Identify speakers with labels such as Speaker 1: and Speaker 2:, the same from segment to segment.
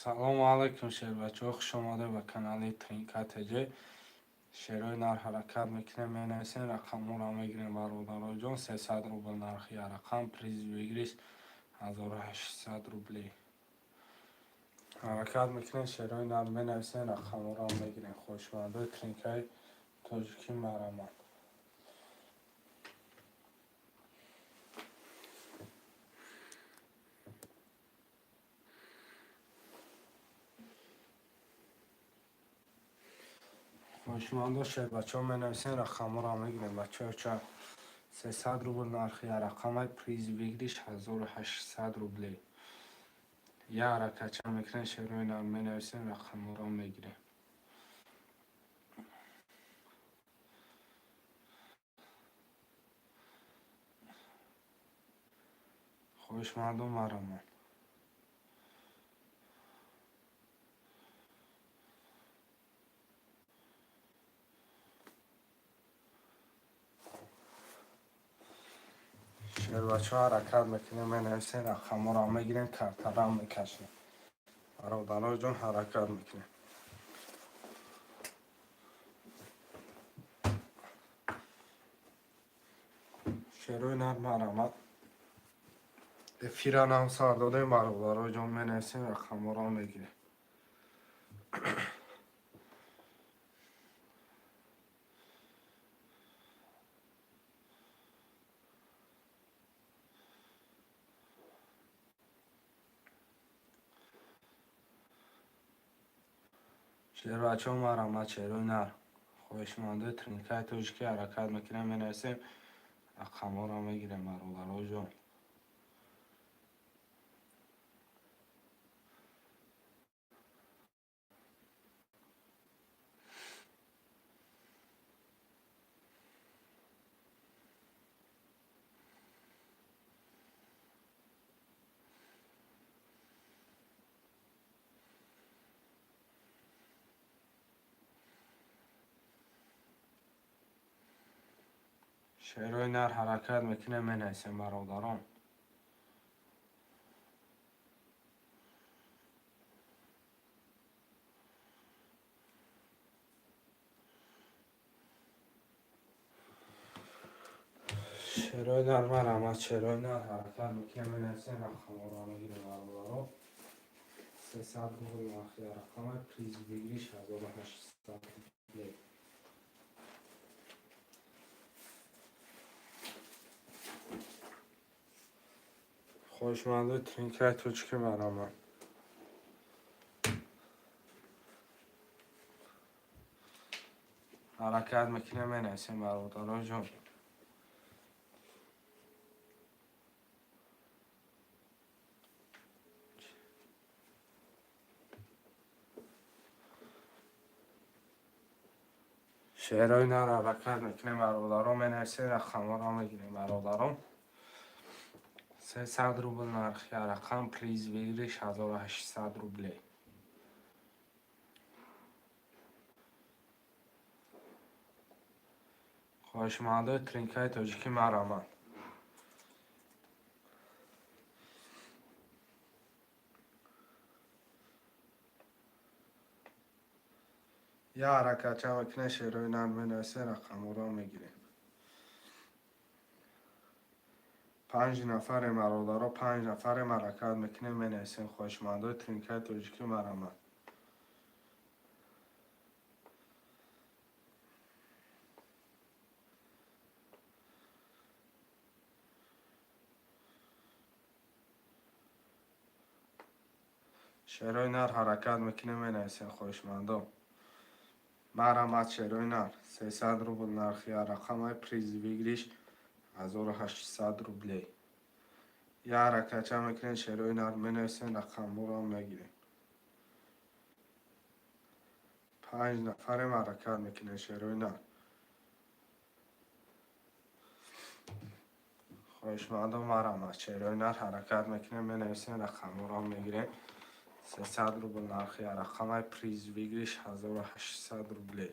Speaker 1: Салому алайкум, шербачаҳо, хуш омадед ба канали Тринка ТЖ. Шерои нар ҳаракат мекунем, менависем, рақамҳоро мегирем, бародароҷон. 300 рубл нархи рақам, приз выигрыш 1800 рублей. Ҳаракат мекунем, шерои нар менависем, рақамҳоро мегирем. Хоҳишмандои тринкаи тоҷикӣ, марамад. Хоҳишмандо, шербачаҳо, менависем, рақамҳоро мегирем. Бачаҳо, ча 300 рубл нархи рақамай, приз выигрыш 1800 рублей. Я ҳаракатча мекунем, шерои нар менависем, рақамҳоро мегирем. Хоҳишмандо, марамон. Шербачаҳо, ҳаракат мекунем, менависем, рақамҳоро мегирем, картарам мекашем. Бародароҷон, ҳаракат мекунем. Шерои нар, марамад. Эфира нам сар додем, бародароҷон, менависем, рақамҳоро мегирем. Шербачаҳо, марамад, шерои нар. Хоҳишмандои тринкаи тоҷикӣ, ҳаракат мекунем, менависем, рақамҳоро мегирем, бародароҷон. Шерои нар ҳаракат мекунем, менависем, бародарон. Шерои нар, марамад, шерои нар ҳаракат мекунем, менависем, рақамҳоро мегирем, бародарон. 300 рубл нархи рақамай, приз выигрыш 1800 рублей. Хоҳишмандои тринкаи тоҷикӣ, марамад. Ҳаракат мекунем, менависем, бародароҷон. Шерои нар ҳаракат мекунем, бародарон, менависем, рақамҳоро мегирем, бародарон. 300 рубл нархи рақам, приз выигрыш 1800 рублей. Хоҳишмандои тринкаи тоҷикӣ, марамад. Я ҳаракатча мекунем, шерои нар менависем, рақамҳоро мегирем. Панҷ нафарем, бародаро, панҷ нафарем, ҳаракат мекунем, менависем, хоҳишмандои тринкаи тоҷикӣ, марамад. Шерои нар ҳаракат мекунем, менависем, хоҳишмандо. Марамад, шерои нар. 300 рубл нархи рақамай, приз выигрыш 1800 рублей. Я ҳаракатча мекунем, шерои нар менависем, рақамҳоро мегирем. Панҷ нафарем, ҳаракат мекунем, шерои нар. Хоҳишмандо, марамад, шерои нар ҳаракат мекунем, менависем, рақамҳоро мегирем. 300 рубл нархи рақамай, приз выигрыш 1800 рублей.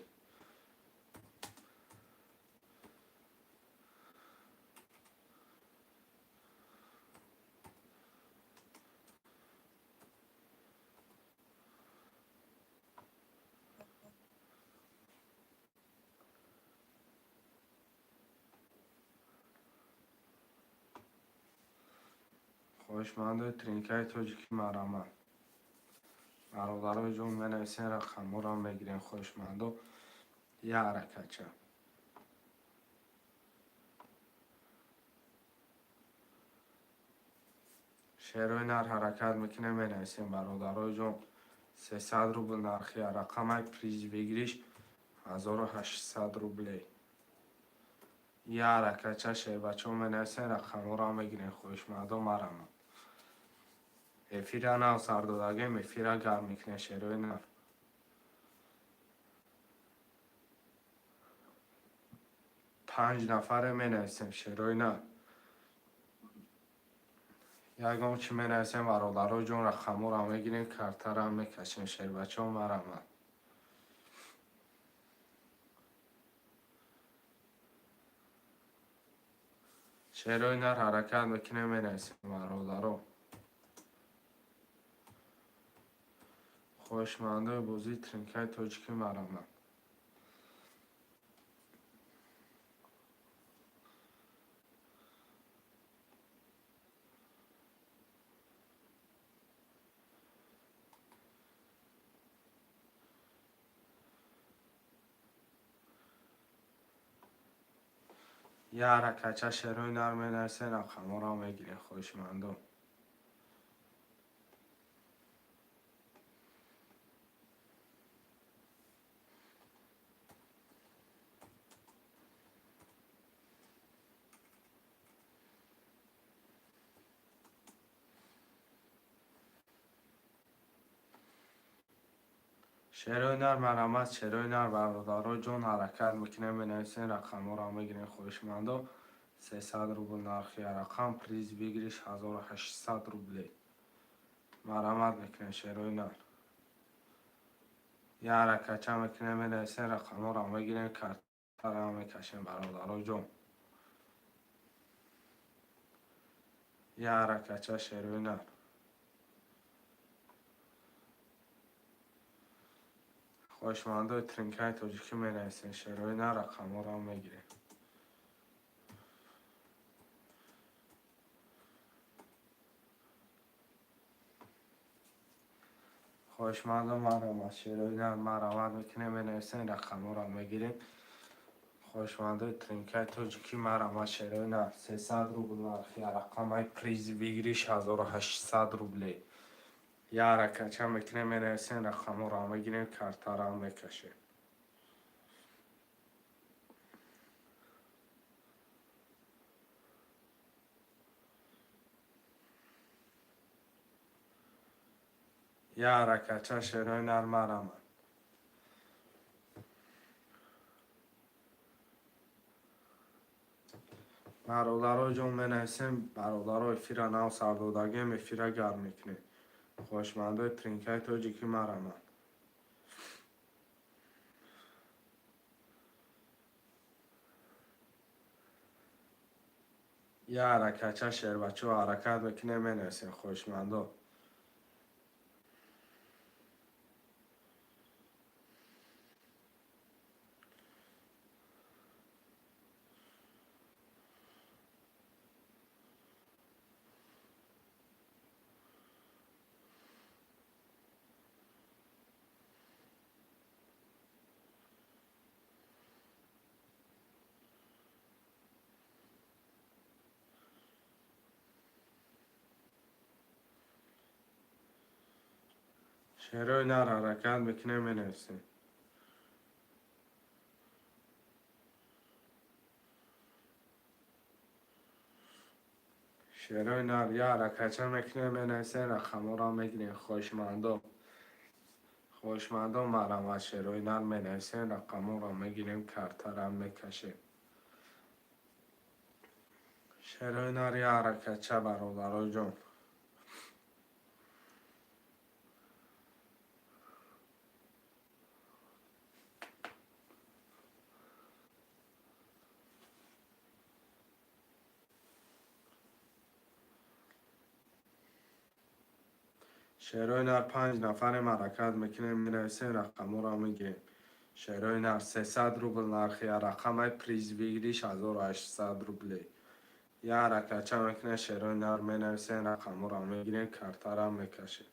Speaker 1: Хоҳишмандои тринкаи тоҷикӣ, марҳамат. Бародарои ҷон, менависен, рақамҳоро мегирем. Хоҳишмандо, як ҳаракатча. Шерои нар ҳаракат мекунем, менависем, бародарои ҷон. 300 рубл нархи рақамай, приз выигрыш 1800 рублей. Як ҳаракатча, шербачаҳо, менависен, рақамҳоро мегирем. Хоҳишмандо, марҳамат. Эфира нав сар додагем, эфира гарм мекунем, шерои нар. Панҷ нафаре менависем, шерои нар. Ягон чӣ менависем, бародарои ҷон, рақамҳоро мегирем, картаро мекашем. Шербачаҳо, марҳамат. Шерои нар ҳаракат мекунем, менависем, бародаро. Хоҳишмандои бозии тринкаи тоҷикӣ, марҳамат. Як ҳаракатча, шерои нар, менависем, рақамҳоро мегирем, хоҳишмандо. Шерои нар, марҳамат, шерои нар, бародарои ҷон, ҳаракат мекунем, менависем, рақамҳоро мегирем, хоҳишмандо. 300 рубл нархи рақам, приз выигрыш 1800 рублей. Марҳамат мекунем, шерои нар. Як ҳаракатча мекунем, менависем, рақамҳоро мегирем, картаро мекашем, бародарои ҷон. Як ҳаракатча, шерои нар. Хоҳишмандои тринкаи тоҷикӣ, менависем, шерои нар, рақамҳоро мегирем. Хоҳишмандо, марҳамат, шерои нар, марҳамат мекунем, менависем, рақамҳоро мегирем. Хоҳишмандои тринкаи тоҷикӣ, марҳамат, шерои нар. 300 рубл нархи рақамай, приз выигрыш 1800 рублей. Як ҳаракатча мекунем, менависем, рақамҳоро мегирем, картаро мекашем. Як ҳаракатча, шерои нар, марҳамат. Бародарои ҷон, менависем, бародаро, эфира нав сар додагем, эфира гарм мекунем. Хоҳишмандои тринкаи тоҷикӣ, марҳамат. Як ҳаракатча, шербачаҳо, ҳаракат мекунем, менависем, хоҳишмандо. Шерои нар ҳаракат мекунем, менависем. Шерои нар, як ҳаракатча мекунем, менависем, рақамҳоро мегирем, хоҳишмандо. Хоҳишмандо, марҳамат, шерои нар, менависем, рақамҳоро мегирем, картаро мекашем. Шерои нар, як ҳаракатча, бародарои ҷон. Шерои нар, панҷ нафарем, ҳаракат мекунем, менависем, рақамҳоро мегирем. Шерои нар, 300 рубл нархи рақамай, приз выигрыш 1800 рублей. Як ҳаракатча мекунем, шерои нар менависем, рақамҳоро мегирем, картара мекашем.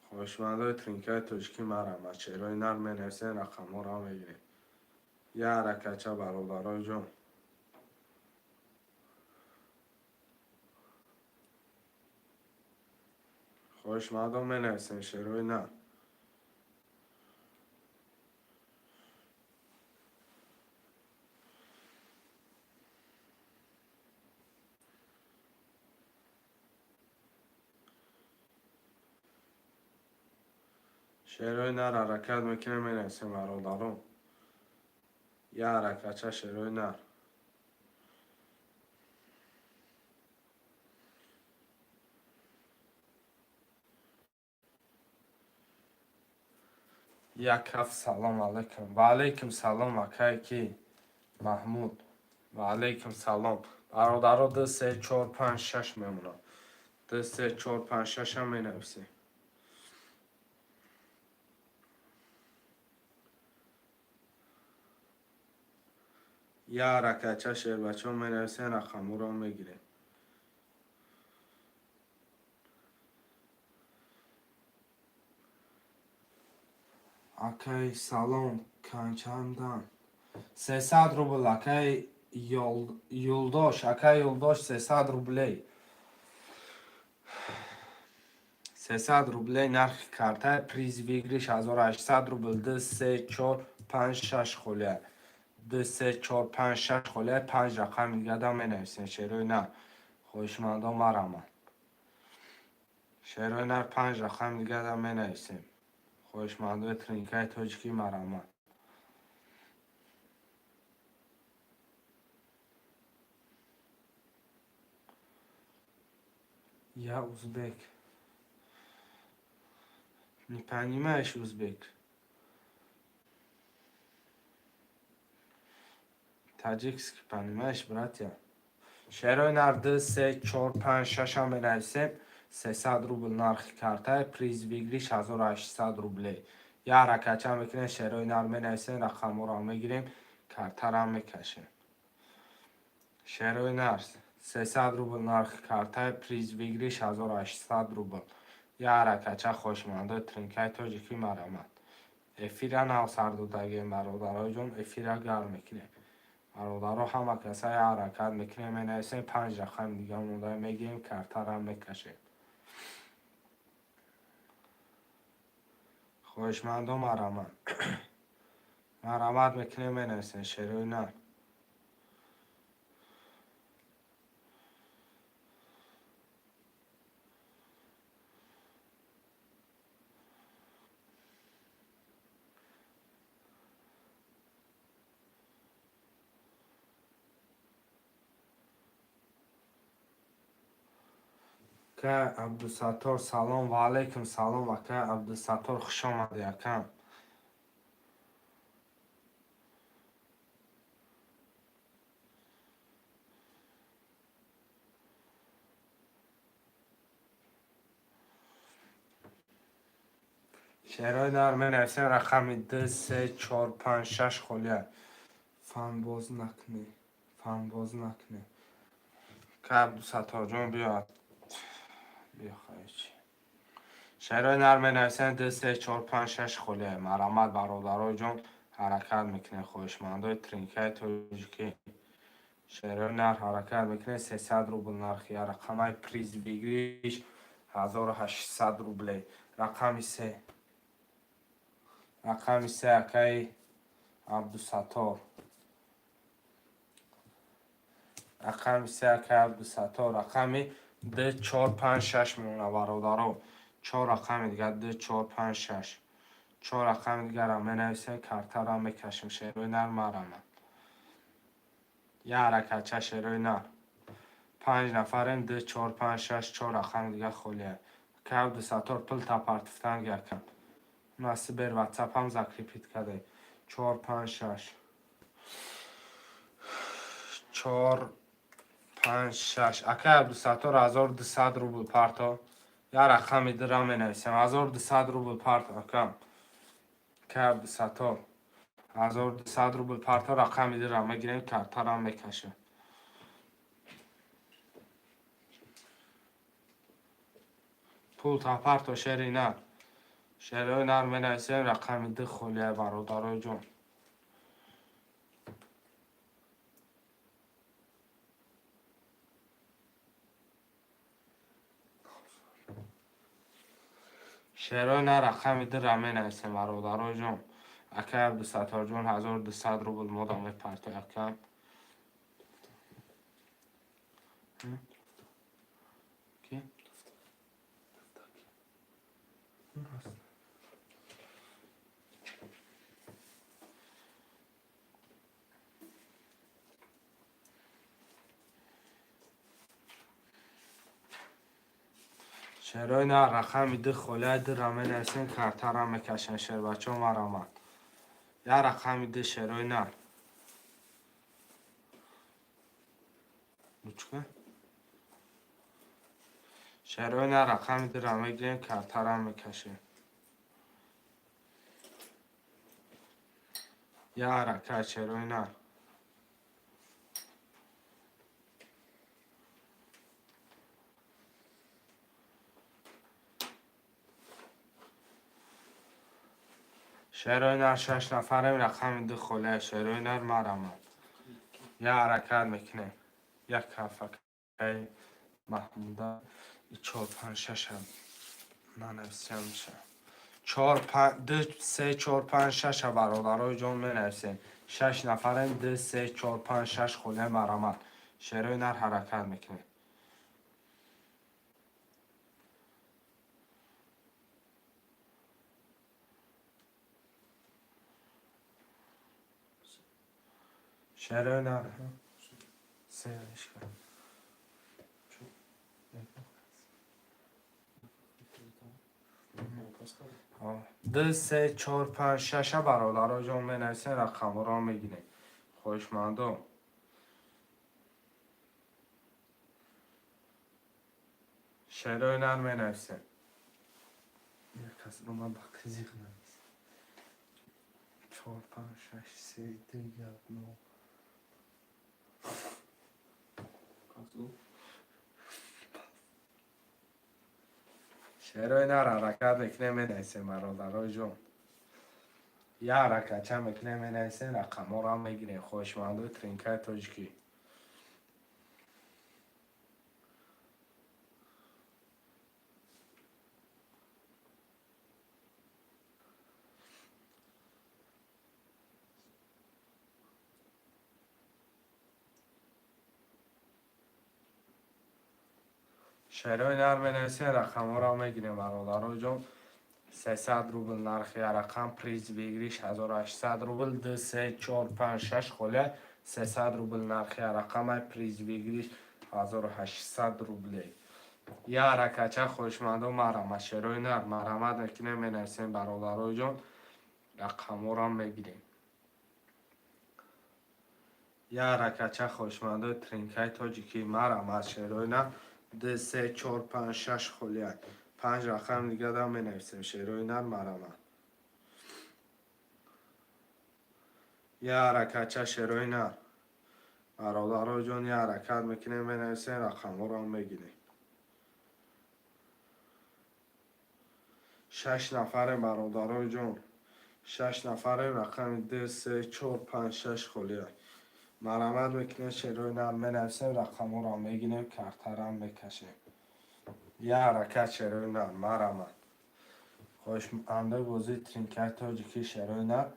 Speaker 1: Хоҳишмандои тринкаи тоҷикӣ, марҳамат, шерои нар менависем, рақамҳоро мегирем. Як ҳаракатча, бародарои ҷон. Хоҳишмандон, менависем шерои нар. Шерои нар ҳаракат мекунем, менависем, бародарон. Як ҳаракатча, шерои нар. Як ҳафт. Салом алайкум. Ва алайкум салом, акае ки Маҳмуд. Ва алайкум салом. Бародаро, ду, се, чор, панҷ, шаш мемонам. Ду, се, чор, панҷ, шашам менависем. Як ҳаракатча, шербачаҳо, менависем, рақамҳоро мегирем. Акай, салом, канчандан? 300 рубл, акай Юлдош, акай Юлдош, 300 рублей. 300 рублей нархи карта, приз выигрыш 1800 рубл. Ду, се, чор, панҷ, шаш холия. Ду, се, чор, панҷ, шаш холия. Панҷ рақами дигада менависем, шерои нар. Хоҳишмандон, марҳамат. Шерои нар, панҷ рақами дигада менависем. Хоҳишмандои тринкаи тоҷикӣ, марҳамат. Я узбек. Не понимаешь узбек? Таджикский понимаешь, братья? Шерои нар, ду, се, чор, панҷ, шашам менависем. 300 рубл нархи карта, приз выигрыш 1800 рублей. Як ҳаракатча мекунем, шерои нар менависем, рақамҳоро мегирем, картара мекашем. Шерои нар, 300 рубл нархи карта, приз выигрыш 1800 рубл. Як ҳаракатча, хоҳишмандои тринкаи тоҷикӣ, марҳамат. Эфира нав сар додагем, бародарои ҷон, эфира гарм мекунем. Бародаро, ҳама каса як ҳаракат мекунем, менависем, панҷ рақами дига монда мегирем, картара мекашем. Хоҳишмандон, марҳамат. Марҳамат мекунем, менависем, шерои нар. Ака Абдусаттор, салом. Ва алайкум салом, ака Абдусаттор, хуш омадӣ, акам. Шерои нар менависем, рақами ду, се, чор, панҷ, шаш холия. Фанбоз накунӣ, фанбоз накунӣ. Ака Абдусатторҷон, биё, биё, хоҳиш. Шерои нар менависем, ду, се, чор, панҷ, шаш холия. Марҳамат, бародарои ҷон, ҳаракат мекунем, хоҳишмандои тринкаи тоҷикӣ. Шерои нар ҳаракат мекунем, 300 рубл нархи рақамаи, приз выигрыш 1800 рублей. Рақами се. Рақами се, акаи Абдусаттор. Рақами се, акаи Абдусаттор. Рақами ду, чор, панҷ, шаш мемонад, бародаро. Чор рақами дигар, ду, чор, панҷ, шаш. Чор рақами дигарам менависем, картара мекашем. Шерои нар, марҳамат. Як ҳаракатча, шерои нар. Панҷ нафарем, ду, чор, панҷ, шаш, чор рақами дигар холия. Ака Абдусаттор, пул тапартифтанг якам. Насибер ватсапам закрепить кардем. Чор, панҷ, шаш. Чор, панҷ, шаш. Ака Абдусаттор, 1200 рубл парто. Як рақами дира менависем. 1200 рубл парто, акам. Ака Абдусаттор. 1200 рубл парто, рақами дира мегирем, картарам мекашем. Пулта парто, шери нар. Шерои нар менависем, рақами ду холия, бародарои ҷон. Шерои нар, рақами дура менависем, бародарои ҷон. Акай Абдусатторҷон, 1200 рубл мода мепарто, акам. Ки? Шерои нар, рақами ду холия, дура менависем, картара мекашем, шербачо, марамад. Я рақами ду, шерои нар. Ручка? Шерои нар, рақами дура мегирем, картара мекашем. Я ҳаракат, шерои нар. Шерои нар, шаш нафарем, рақами ду холия, шерои нар, марамад. Я ҳаракат мекунем. Як ҳафакаи Маҳмуда, чор, панҷ, шаша нанависем меша. Чор, ду, се, чор, панҷ, шаша, бародарои ҷон, менависем. Шаш нафарем, ду, се, чор, панҷ, шаш холия, марамад. Шерои нар, ҳаракат мекунем. Шерои нар. Се ишка. Ду, се, чор, панҷ, шаша, бародаро ҷон, менависем, рақамҳоро мегирем. Хоҳишмандо. Шерои нар менависем. Як касро ман ба қизиқ навис. Чор, панҷ, шаш, се, ду, як, нол.
Speaker 2: Как
Speaker 1: Шерои нар, ҳаракат мекунем, менависем, бародарои ҷон. Я ҳаракатча мекунем, менависем, рақамҳоро мегирем. Хоҳишмандои тринкаи тоҷикӣ. Шерои нар менависем, рақамҳоро мегирем, бародарои ҷон. 300 рубл нархи рақам, приз выигрыш 1800 рубл. Ду, се, чор, панҷ, шаш холия, 300 рубл нархи рақамай, приз выигрыш 1800 рублей. Я ҳаракатча, хоҳишмандо, марҳамат, шерои нар, марҳамат мекунем, менависем, бародарои ҷон, рақамҳоро мегирем. Я ҳаракатча, хоҳишмандои тринкаи тоҷикӣ, марҳамат, шерои нар. Ду, се, чор, панҷ, шаш холия. Панҷ рақам дигара менависем, шерои нар, марҳамат. Я ҳаракатча, шерои нар. Бародарои ҷон, я ҳаракат мекунем, менависем, рақамҳоро мегирем. Шаш нафарем, бародарои ҷон. Шаш нафарем, рақами ду, се, чор, панҷ, шаш холия. Марҳамат мекунем, шерои нар, менависем, рақамҳоро мегирем, картарам мекашем. Я ҳаракат, шерои нар, марҳамат. Хоҳишмандои бозии тринкаи тоҷикӣ, шерои нар.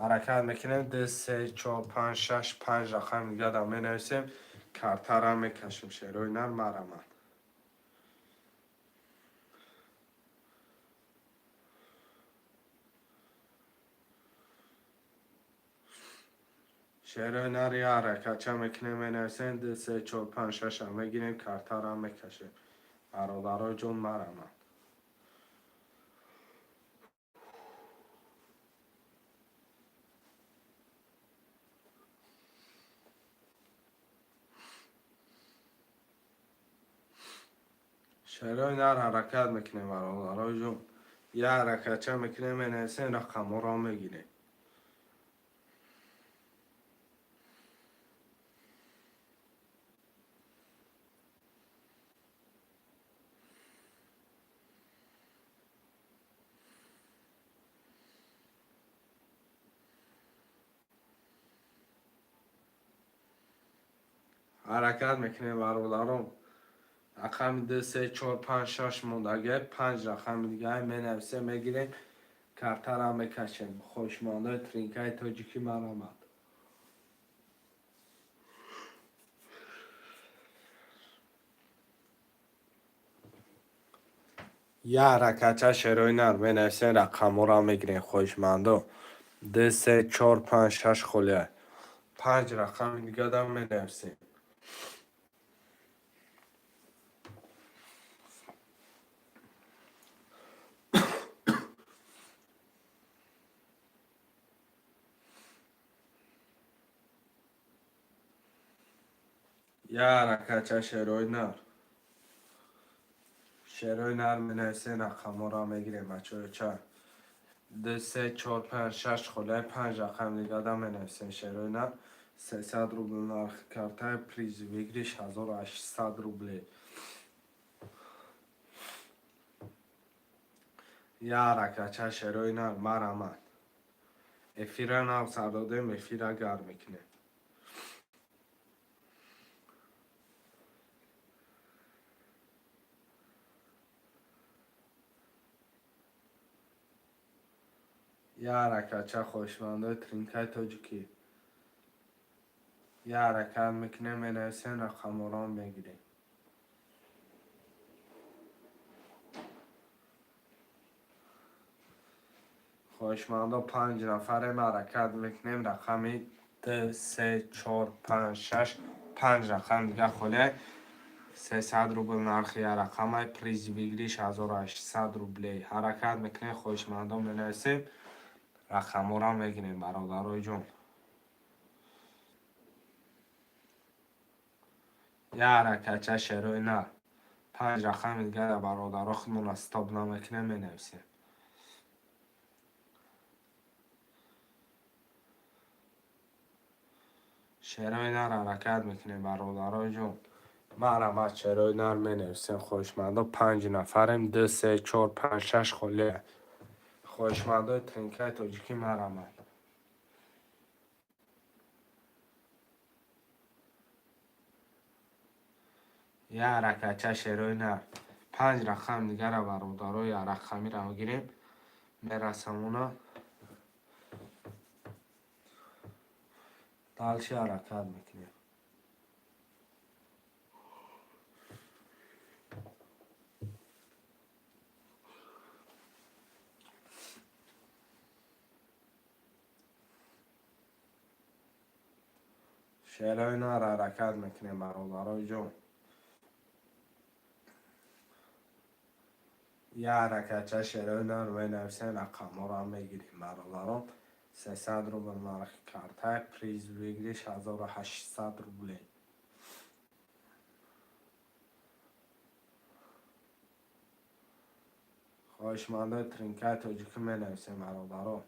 Speaker 1: Ҳаракат мекунем, ду, се, чор, панҷ, шаш, панҷ рақам дигара менависем, картарам мекашем, шерои нар, марҳамат. Шерои нар, я ҳаракатча мекунем, менависем, ду, се, чор, панҷ, шаша мегирем, картарам мекашем. Бародарои ҷон, марҳамат. Шерои нар, ҳаракат мекунем, бародарои ҷон. Я ҳаракатча мекунем, менависем, рақамҳоро мегирем. Ҳаракат мекунем, бародарон. Рақами 2, 3, 4, 5, 6 мондагӣ, 5 рақами дига менависем, мегирем, картара мекашем. Хоҳишмандои тринкаи тоҷикӣ, марҳамат. Як ҳаракатча, шерои нар, менависем, рақамҳоро мегирем, хоҳишмандо. 2, 3, 4, 5, 6 холия. 5 рақами дигадам менависем. Як ҳаракатча, шерои нар. Шерои нар, менависем, рақамҳоро мегирем, бачаҳо ча. 2, 3, 4, 5, 6 холия, 5 рақами дигада менависем, шерои нар. 300 рубл нархи картаи, приз выигрыш 1800 рублей. Як ҳаракатча, шерои нар, марҳамат. Эфира нав сар додем, эфира гарм мекунем. Як ҳаракатча, хоҳишмандои тринкаи тоҷикӣ. Як ҳаракат мекунем, менависем, рақамҳоро мегирем. Хоҳишмандо, панҷ нафарем, ҳаракат мекунем, рақами 2, 3, 4, 5, 6, 5 рақам дига холия. 300 рубл нархи як рақамай, приз выигрыш 1800 рублей. Ҳаракат мекунем, хоҳишмандо, менависем, рақамҳоро мегирем, бародарои ҷон. Як ҳаракатча, шерои нар. 5 рақами дигара, бародаро, худмона стоп намекунем, менависем. Шерои нар, ҳаракат мекунем, бародарои ҷон. Марҳамат, шерои нар, менависем, хоҳишмандо, панҷ нафарем, 2, 3, 4, 5, 6 холия. Хоҳишмандои тринкаи тоҷикӣ, марҳамат. Як ҳаракатча, шерои нар. 5 рақам дигара, бародарои, рақамиро мегирем, мерасамона. Дальше ҳаракат мекунем. Шерои нар, ҳаракат мекунем, бародарои ҷон. Як ҳаракатча, шерои нар, менависем, рақамҳоро мегирем, бародарон. 300 рубл нархи карта, приз выигрыш 1800 рублей. Хоҳишмандои тринкаи тоҷикӣ, менависем, бародарон.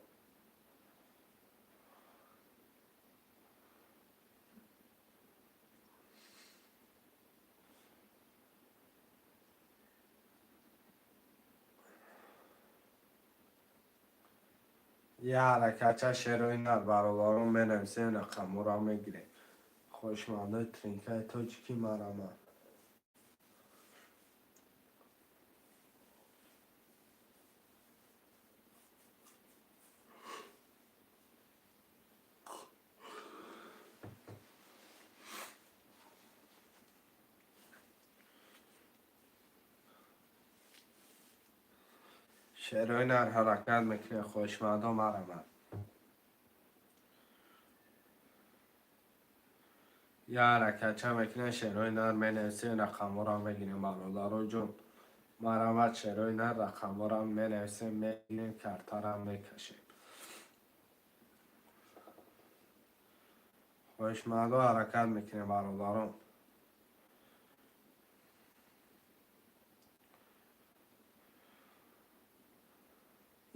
Speaker 1: Як ҳаракатча, шерои нар, бародарон, менависем, рақамҳоро мегирем. Хоҳишмандои тринкаи тоҷикӣ, марҳамат. Шерои нар, ҳаракат мекунем, хоҳишмандо, марҳамат. Як ҳаракатча мекунем, шерои нар, менависем, рақамҳоро мегирем, бародарои ҷон. Марҳамат, шерои нар, рақамҳоро менависем, мегирем, картара мекашем. Хоҳишмандо, ҳаракат мекунем, бародарон.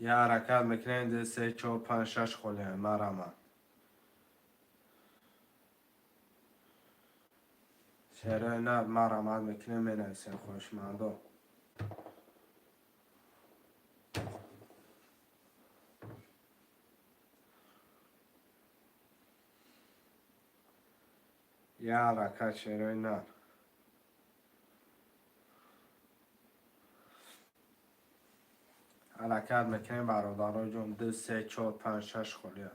Speaker 1: Як ҳаракат мекунем, 2, 3, 4, 5, 6 холия, марҳамат. Шерои нар, марҳамат мекунем, менависем, хоҳишмандо. Як ҳаракат, шерои нар. Ҳаракат мекунем, бародарои ҷон, ду, се, чор, панҷ, шаш холия.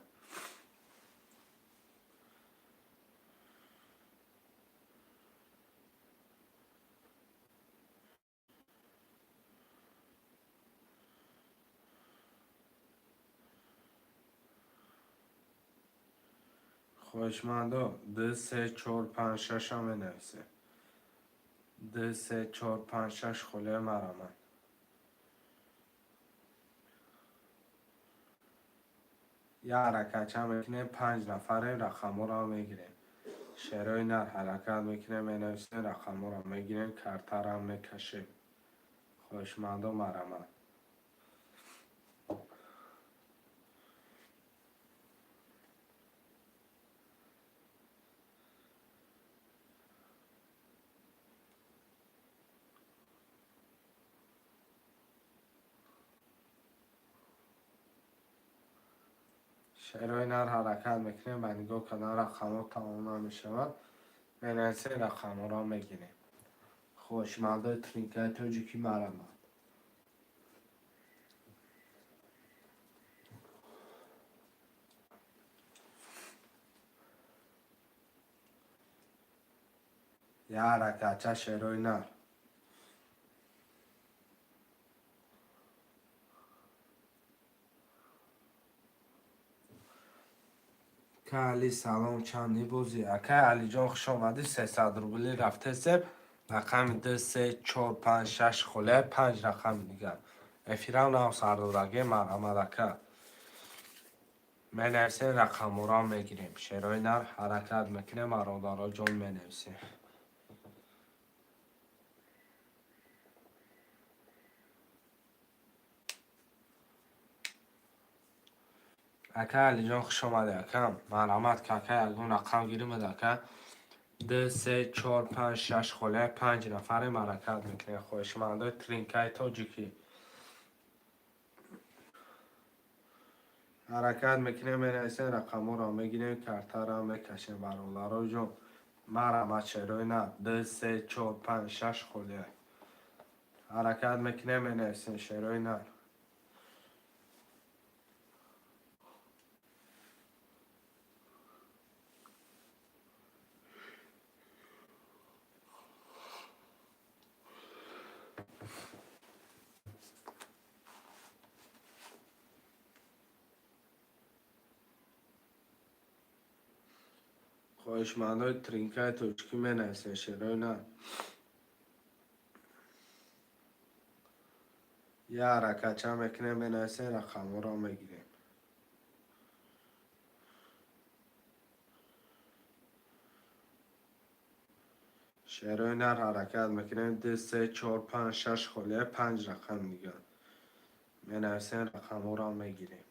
Speaker 1: Хоҳишмандо, ду, се, чор, панҷ, шашам менависем. Ду, се, чор, панҷ, шаш холия марамад. Як ҳаракатча мекунем, панҷ нафарем, рақамҳоро мегирем. Шерои нар, ҳаракат мекунем, менависем, рақамҳоро мегирем, картаро мекашем. Хоҳишмандо, марамад. Шерои нар, ҳаракат мекунем, ба нигоҳ кардан рақамҳо тамом намешавад. Менависем, рақамҳоро мегирем. Хоҳишмандои тринкаи тоҷикӣ, марамад. Як ҳаракатча, шерои нар. Ака Али, салом, чанд бозӣ? Акай Алиҷон, хуш омадӣ. 300 рубли рафтесем. Рақами ду, се, чор, панҷ, шаш холия, панҷ рақами дигар. Эфирам нав сардораге, марҳамат, ака. Менависем, рақамҳоро мегирем. Шерои нар, ҳаракат мекунем, бародаро ҷон, менависем. Ака Алиҷон, хуш омадӣ, акам. Марҳамат, ака, ягон рақам гиримад, ака. Ду, се, чор, панҷ, шаш холия, панҷ нафарем, ҳаракат мекунем. Хоҳишмандои тринкаи тоҷикӣ. Ҳаракат мекунем, менависем, рақамҳоро мегирем, картаро мекашем, бародаро ҷон. Марҳамат, шерои нар. Ду, се, чор, панҷ, шаш холия. Ҳаракат мекунем, менависем, шерои нар. Хоҳишмандои тринкаи тоҷикӣ, менависем, шерои нар. Як ҳаракатча мекунем, менависем, рақамҳоро мегирем. Шерои нар, ҳаракат мекунем, ду, се, чор, панҷ, шаш холия, панҷ рақам дигар. Менависем, рақамҳоро мегирем.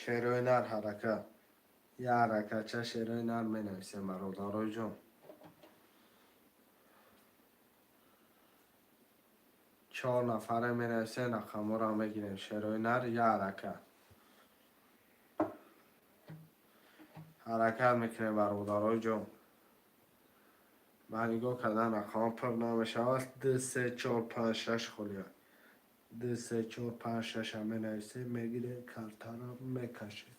Speaker 1: Шерои нар, ҳаракат. Як ҳаракатча, шерои нар, менависем, бародарои ҷон. Чор нафаре менависем, рақамҳоро мегирем. Шерои нар, як ҳаракат. Ҳаракат мекунем, бародарои ҷон. Ба нигоҳ кардан рақамҳо пур намешавад. Ду, се, чор, панҷ, шаш холия. Ду, се, чор, панҷ, шаша менависем, мегирем, картаро мекашем.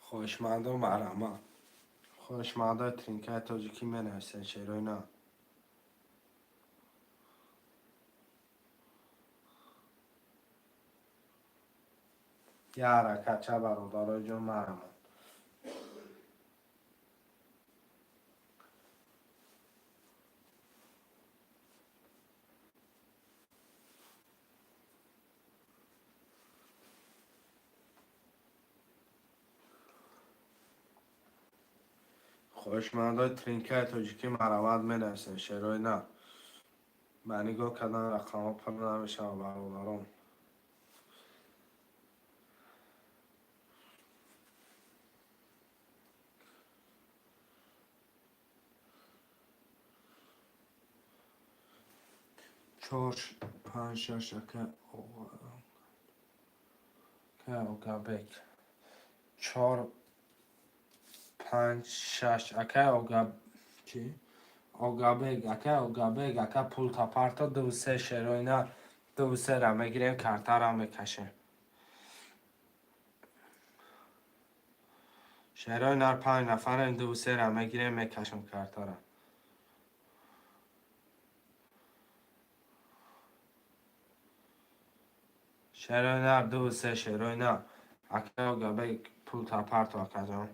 Speaker 1: Хоҳишмандо, марҳамат. Хоҳишмандои тринкаи тоҷикӣ, менависем, шерои нар. Як ҳаракатча, бародарои ҷон, марҳамат. Хоҳишмандои тринкаи тоҷикӣ, марҳамат, менависем, шерои нар. Ба нигоҳ кардан рақамҳо пур намешавад, бародарон. Чор, панҷ, шаш. Ака Огабек, чор, панҷ, шаш. Акай Ога чи Огабек, акай Огабек, ака, пул тапарто. Дуву се, шероина, дуву сера мегирем, картара мекашем. Шерои нар, панҷ нафарем, дуву сера мегирем, мекашем картара. Шерои нар, дуву се, шерои нар. Акай Огабек, пул тапарто, акаҷон.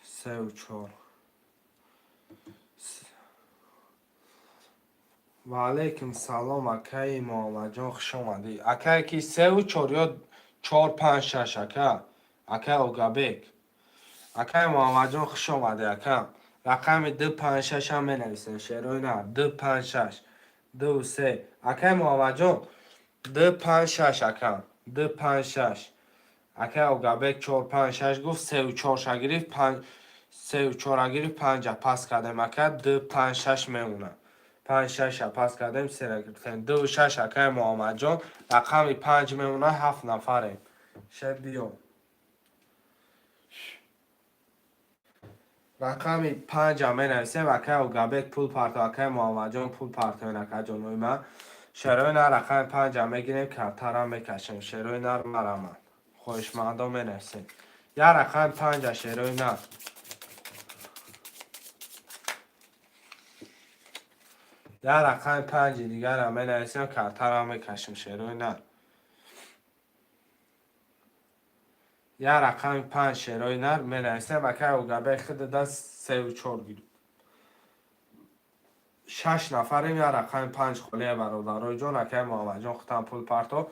Speaker 1: Сеу чор. Ва алайкум салом, акаи Муҳаммадҷон, хуш омадӣ. Акае ки сеу чор ё чор, панҷ, шаш, ака, акаи Огабек, акаи Муҳаммадҷон, хуш омадӣ, ака. Рақами ду, панҷ, шашам менависем, шерои нар, ду, панҷ, шаш, дуву се. Акаи Муҳаммадҷон, ду, панҷ, шаш, ака, ду, панҷ, шаш. Акаи Огабек чор, панҷ, шаш гуфт, сеу чорша гирифт, панҷ, сеу чора гирифт, панҷа пас кардем, ака, ду, панҷ, шаш мемонад. Панҷ, шаша пас кардем, сера гирифтем. Дуву шаш, акаи Муҳаммадҷон, рақами панҷ мемонад, ҳафт нафарем. Ше, биё. Рақами панҷа менависем, акаи Огабек пул парто, акаи Муҳаммадҷон пул партоен, акаҷонои ман. Шерои нар, рақами панҷа мегирем, картара мекашем. Шерои нар, марамад. Хоҳишмандо менависем. Я рақами панҷа, шерои нар. Я рақами панҷи дигарам менависем, картара мекашем, шерои нар. Я рақами панҷ, шерои нар, менависем. Акаи Огабек худада сеу чор гирифт. Шаш нафарем, я рақами панҷ холия, бародарои ҷон. Акаи Муҳаммадҷон, худам пул парто.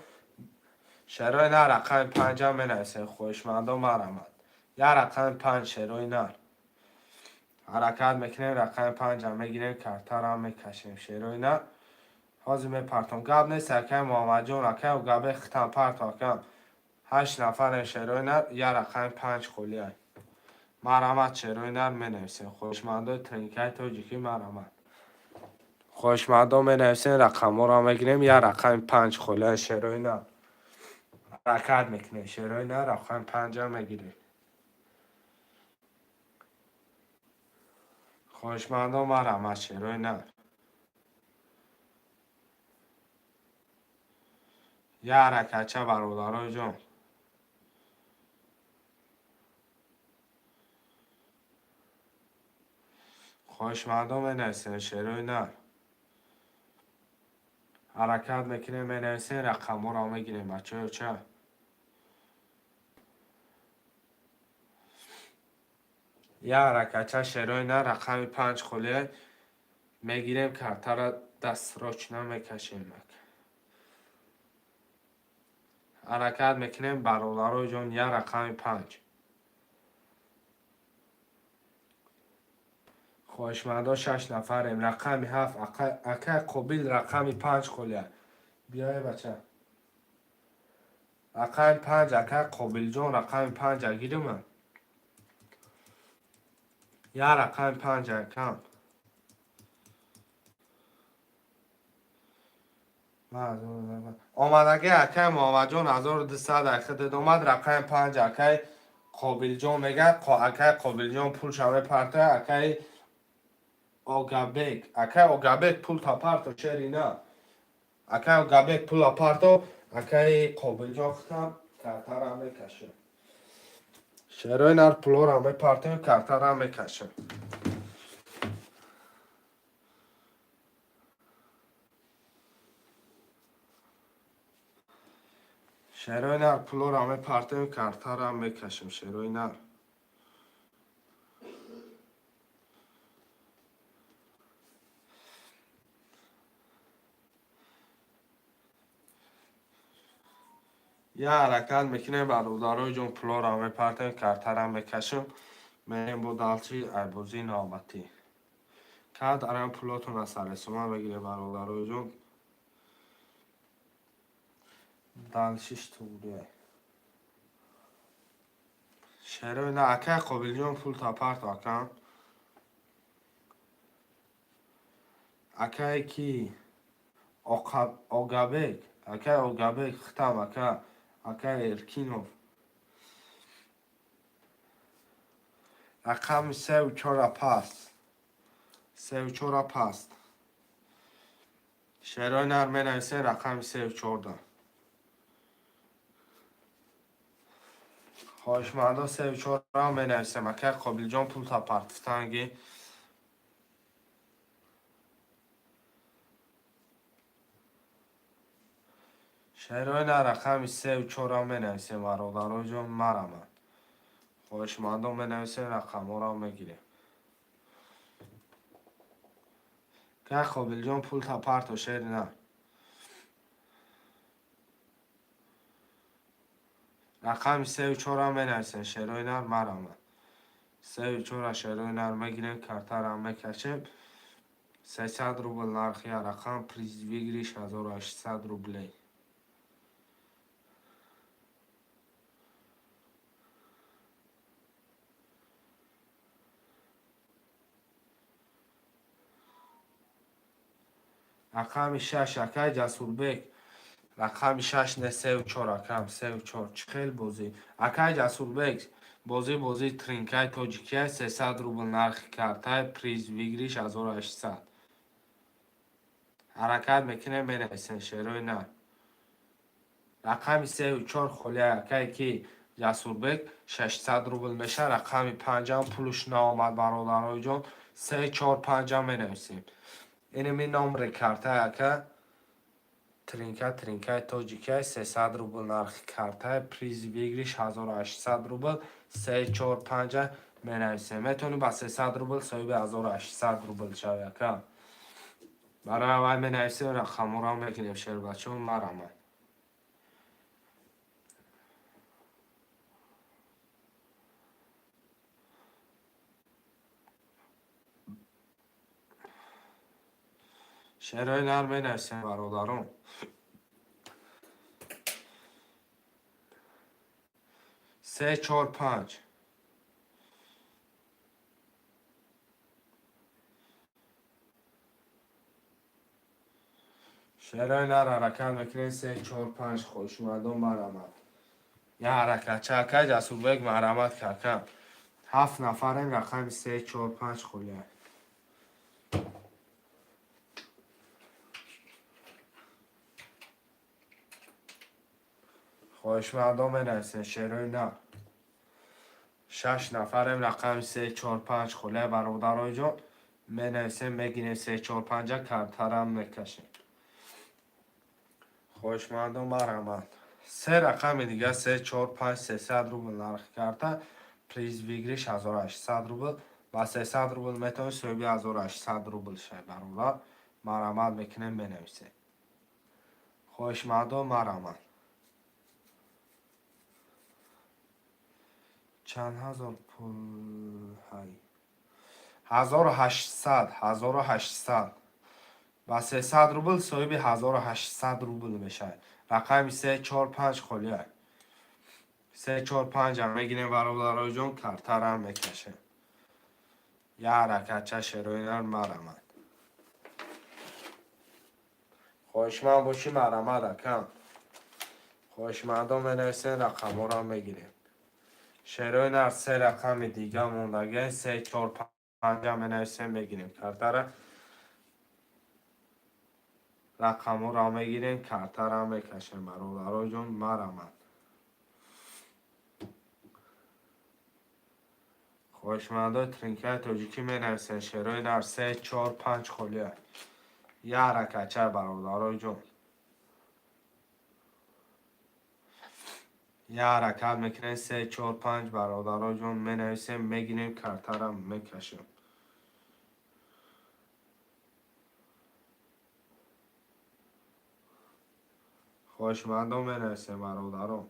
Speaker 1: Шерои нар, рақами панҷам менависем, хоҳишмандо, марамад. Я рақами панҷ, шерои нар. Ҳаракат мекунем, рақами панҷам мегирем, картарам мекашем, шерои нар. Ҳозир мепартом. Гап нест, акаи Муҳаммадҷон, акаи Огабек, худам парто, акам. Ҳашт нафарем, шерои нар, я рақами панҷ холия. Марамад, шерои нар, менависем. Хоҳишмандои тренинкаи тоҷикӣ, марамад. Хоҳишмандо менависем, рақамҳоро мегирем, я рақами панҷ холия, шерои нар. Ҳаракат мекунем, шерои нар, рақами панҷам мегирем. Хоҳишмандо, марамад, шерои нар. Я ҳаракатча, бародарои ҷон. Хоҳишмандо менависем, шерои нар. Ҳаракат мекунем, менависем, рақамҳоро мегирем, бачаҳо ча. Я ҳаракатча, шерои нар, рақами панҷ холия мегирем, картара дастрочно мекашем. Ҳаракат мекунем, бародарои ҷон, я рақами панҷ. Хоҳишмандо, шаш нафарем. Рақами ҳафт, акаи Қобил, рақами панҷ холия. Биёе, бача. Рақами панҷ, акаи Қобилҷон, рақами панҷа гирим. Я рақами панҷ, акам. Омадаги, акаи Муҳаммадҷон, 1200 айхидид омад, рақами панҷ, акаи Қобилҷон мега, акаи Қобилҷон пулша мепартояд, акаи Огабек, акаи Огабек, пул тапарто, шерина. Акаи Огабек, пула парто, акаи Қобилҷон худам картара мекашем. Шерои нар, пулора мепартоем, картара мекашем. Шерои нар, пулора мепартоем, картара мекашем, шерои нар. Я ҳаракат мекунем, бародарои ҷон, пулора мепартоем, картара мекашем, мерем бо дальше айбозии навбатӣ. Кад арам пулотон аз саресома мегирем, бародарои ҷон. Дальше туғрия. Шерои на, акай Қобилҷон, пул тапарто, акам. Акай ки Огабек, акай Огабек, хитам, ака, акай Эркинов. Рақами сеу чора паст. Сеу чора паст. Шерои нар менависен рақами сеу чорда. Хоҳишмандо сеу чора менависем. Акай Қобилҷон, пул тапартифтанги. Шерои нар рақами сеу чора менависем, бародароҷон, марамад. Хоҳишмандо менависем, рақамҳоро мегирем. Акай Қобилҷон, пул тапарто, шери нар. Рақами сеу чора менависем, шерои нар, марамад. Сеу чора шерои нар мегирем, картаро мекашем. 300 рубл нархи рақам, приз выигрыш 1800 рублей. Рақами шаш, акай Ҷасурбек. Рақами шаш не, сеу чор, акам, сеу чор. Чӣ хел бозӣ? Акай Ҷасурбек, бозӣ бозии тринкаи тоҷикия, 300 рубл нархи картай, приз выигрыш 1800. Ҳаракат мекунем, менависем, шерои нар. Рақами сеу чор холия, акай ки Ҷасурбек, 600 рубл меша. Рақами панҷам пулуш наомад, бародарои ҷон. Се, чор, панҷам менависем. Инами номери картай, ака. Тринка, тринкаи тоҷикия, 300 рубл нархи картай, приз выигрыш 1800 рубл. Се, чор, панҷа менависем. Метавонӣ ба 300 рубл соҳиби 1800 рубл шавӣ, ака. Барои аввал менависем, рақамҳоро мегирем, шербачон, марамад. Шерои нар менависем, бародарон. Се, чор, панҷ. Шерои нар ҳаракат мекунем, се, чор, панҷ, хоҳишмандон, марамад. Я ҳаракатча, акай Ҷасурбек, марамад, кака. Ҳафт нафарем, рақами се, чор, панҷ холия. Хоҳишмандон менависем, шерои нар. Шаш нафарем, рақами се, чор, панҷ холия, бародарои ҷон. Менависем, мегирем се, чор, панҷа, картарам мекашем. Хоҳишмандон, марҳамат. Се рақами дига, се, чор, панҷ, 300 рубл нархи карта, приз выигрыш 1800 рубл. Ба 300 рубл метавонӣ соҳиби 1800 рубл шавӣ, бародар. Марҳамат мекунем, менависем. Хоҳишмандон, марҳамат. Чанд ҳазор пул ҳай? 1800, 1800. Ба 300 рубл соҳиби 1800 рубл мешавад. Рақами се, чор, панҷ холия. Се, чор, панҷам мегирем, бародароҷон, картарам мекашем. Я ҳаракатча, шероинар, марамад. Хоҳишманд бошӣ, марамад, акам. Хоҳишмандон менависем, рақамҳоро мегирем. Шерои нар, се рақами дига мондагия, се, чор, панҷам менависем, мегирем картара. Рақамҳоро мегирем, картара мекашем, бародароҷон, марамад. Хоҳишмандои тринкаи тоҷикӣ менависем, шерои нар, се, чор, панҷ холия. Я ҳаракатча, бародарои ҷон. Я ҳаракат мекунем, се, чор, панҷ, бародароҷон, менависем, мегирем, картара мекашем. Хоҳишмандон менависем, бародарон.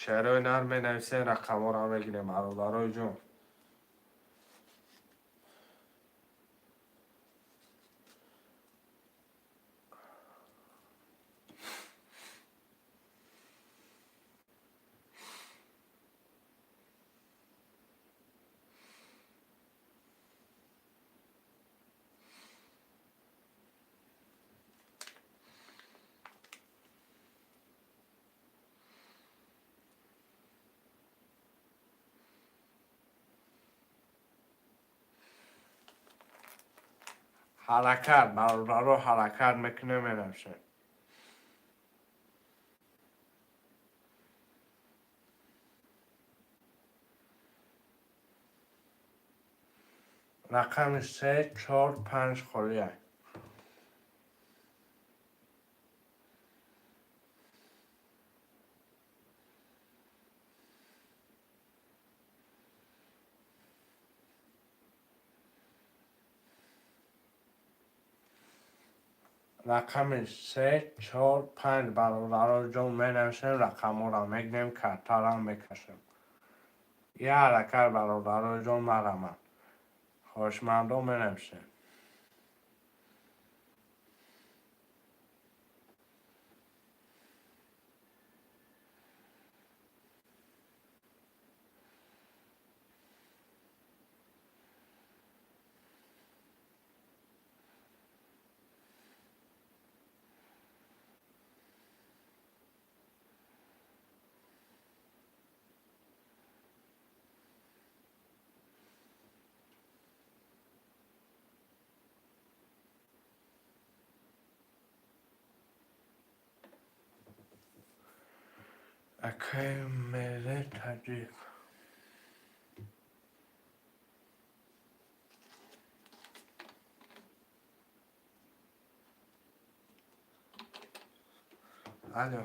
Speaker 1: Шерои нар менависем, рақамҳоро мегирем, бародарои ҷон. Ҳаракат, бародаро, ҳаракат мекунем, менависем. Рақами се, чор, панҷ холия. Рақами се, чор, панҷ, бародаро ҷон, менависем, рақамҳоро мегирем, картарам мекашем. Я ҳаракат, бародаро ҷон, мараман. Хоҳишмандо, менависем. Акаи мере таҷик. Алло.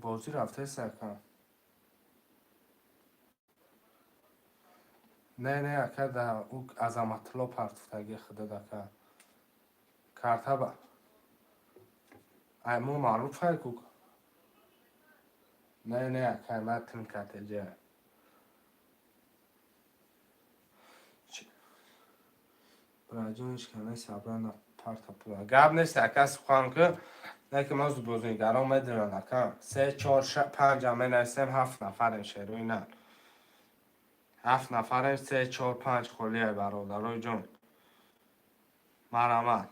Speaker 1: Бозӣ рафтест, ака? Не, не, ака, да ӯ Азаматулло партуфтагӣ худад, ака. Карта ба. Ай мо маъруф ай ку. Не, не, ака, ма тинкатеҷа. Браҷон, ҳеч кана сабра парта пула. Гап нест, ака, сухан ку. Не ки мо бозигарон медонанд, ака. Се, чор, панҷа менависем, ҳафт нафарем, шерои нар. Ҳафт нафарем, се, чор, панҷ холия, бародарои ҷон. Марҳамат.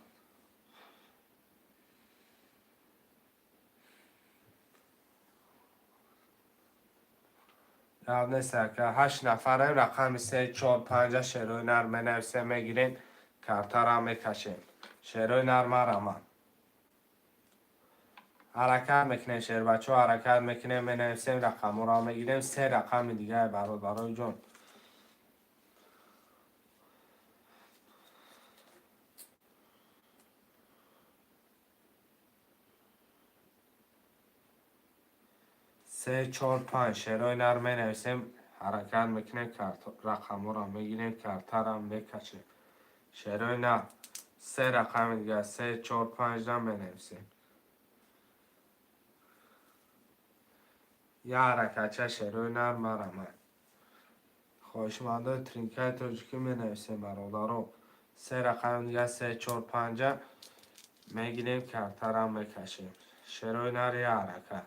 Speaker 1: Гап нест, ака. Ҳашт нафарем, рақами се, чор, панҷа, шерои нар менависем, мегирем, картарам мекашем. Шерои нар, марҳамат. Ҳаракат мекунем, шербачаҳо, ҳаракат мекунем, менависем, рақамҳоро мегирем, се рақами дигаре, бародарои ҷон. Се, чор, панҷ, шерои нар менависем, ҳаракат мекунем, рақамҳоро мегирем, картарам мекашем. Шерои нар, се рақами дигар, се, чор, панҷда менависем. Я ҳаракатча, шерои нар, марҳамат. Хоҳишмандои тринкаи тоҷикӣ, менависем, бародаро. Се рақами дигар, се, чор, панҷа мегирем, картарам мекашем. Шерои нар, я ҳаракат.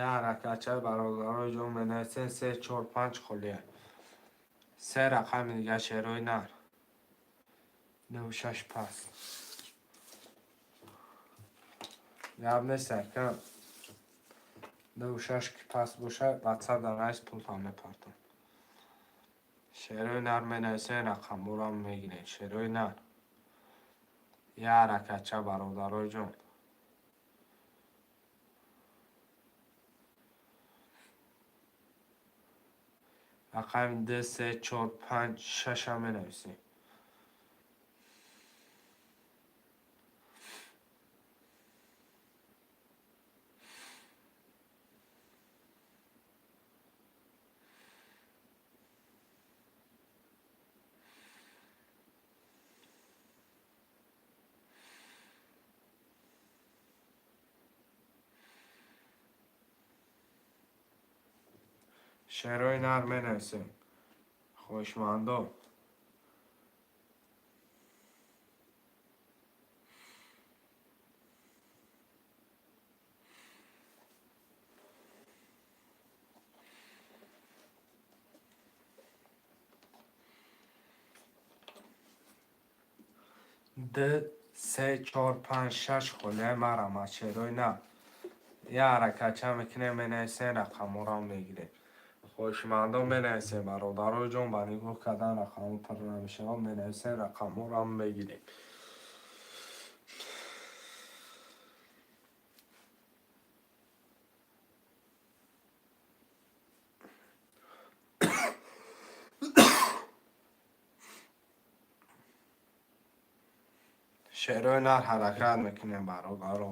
Speaker 1: Я ҳаракатча, бародарои ҷон, менависем, се, чор, панҷ холия. Се рақами дигар, шерои нар. Нӯ шаш пас. Гап нест, ака. Нӯ шаш ки пас бошад, ватсап дар навис, пултам мепартам. Шерои нар, менависем, рақамҳоро мегирем. Шерои нар. Я ҳаракатча, бародарои ҷон. Рақами ду, се, чор, панҷ, шаша менависем. Шерои нар, менависем. Хоҳишмандо. Ду, се, чор, панҷ, шаш холияи марҳамат, шерои нар. Я ҳаракатча мекунем, менависем, рақамҳоро мегирем. Хоҳишмандон, менависем, бародарои ҷон, ба нигоҳ кардан рақамҳо пур намешавад, менависем, рақамҳоро мегирем. Шерои нар, ҳаракат мекунем, бародаро.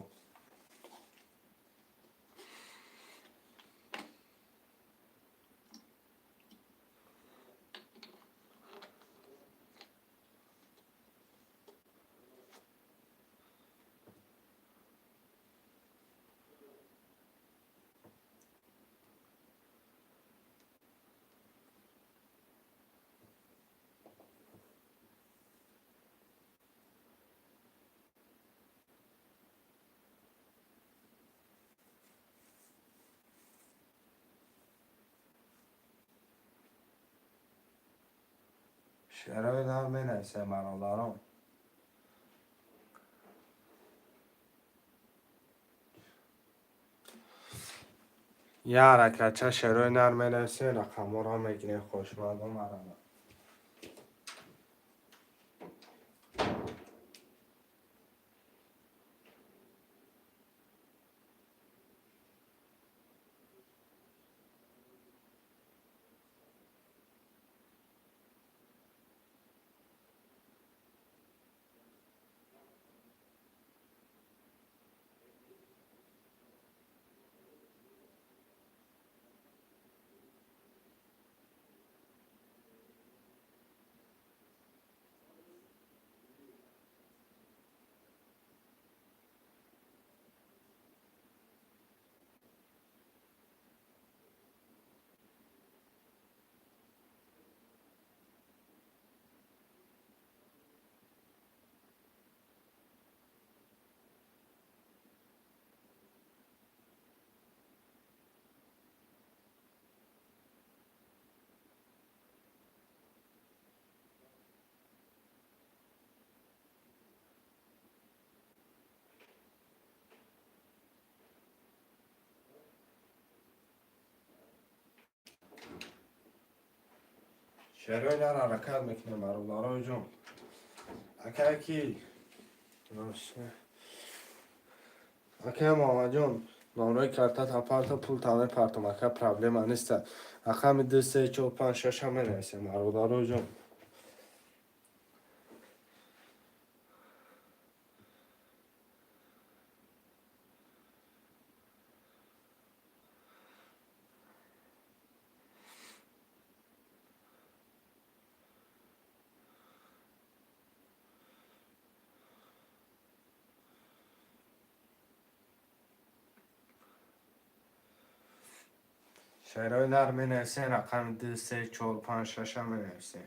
Speaker 1: Шерои нар, менависем, бародарон. Я ҳаракатча, шерои нар, менависем, рақамҳоро мегирем. Хоҳишмандон, марҳамат. Шерои нар, ҳаракат мекунем, бародарои ҷон. Акаки акай Муҳаммадҷон, номрои картата парта, пул мепартам, ака, проблема неста. Рақами ду, се, чор, панҷ, шаша менависем, бародарои ҷон. Шерои нар, менависем, рақами ду, се, чор, панҷ, шаша менависем.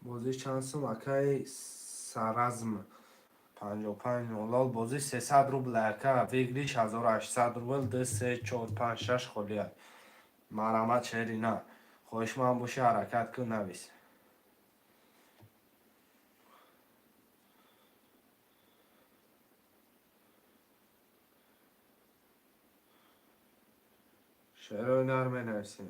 Speaker 1: Бозӣ чанд сум, акаи Саразм? 5500 бозӣ 300 рубл, ака, выигрыш 1800 рубл. Ду, се, чор, панҷ, шаш холия. Марҳамат, шери нар, хоҳишманд бошӣ, ҳаракат кун, навис. Шерои нар, менависем.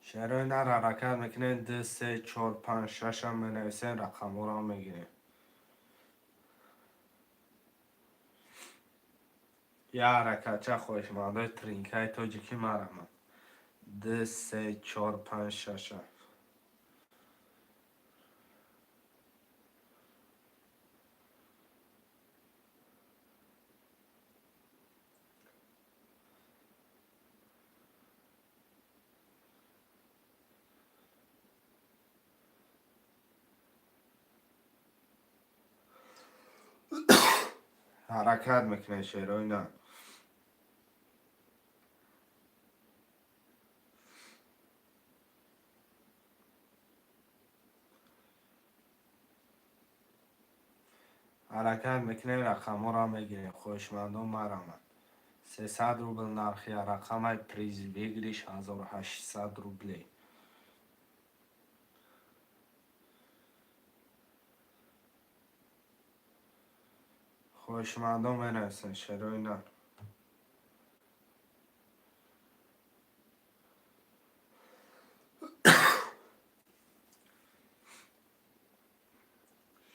Speaker 1: Шерои нар, ҳаракат мекунем, ду, се, чор, панҷ, шашам менависем, рақамҳоро мегирем. Я ҳаракатча, хоҳишмандои тринкаи тоҷикӣ, марҳамат. Ду, се, чор, панҷ, шаша. Ҳаракат мекунем, шерои нар. Ҳаракат мекунем, рақамҳоро мегирем. Хоҳишмандон, марамад. 300 рубл нархи рақамай, приз выигрыш 1800 рублей. Хоҳишмандон менависанд, шерои нар.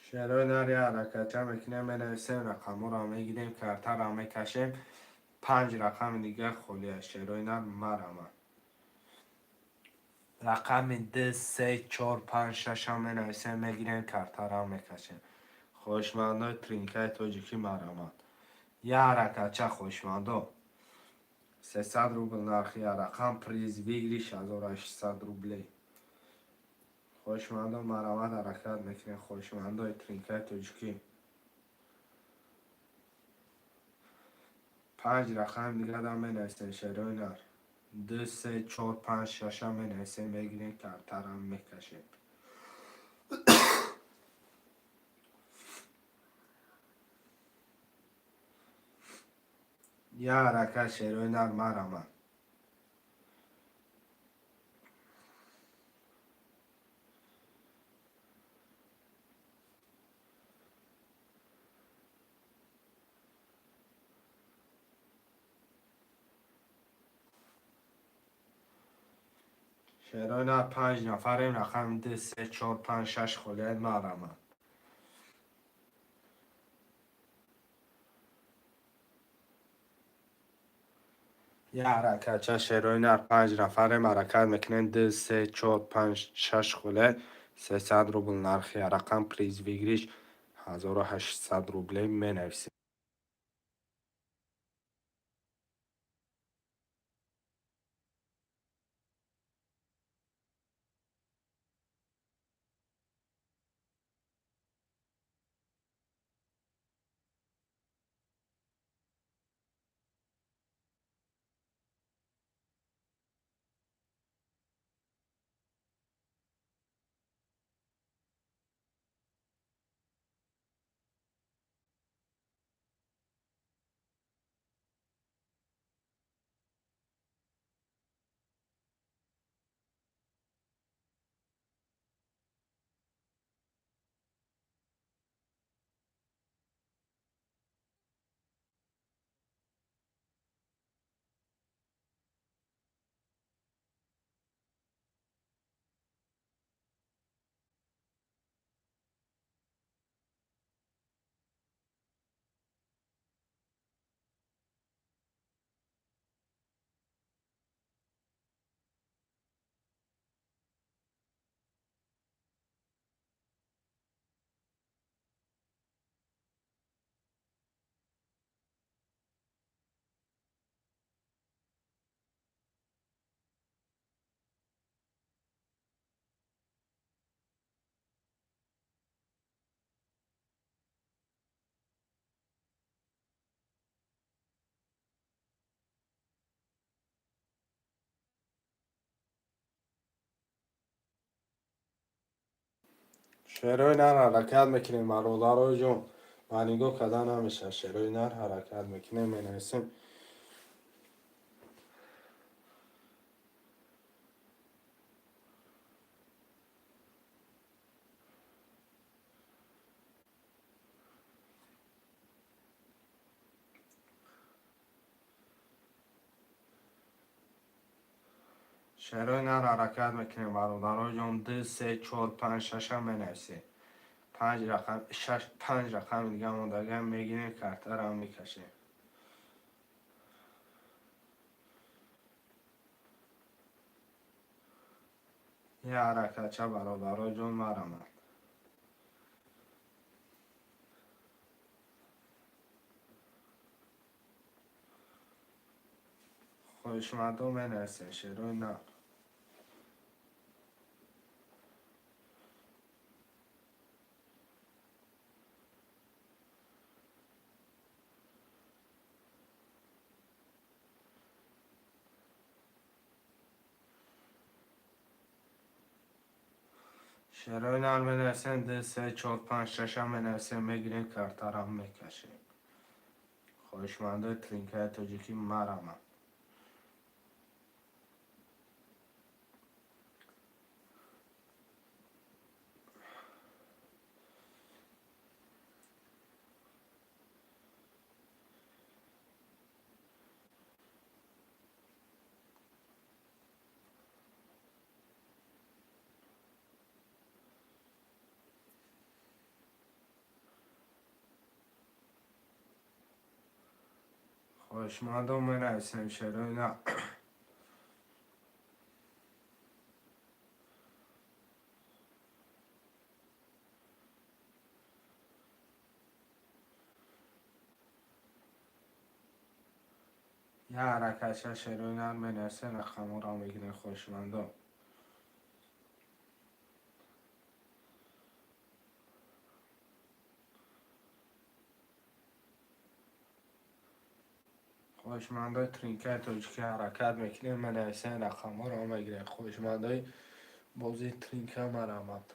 Speaker 1: Шерои нар, я ҳаракатча мекунем, менависем, рақамҳоро мегирем, картаро мекашем. Панҷ рақами дигар холия. Шерои нар, марамад. Рақами д, се, чор, панҷ, шашам менависем, мегирем, картаро мекашем. Хоҳишмандои тринкаи тоҷикӣ, марамад. Я ҳаракатча, хоҳишмандо. 300 рубл нархи рақам, приз выигрыш 1800 рублей. Хоҳишмандо, марамад, ҳаракат мекунем, хоҳишмандои тринкаи тоҷикӣ. Панҷ рақами дигарам менависем, шерои нар. Ду, се, чор, панҷ, шашам менависем, мегирем, картарам мекашем. Я ҳаракат, шерои нар, марамад. Шерои нар, панҷ нафарем, рақами ду, се, чор, панҷ, шаш холият, марамад. Я ҳаракатча, шерои нар, панҷ нафарем, ҳаракат мекунем, ду, се, чор, панҷ, шаш холият, 300 рубл нархи рақам, приз выигрыш 1800 рублей, менависем. Шерои нар, ҳаракат мекунем, бародарои ҷон. Ба нигоҳ карда намешавад. Шерои нар, ҳаракат мекунем, менависем. Шерои нар, ҳаракат мекунем, бародарои ҷон, ду, се, чор, панҷ, шашам менависем. Панҷ рақам, шаш, панҷ рақами дига мондагиам мегирем, картарам мекашем. Я ҳаракатча, бародарои ҷон, марамад. Хоҳишмандон, менависем, шерои нар. Шерои нар менависем, д, се, чор, панҷ, шаша менависем, мегирем, картарам мекашем. Хоҳишмандои тринкаи тоҷикӣ мараманд. Хоҳишмандон менависем, шерои нар. Я ҳаракатша шерои нар менависем, рақамҳоро мегирем, хоҳишмандон. Хоҳишмандои тринкаи тоҷикӣ ҳаракат мекунем, менависем, рақамҳоро мегирем. Хоҳишмандои бозии тринка мараманд.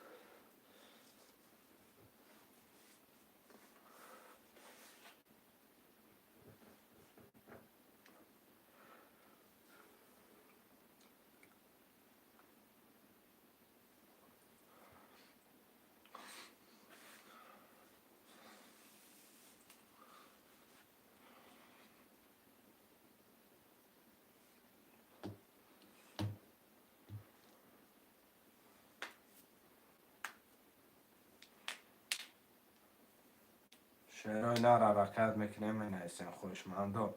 Speaker 1: Шерои нар ҳаракат мекунем, менависем, хоҳишмандон.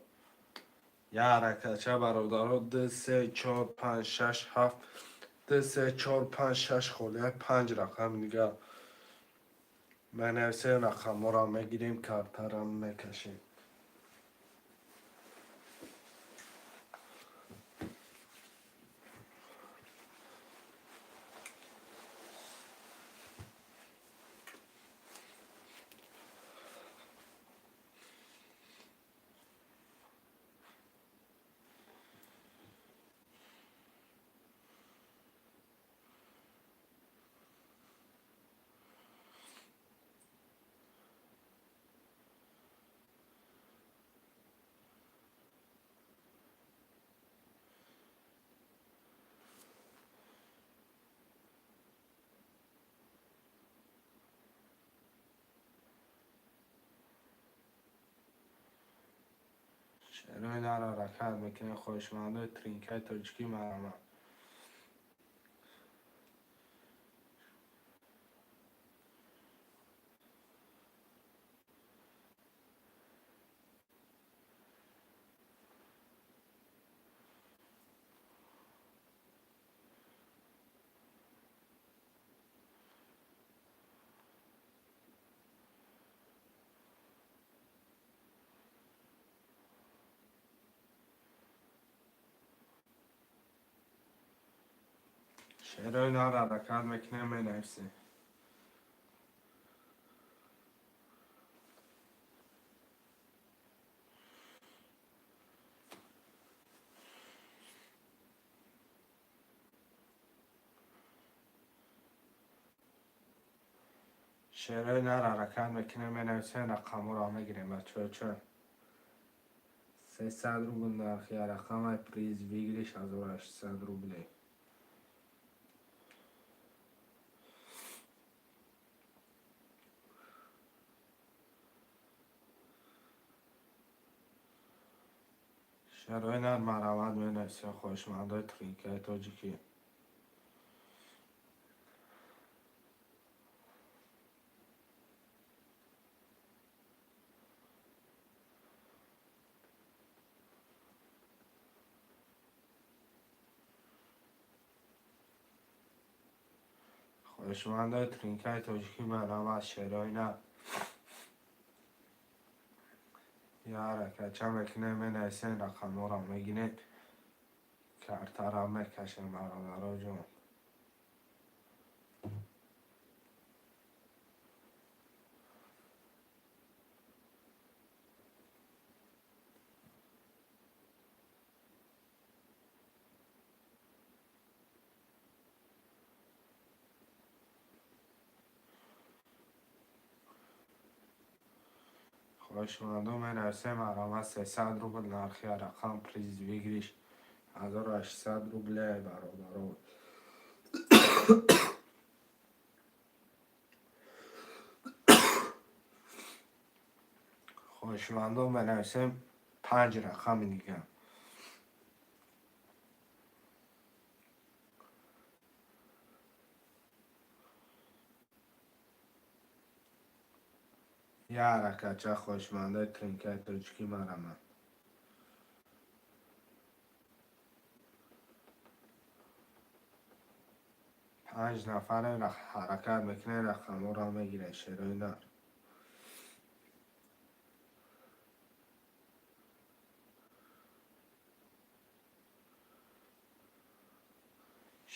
Speaker 1: Я ҳаракатча, бародаро, д, се, чор, панҷ, шаш, ҳафт, д, се, чор, панҷ, шаш, холия панҷ рақам дигар менависем, рақамҳоро мегирем, картаро мекашем. Шерои нар ҳаракат мекунем, хоҳишмандои тринкаи тоҷикӣ мараманд. Шерои нар ҳаракат мекунем, менависем. Шерои нар ҳаракат мекунем, менависем, рақамҳоро мегирем, бачаҳо. Чо 300 рубл нархи рақамай, приз выигрыш 1800 рублей. Шерои нар марамад менависем, хоҳишмандои тринкаи тоҷикӣ. Хоҳишмандои тринкаи тоҷикӣ марамад, шерои нар. Я ҳаракатча мекунем, менависем, рақамҳоро мегирем, картаро мекашем, бародаро ҷон. Хоҳишмандо, менависем, марҳамат, 300 рубл нархи рақам, приз выигрыш 1800 рублей, бародаро. Хоҳишмандо, менависем панҷ рақами дига. Як ҳаракатча, хоҳишмандаи тринкаи тоҷикӣ, марҳамат. Панҷ нафаре ҳаракат мекунем, рақамҳоро мегирем, шерои нар.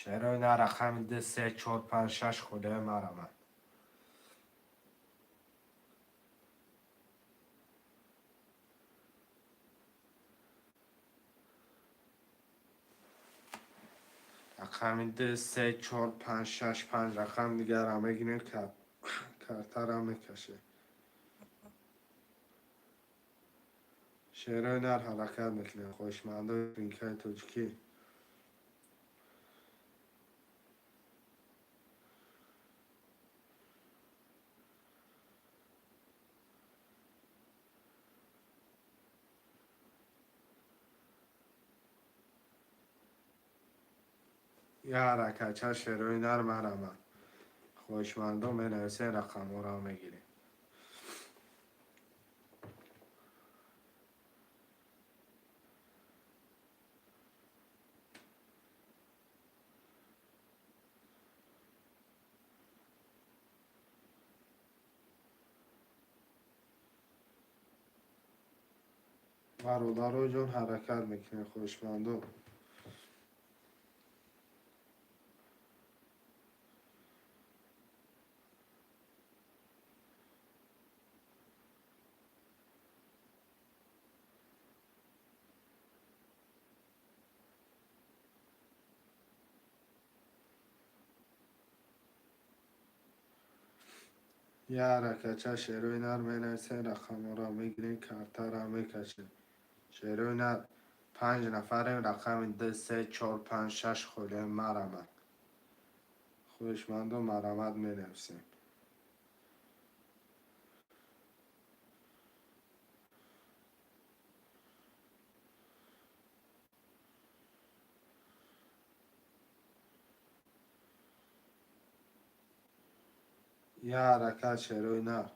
Speaker 1: Шерои нар, рақами ду, се, чор, панҷ, шаш холиҳои, марҳамат. Рақами ду, се, чор, панҷ, шаш, панҷ рақам дигарро мегирем, картаро мекашем. Шерои нар, ҳаракат мекунем, хоҳишмандои тринкаи тоҷикӣ. Як ҳаракатча, шерои нар, марҳамат. Хоҳишмандо, менависем, рақамҳоро мегирем. Бародаро ҷон, ҳаракат мекунем, хоҳишмандо. Як ҳаракатча, шерои нар, менависем, рақамҳоро мегирем, картаро мекашем. Шерои нар, панҷ нафарем, рақами ду, се, чор, панҷ, шаш холиҳои, марҳамат. Хоҳишмандо, марҳамат, менависем. Як ҳаракат, шерои нар.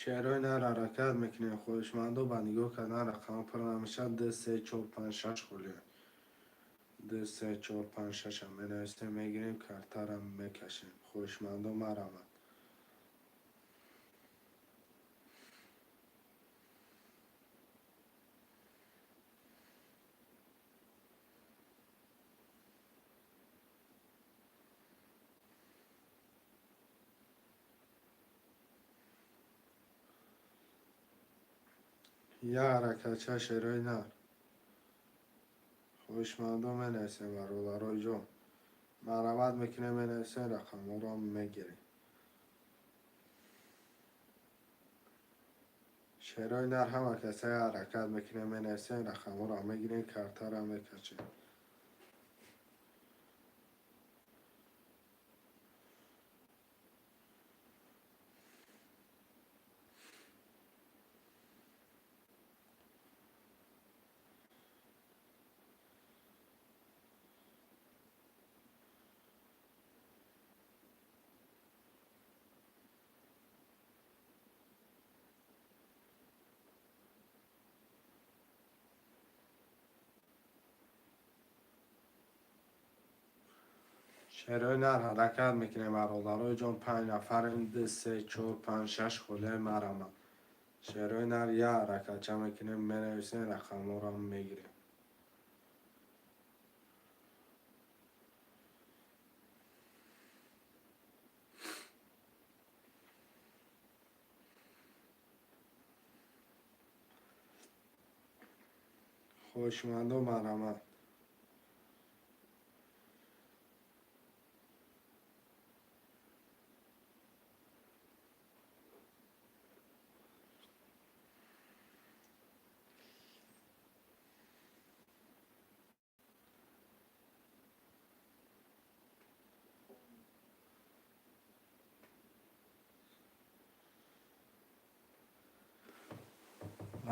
Speaker 1: Шерои нар, ҳаракат мекунем, хоҳишмандо. Ба нигоҳ кардан рақамҳо пур намешавад. Ду, се, чор, панҷ, шаш холиҳо. Ду, се, чор, панҷ, шашам менависем, мегирем, картаро мекашем. Хоҳишмандо, марҳамат. Як ҳаракатча, шерои нар. Хоҳишмандо, менависем, бародарои ҷон. Марҳамат мекунем, менависем, рақамҳоро мегирем. Шерои нар, ҳама касае ҳаракат мекунем, менависем, рақамҳоро мегирем, картаро мекашем. Шерои нар, ҳаракат мекунем, бародарои ҷон. Панҷ нафарем, ду, се, чор, панҷ, шаш холияи марама. Шерои нар, як ҳаракатча мекунем, менависем, рақамҳоро мегирем. Хоҳишмандо, марҳамат.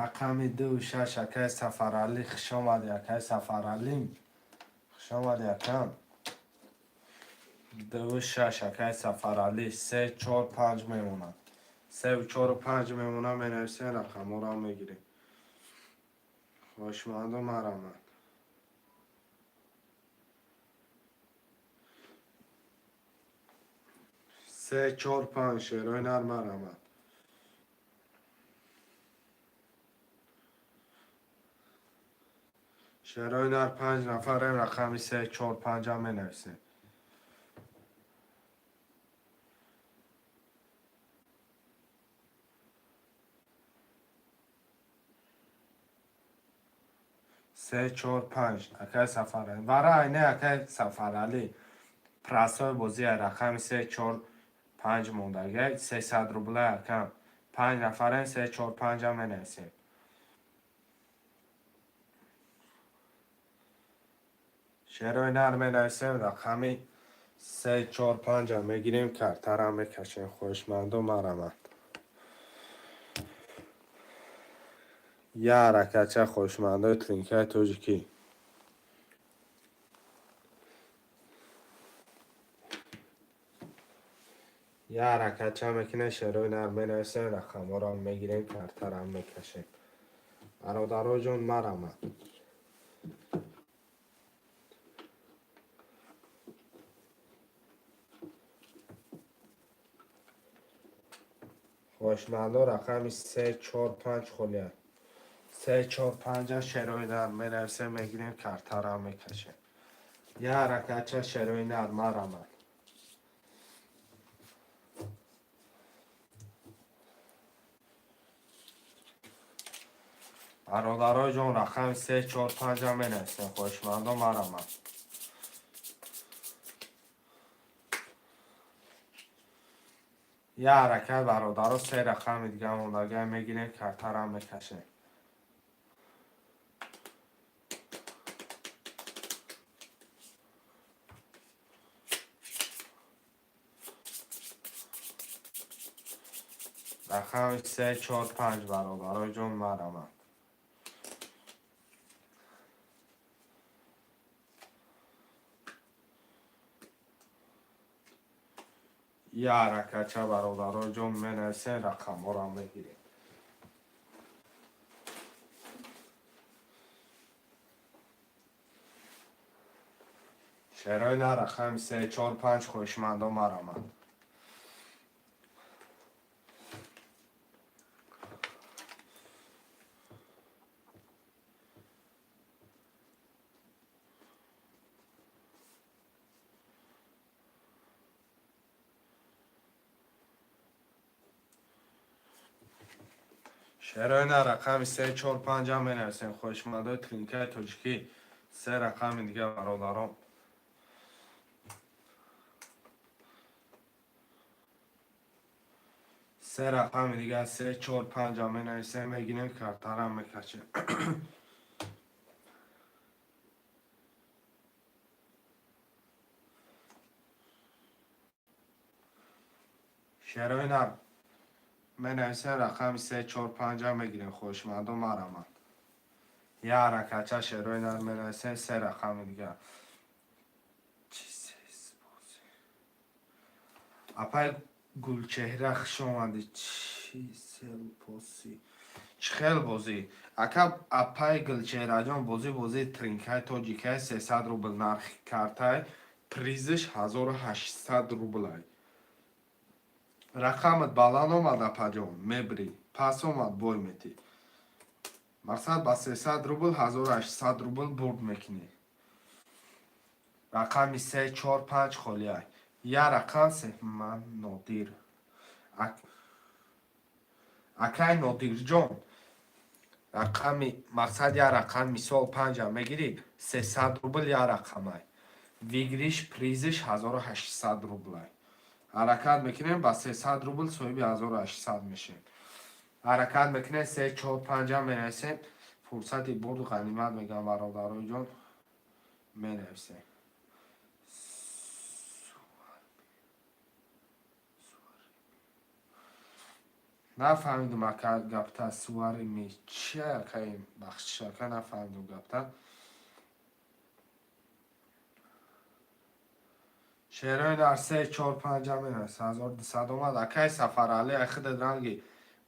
Speaker 1: Рақами ду шаш, акай Сафаралӣ, хуш омадӣ. Акай Сафаралӣ, хуш омадӣ, акам. Ду шаш, акай Сафаралӣ. Се, чор, панҷ мемонад, севу чору панҷ мемонад. Менависем, рақамҳоро мегирем. Хоҳишмандо, марҳамат. Се, чор, панҷ, шерои нар, марҳамат. Шерои нар, панҷ нафарем, рақами се, чор, панҷам менависем. Се, чор, панҷ, акай Сафаралӣ. Вара айне, акай Сафаралӣ, простой бозия. Рақами се, чор, панҷ мондага, 300 рубла, акам. Панҷ нафарем, се, чор, панҷам менависем. Шерои нар, менависем, рақами се, чор, панҷам мегирем, картарам мекашем. Хоҳишмандо, марҳамат. Як ҳаракатча, хоҳишмандои тринкаи тоҷикӣ. Як ҳаракатча мекунем, шерои нар, менависем, рақамҳоро мегирем, картарам мекашем. Бародароҷон, марҳамат. Хоҳишмандо, рақами се, чор, панҷ холия. Се, чор, панҷа, шерои нар, менависем, мегирем, картарам мекашем. Як ҳаракатча, шерои нар, марҳамат. Бародарои ҷон, рақами се, чор, панҷа менависем. Хоҳишмандо, марҳамат. Як ҳаракат, бародаро, се рақами дига мондага, мегирем, картарам мекашем. Рақами се, чор, панҷ, бародарои ҷон, марҳамат. Як ҳаракатча, бародарои ҷон, менависем, рақамҳоро мегирем. Шерои нар, рақами се, чор, панҷ, хоҳишмандо, марҳамат. Шерои нар, рақами се, чор, панҷам менависем. Хоҳишмандои тринкаи тоҷикӣ, се рақами дига, бародарон. Се рақами дига, се, чор, панҷам менависем, мегирем, картарам мекашем. Шерои нар, менависем, рақами се, чор, панҷам мегирем. Хоҳишмандо, марҳамат. Як ҳаракатча, шерои нар, менависем, се рақами дига. Чӣ бозӣ? Апай Гулчеҳра, хуш омадӣ. Чӣ селпоси, чӣ хел бозӣ, ака? Апай Гулчеҳраҷон, бозӣ, бозии тринкаи тоҷикай, 300 рубл нархи картай. Призиш 1800 рублай. Рақамат баланд омад, апаҷон, мебирӣ, пас омад, бой метӣ. Мақсад, ба 300 рубл 1800 рубл бурд мекунӣ. Рақами се, чор, панҷ холиай. Я рақам се. Ман Нодир. Акай Нодирҷон, рақами, мақсад, я рақам, мисол, панҷа мегирӣ, 300 рубл я рақамай. Выигрыш, призиш 1800 рублай. Ҳаракат мекунем, ба 300 рубл соҳиби 1800 мешем. Ҳаракат мекунем, се, чор, панҷа менависем. Фурсати бурд ғанимат мегӯям, бародарои ҷон, менависем. Нафаҳмидум, ака, гапта. Суарими чи, акаи? Бахшиш, ака, нафаҳмидум гапта. Шерои дар се, чор, панҷа менавис. 1200 омад, акаи Сафаралӣ. Айхидат ранги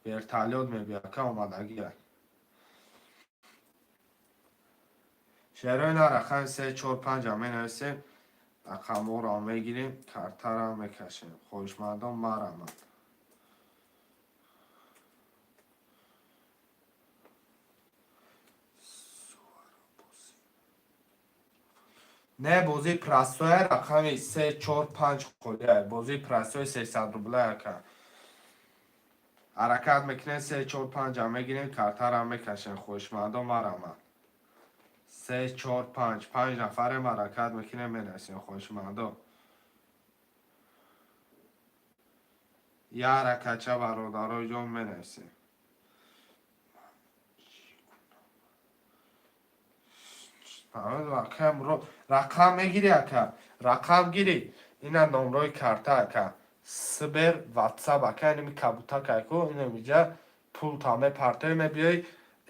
Speaker 1: вертолёт мебия, ака, омадагия. Шерои на рақами се, чор, панҷа менависем, рақамҳоро мегирем, картаро мекашем. Хоҳишмандон, марамад. Не, бозии простой, рақами се, чор, панҷ холия. Бозии простой 300 рубла, ака. Ҳаракат мекунем, се, чор, панҷа мегирем, картаро мекашем. Хоҳишмандон, марамад. Се, чор, панҷ, панҷ нафарем, ҳаракат мекунем, менависем, хоҳишмандон. Я ҳаракатча, бародарои ҷон, менависем. Рақам мегирӣ, ака, рақам гирӣ. Ина номрои карта, ака, Сбер, Ватсап, ака. Инами кабутак айку, инамиҷа пулта мепартои, мебиёй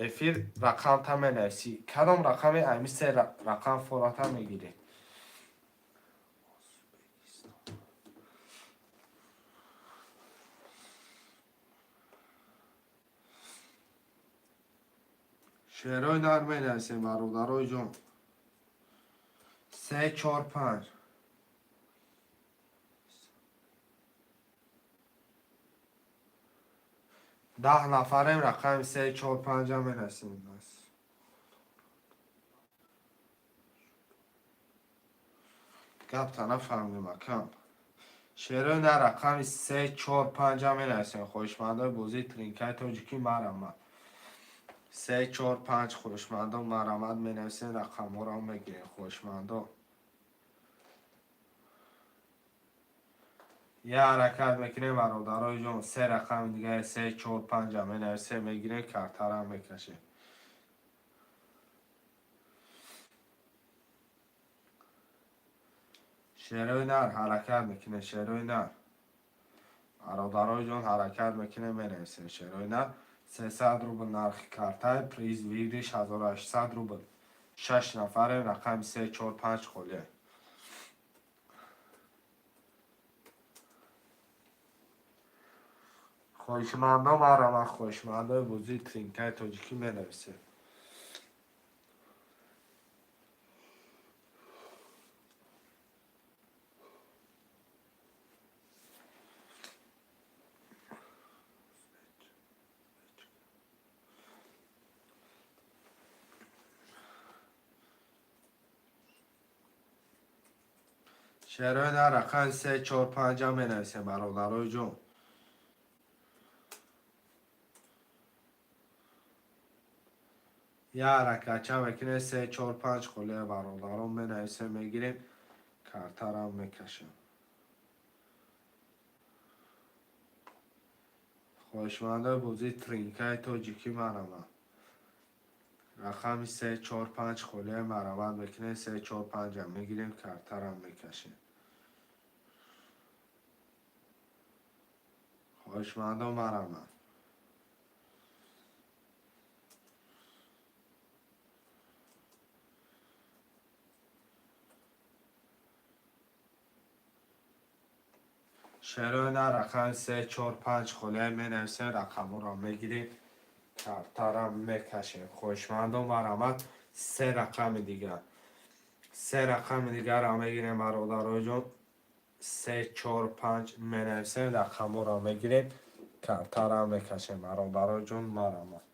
Speaker 1: эфир, рақамта менависӣ. Кадом рақами ами се рақам фората мегирӣ. Шерои нар менависем, бародарои ҷон. Се, чор, панҷ. 10 нафарем, рақами се, чор, панҷа менависем. Гапта нафаҳмидем, акам. Шерои на рақами се, чор, панҷа менависем. Хоҳишмандои бозии тринкаи тоҷикӣ, марамад. Се, чор, панҷ. Хоҳишмандон, марамад, менависем, рақамҳоро мегирем, хоҳишмандон. Я ҳаракат мекунем, бародарои ҷон. Се рақами дигаре, се, чор, панҷа менависем, мегирем, картара мекашем. Шерои нар, ҳаракат мекунем. Шерои нар, бародарои ҷон, ҳаракат мекунем, менависем. Шерои нар, 300 рубл нархи картай, приз, выигрыш 1800 рубл. Шаш нафарем, рақами се, чор, панҷ холия. Хоҳишмандо, марамад. Хоҳишмандои бозии тринкаи тоҷикӣ, менависем. Шерои на рақами се, чор, панҷа менависем, бародарои ҷон. Я ҳаракатча мекунем, се, чор, панҷ холия, бародарон, менависем, мегирем, картарам мекашем. Хоҳишмандои бозии тринкаи тоҷикӣ, марамад. Рақами се, чор, панҷ холия, марамат мекунем, се, чор, панҷа мегирем, картарам мекашем. Хоҳишмандон, марамад. Шерои на рақами се, чор, панҷ холия менависем, рақамҳоро мегирем, картарам мекашем. Хоҳишмандон, марамат. Се рақами дигар, Се рақами дигарро мегирем, бародароҷон. Се, чор, панҷ менависем, рақамҳоро мегирем, картаро мекашем, бародароҷон, марҳамат.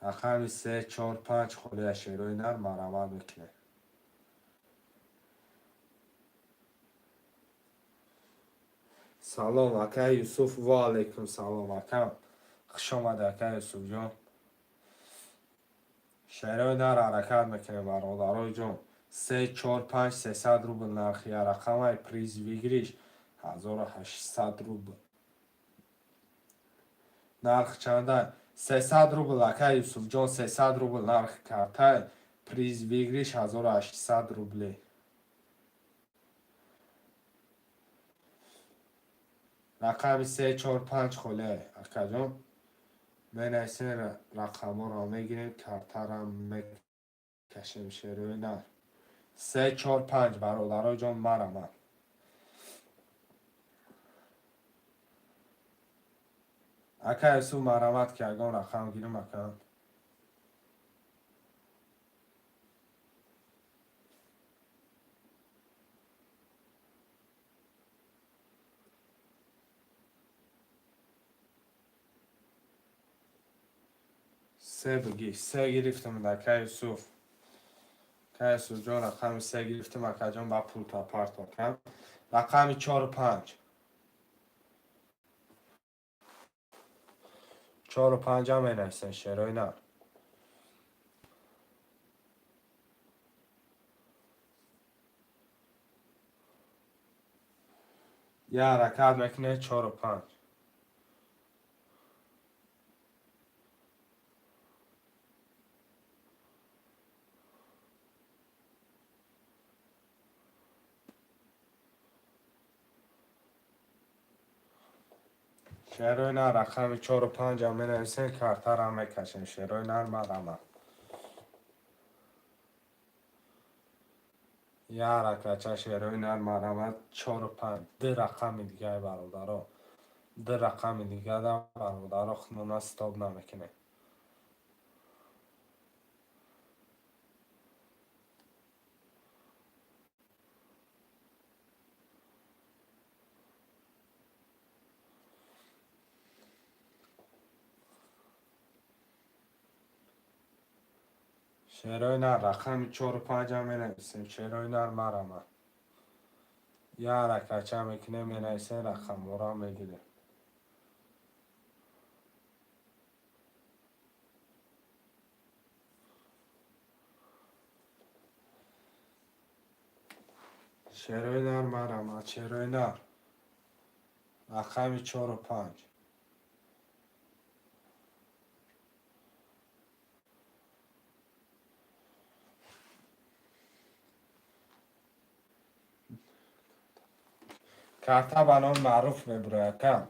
Speaker 1: Рақами се, чор, панҷ холия, шерои нар, марҳамат мекунем. Салом, акай Юсуф. Ва алайкум салом, акам, хуш омадӣ, акай Юсуфҷон. Шерои нар, ҳаракат мекунем, бародарои ҷон. Се, чор, панҷ, 300 рубл нархи рақамай, приз выигрыш 1800 рубл. Нарх чанда? 300 рубл, акай Юсуфҷон, 300 рубл нархи картай, приз выигрыш 1800 рублей. Рақами се, чор, панҷ холия, акаҷон, менависем, рақамҳоро мегирем, картаро мекашем. Шерои нар, се, чор, панҷ, бародароҷон, марҳамат. Ака Юсуф, марҳамат, ки ягон рақам гирим, ака. Се бигӣ. Се гирифтам, ака Юсуф. Ака Юсуфҷон, рақами се гирифтам, акаҷон, ба пулта парто акам. Рақами чору панҷ, чору панҷам менависем, шерои нар. Я ҳаракат мекунед, чору панҷ. Шерои нар, рақами чору панҷам менависем, картаро мекашем. Шерои нар, марҳамат. Я ҳаракатча, шерои нар, марҳамат, чору панҷ. Ду рақами дигаи, бародаро, ду рақами дигара, бародаро, хунона стоп намекунем. Шерои нар, рақами чору панҷам менависем. Шерои нар, марҳамат. Я ҳаракатча мекунем, менависем, рақамҳоро мегирем. Шерои нар, марҳамат, шерои нар, рақами чору панҷ. Карта ба номи Маъруф мебурояд, ака.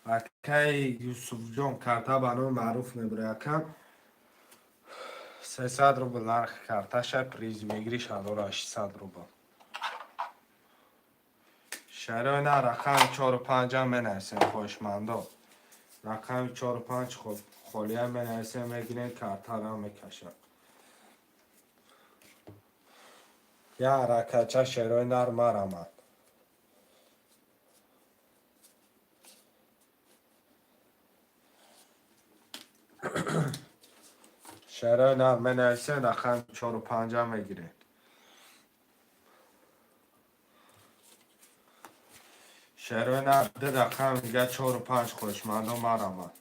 Speaker 1: Акаи Юсуфҷон, карта ба номи Маъруф мебурояд, ака. 300 рубл нархи карташа, приз выигрыш 1800 рубл. Шарои нар, рақами чору панҷам менависем, хоҳишмандо. Рақами чору панҷ холия менависем, мегирем, картаро мекашам. Я ҳаракатча, шерои нар, марҳамат. Шерои нар менависем, рақами чору панҷам мегирем. Шерои нар, ду рақам дига, чору панҷ, хоҳишмандо, марҳамат.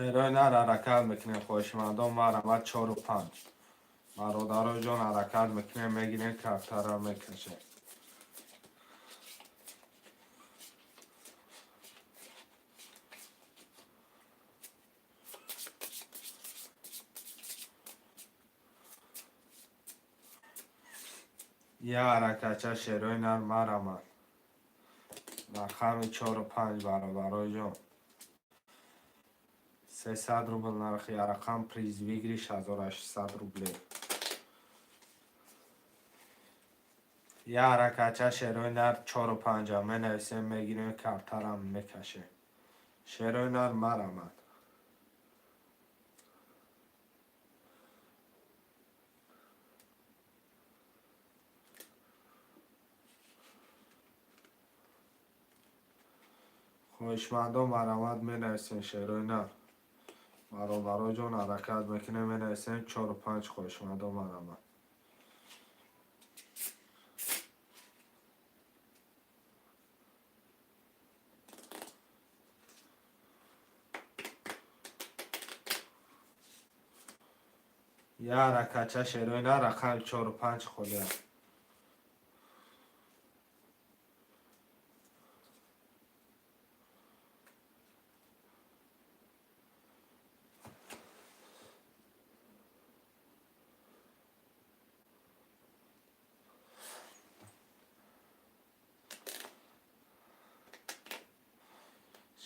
Speaker 1: Шерои нар, ҳаракат мекунем, хоҳишмандон, марҳамат, чору панҷ. Бародарои ҷон, ҳаракат мекунем, мегирем, картаро мекашем. Я ҳаракатча, шерои нар, марҳамат. Рақами чору панҷ, бародарои ҷон. 300 рубл нархи рақам, приз выигрыш 1800 рублей. Я ҳаракатча, шерои нар, чору панҷа менависем, мегирем, картарам мекашем. Шерои нар, марамад. Хоҳишмандон, марамад, менависем, шерои нар. Бародароҷон, ҳаракат мекунем, менависем чору панҷ. Хоҳишмандон, марамад. Я ҳаракатча, шерои нар, рақами чору панҷ холия.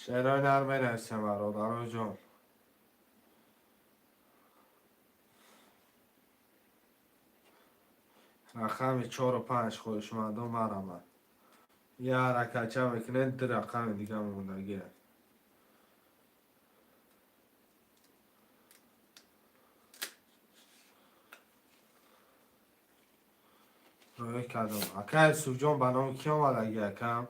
Speaker 1: Шерои нар менависем, бародароҷон. Рақами чору панҷ, хоҳишмандон, марамад. Я ҳаракатча мекунем, ду рақами дига мондагия. Роҳӣ кардам. Ака Юсуфҷон, ба номи кӣ омадаги, акам?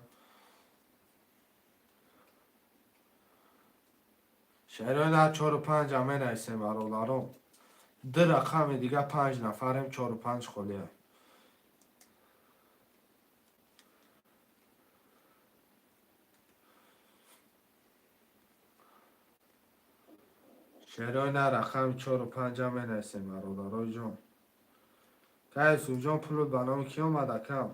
Speaker 1: Шерои нар, чору панҷа менависем, бародарон. Ду рақами дига, панҷ нафарем, чору панҷ холия. Шерои нар, рақами чору панҷа менависем, бародароҷон. Ка Юсуфҷон, пулут ба номи кӣ омад, акам?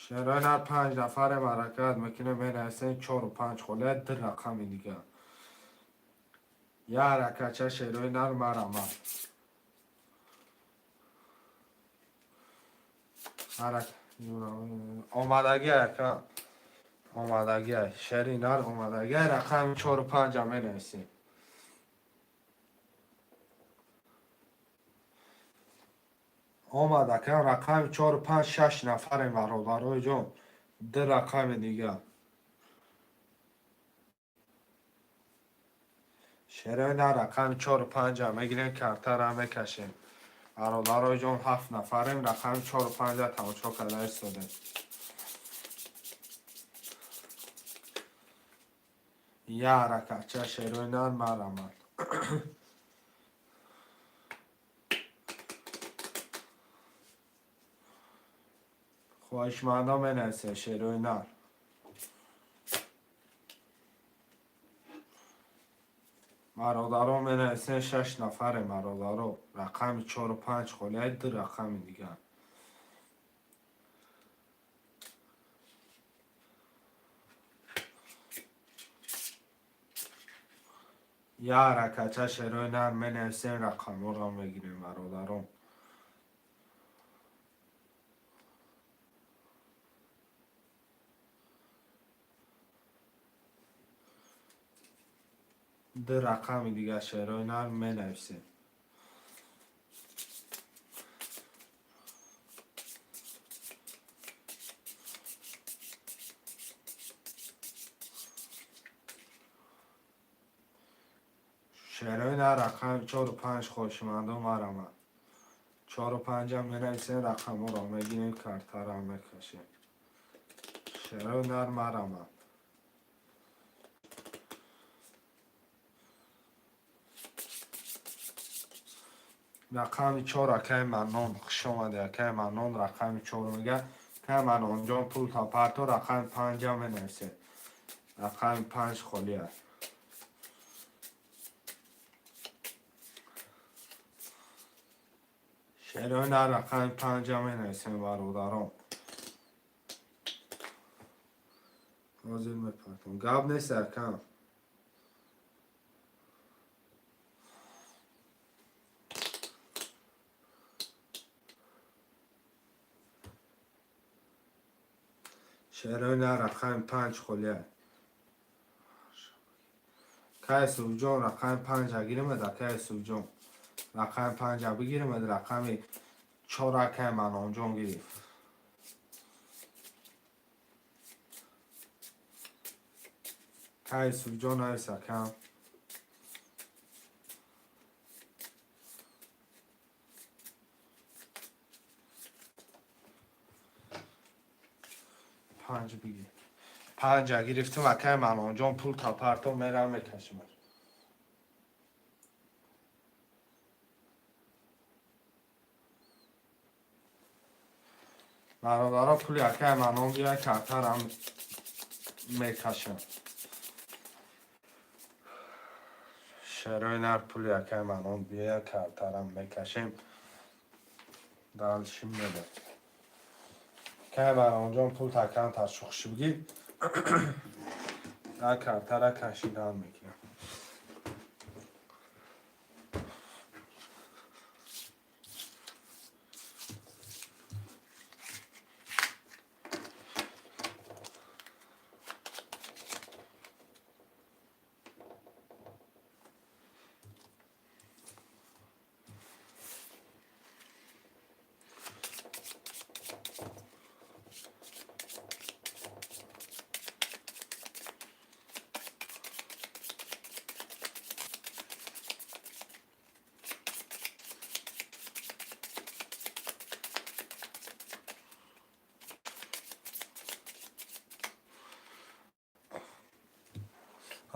Speaker 1: Шерои нар, панҷ нафарем, ҳаракат мекунем, менависем чору панҷ холия, ду рақами дига. Я ҳаракатча, шерои нар, марамад. Омадагӣ, ака, омадагӣ. Шери нар омадагӣ, рақами чору панҷа менависем. Омад, ака, рақами чору панҷ, шаш нафарем, бародарои ҷон, ду рақами дига. Шерои нар, рақами чору панҷа мегирем, картара мекашем. Бародарои ҷон, ҳафт нафарем, рақами чору панҷа тамошо карда истодем. Я ҳаракатча, шерои нар, марамад. Хоҳишмандон, менависед, шерои нар. Бародарон, менависен, шаш нафарем, бародаро. Рақами чору панҷ холия, ду рақами дигар. Я ҳаракатча, шерои нар, менависем, рақамҳоро мегирем, бародарон. Ду рақами дига, шерои нар, менависем. Шерои нар, рақами чору панҷ, хоҳишмандон, марамад. Чору панҷам менависем, рақамҳоро мегирем, картара мекашем. Шерои нар, марамад. Рақами чор, акаи Маннон, хуш омадӣ, акаи Маннон. Рақами чор мега. Акаи Маннонҷон, пул парто, рақами панҷам менависед. Рақами панҷ холӣ аст. Шерои нар, рақами панҷам менависем, бародарон. Ҳозир мепартом. Гап нест, акам. Шерои нар, рақами панҷ холия. Кай Юсуфҷон, рақами панҷа гиримад. Акай Юсуфҷон, рақами панҷа бигиримад. Рақами чор акай Манонҷон гирифт. Кай Юсуфҷон, навис, акам. Панҷ бигир. Панҷа гирифтим, акай Манонҷон. Пул тапарто мерам, мекашим. Бародаро, пули акай Манон бия, картарам мекашам. Шерои нар, пули акай Манон бия, картарам мекашем, дальше медад. Кай Манонҷон, пул такамтар шухши бигир, дар картара кашидан мекунам.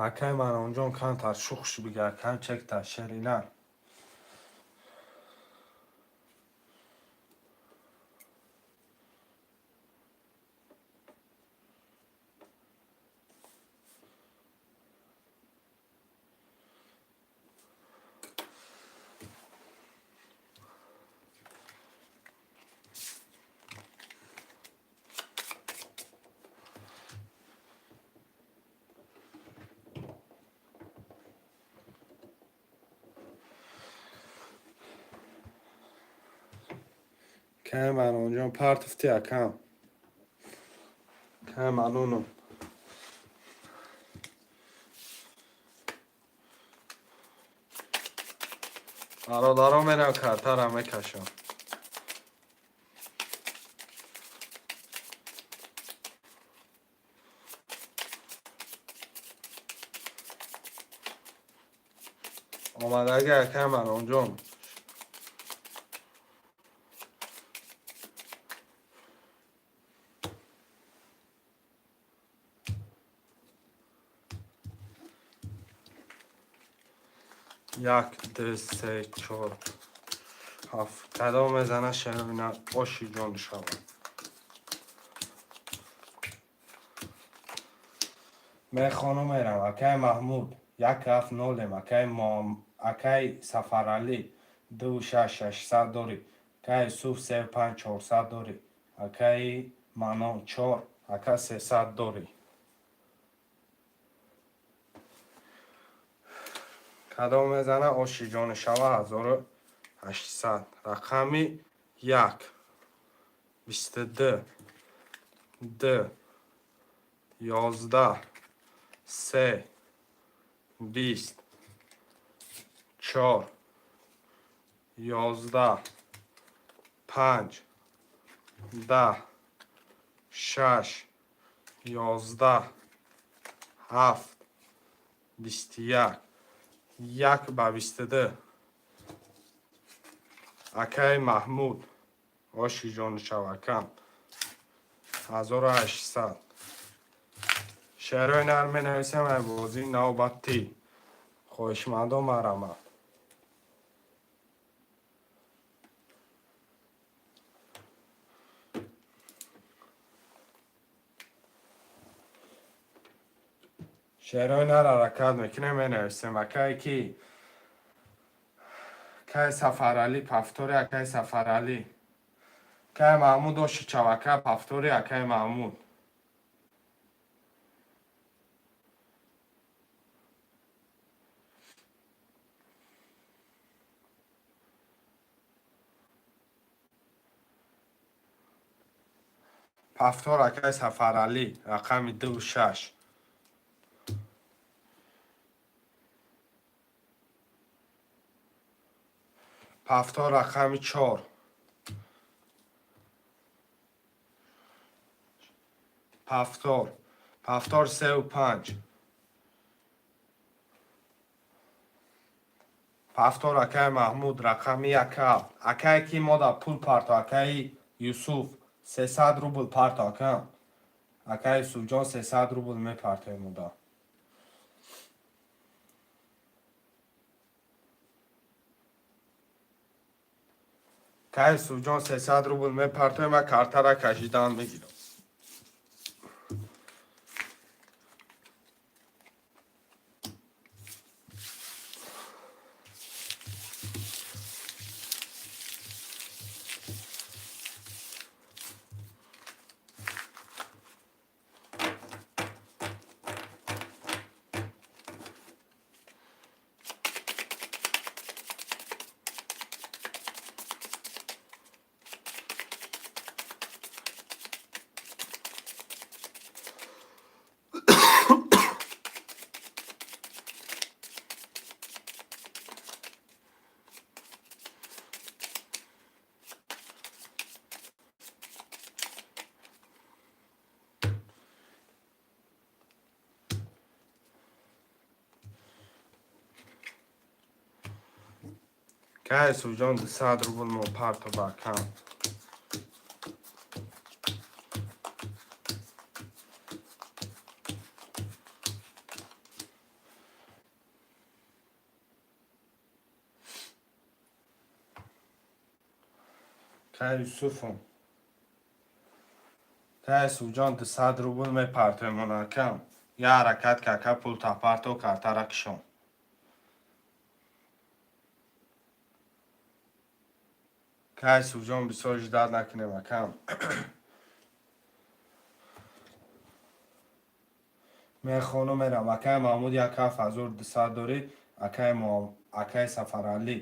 Speaker 1: Акай Манонҷон, камтар шухш бигар, кам чекта шеринар. Кай Манонҷон, партуфти, акам. Кай Маноном. Бародаро, мерам, картара мекашам. Омадаги, акай Манонҷон. Як, ду, се, чор, ҳафт. Кадом мезана, шерина, оши ҷон шавад. Мехону мерам. Акай Маҳмуд, як ҳафт нолем. Акай Сафаралӣ, ду шаш 600 дорӣ. Акай Юсуф, се панҷ 400 дорӣ. Акаи Манон, чор, ака, 300 дорӣ. Кадом мезана, оши ҷони шава, 1800. Рақами як, 22, д, 11, се, 20, чор, 11, панҷ, 10, шаш, 11, ҳафт, 21. Як ба 22. Акаи Маҳмуд, оши ҷони шавакам, 1800. Шеърҳои нар менависем. Ай бозии навбатӣ, хоҳишмандон, марҳамат. Шеърҳои нар ҳаракат мекунем, менависем. Акае ки кай Сафаралӣ, повтори. Акаи Сафаралӣ, кай Маҳмуд, оши чавака, повтори, акаи Маҳмуд. Повтор, акаи Сафаралӣ, рақами ду шаш. Повтор рақами чор. Повтор. Повтор сеу панҷ. Повтор, акаи Маҳмуд, рақами яка. Акае ки мода пул парто, акаи Юсуф, 300 рубл парто, ака. Акаи Юсуфҷон, 300 рубл мепартоем мода. Акаи Юсуфҷон, 300 рубл мепартоем, ва картара кашидан мегирам. Акаи Юсуфҷон, 200 рубл мо парто ба акам. Акаи Юсуфум. Акаи Юсуфҷон, 200 рубл мепартоем акам. Я ҳаракат ка, ака, пул та парто, картара кишон. Акаи Юсуфҷон, бисёр ждать накунем, акам. Мехону мерам. Акаи Маҳмуд, як 7200 дорӣ. Акаи Сафаралӣ,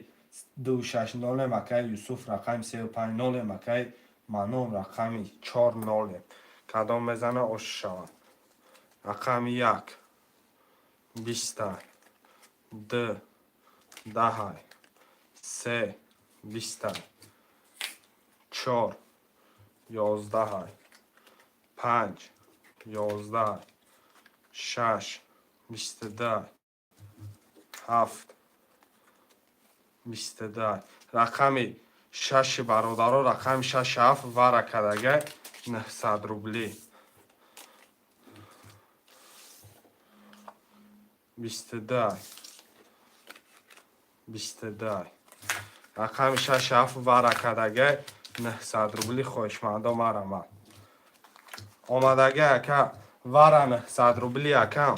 Speaker 1: ду шаш нолем. Акаи Юсуф, рақами сеу панҷ нолем. Акаи Манон, рақами чор нолем. Кадом мезана, ош шавад. Рақами як биста, д даҳай, се бистай, чор 11-ай, панҷ 11-ай, шаш 22-ай, ҳафт 22-ай. Рақами шаши, бародаро, рақами шаши ҳафт вара кардагай, 900 рублӣ. 22-ай, 22-ай. Рақами шаши ҳафт вара кардагай, 900 рублӣ. Хоҳишмандо, марамад. Омадагай, ака, вара 900 рублӣ, акам.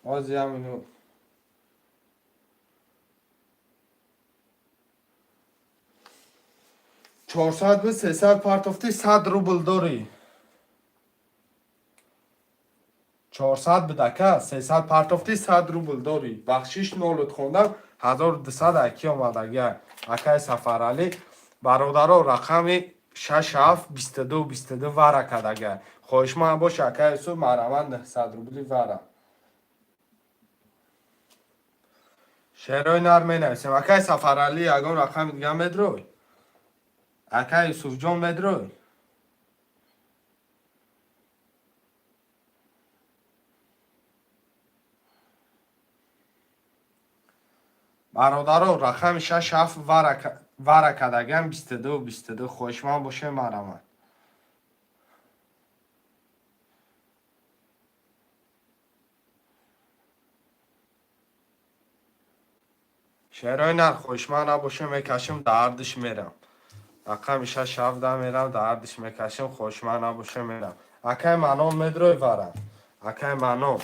Speaker 1: Ҳозир як минут. 400 буд, 300 партофтӣ, 100 рубл дорӣ. 400 буд, ака, 300 партофтӣ, 100 рубл дорӣ. Бахшиш, нолут хондам. 1200 аки омадагай, акаи Сафаралӣ. Бародаро, рақами шаш ҳафт 22 22 вара кардагай. Хоҳишманд боша, акаи Юсуф, марҳамат, 900 рубли вара. Шерои нар менависем. Акаи Сафаралӣ, ягон рақами дига медрой? Акаи Юсуфҷон, медрой? Бародаро, рақами шаш ҳафт вара кардагам, 22 22. Хоҳишманд боше, марҳамат. Шерои нар хоҳишманд набоше, мекашим, даҳардиш мерам. Рақами шаш ҳафт да мерам, даҳардиш мекашим. Хоҳишманд набоше, мерам. Акаи Манон, медрой вара? Акаи Манон,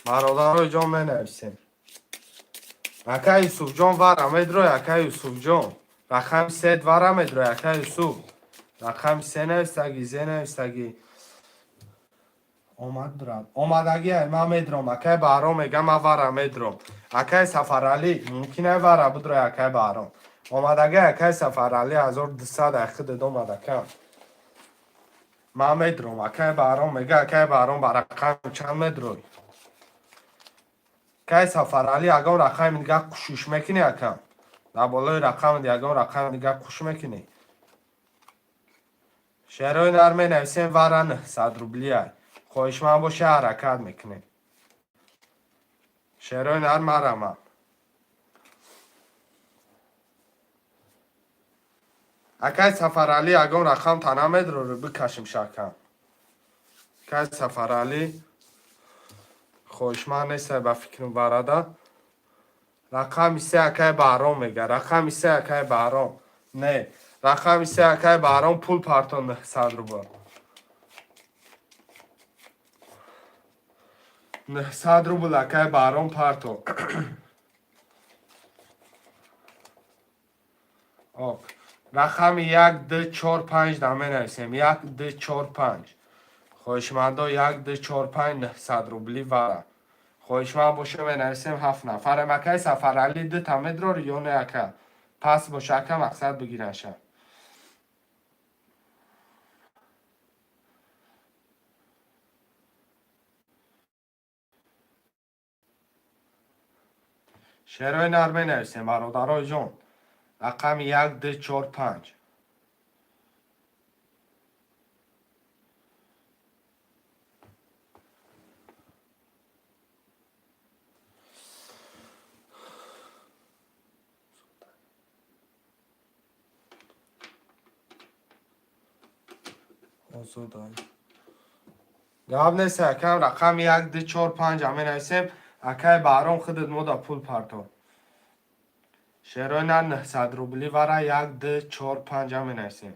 Speaker 1: бародарои ҷон, менависем. Акаи Юсуфҷон, вара медрой? Акаи Юсуфҷон, рақами сет вара медрой? Акаи Юсуф, рақами се навистагӣ, зе навистагӣ. Омад, брат, омадагиай, ман медром. Акай Баҳром мега, ман вара медром. Акай Сафаралӣ, мумкин ай вара бидрои. Акай Баҳром, омадагиай. Акай Сафаралӣ, 1200 ай худат омадакам, ман медром. Акай Баҳром мега, акай Баҳром, ба рақами чанд медрой? Акай Сафаралӣ, ягон рақами дига кӯшиш мекунӣ, акам? Дар болои рақами ягон рақами дига кӯш мекунӣ? Шерои нар, менависем, вара 900 рублиай. Хоҳишманд боша, ҳаракат мекунем. Шерои нар, марамам. Акай Сафаралӣ, ягон рақам тана медрорӣ, бикашим шакам? Акай Сафаралӣ хоҳишманд нестай, ба фикрам, варада. Рақами се, акай Баҳром мега, рақами се, акай Баҳром. Не, рақами се, акай Баҳром, пул парто, 900 рубл, 900 рубл, акай Баҳром, парто. Ок, рақами як, ду, чор, панҷ да менависем. Як, ду, чор, панҷ. Хоҳишмандо, як, ду, чор, панҷ, 900 рубли вара. Хоҳишманд боша, менависем. Ҳафт нафарем. Акай Сафаралӣ, дута медрори ё не, ака? Пас боша, ака, мақсад бигираша. Шерои нар, менависем, бародарои ҷон, рақами як, ду, чор, панҷ. Озодай, гап нест, акам. Рақами як, ду, чор, панҷ менависем. Акай Баҳром, худат мода пул парто. Шерои нар, 900 рубли вара, як, ду, чор, панҷа менависем.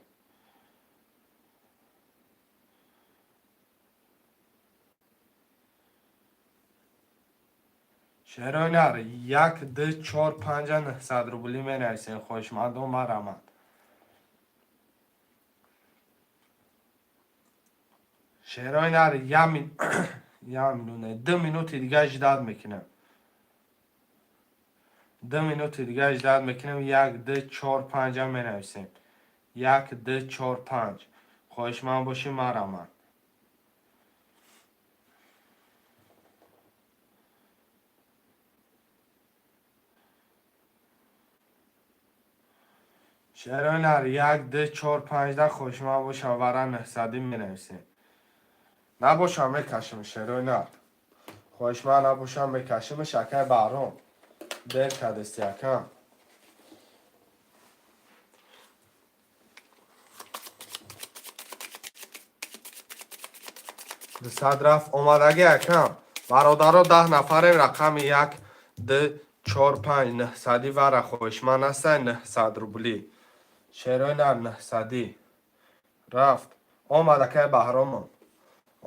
Speaker 1: Шерои нар, як, ду, чор, панҷа, 900 рубли менависем. Хоҳишмандон, марамад. Шерои нар, як минут, 2 минути дига ждать мекунам, 2 минути дига ждать мекунам. Як, ду, чор, панҷа менависем. Як, ду, чор, панҷ. Хоҳишманд бошӣ, марамад. Шерои нар, як, ду, чор, панҷда. Хоҳишманд бошам, вара 900-ӣ менависем. Набошам, мекашим. Шерои нар, хоҳишманд набошам, мекашимш. Акай Баҳром, дер кардести, акам. 200 рафт, омадагӣ, акам. Бародаро, 10 нафарем. Рақами як, ду, чор, панҷ, 900-ӣ вара. Хоҳишманд ҳастай? 900 рубли. Шерои нар, 900-ӣ рафт, омад. Акай Баҳромон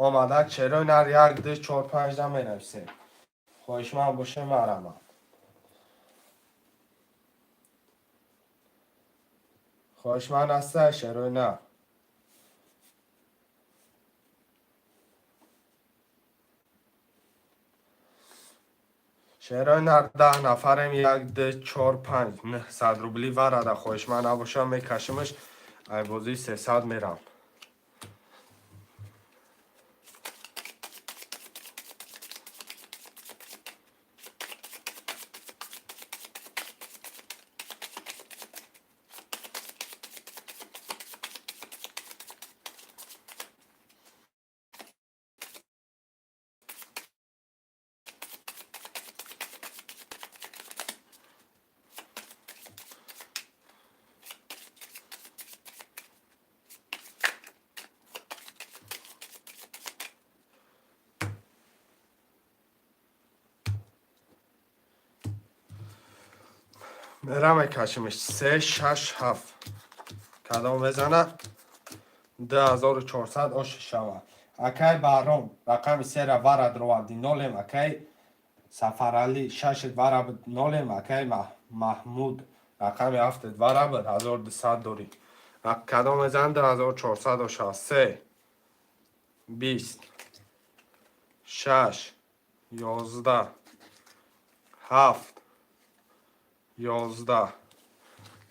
Speaker 1: омадак. Шерои нар, як, ду, чор, панҷ да менависем. Хоҳишманд боше, марамад. Хоҳишманд ҳастай, шерои нар? Шерои нар, 10 нафарем. Як, ду, чор, панҷ, 900 рубли варада. Хоҳишманд набошам, мекашимаш, айбозии 300 мерам. Мерам, мекашимаш. Се, шаш, ҳафт, кадом мезана? 2400 ош шава. Акай Баҳром, рақами сера вара дроварди, нолем. Акай Сафаралӣ, шашет вара буд, нолем. Акай Маҳмуд, рақами ҳафтет вара буд, 1200 дорӣ. Кадом мезана? 2400 оша. Се, 20. 6, 11, 7, 11.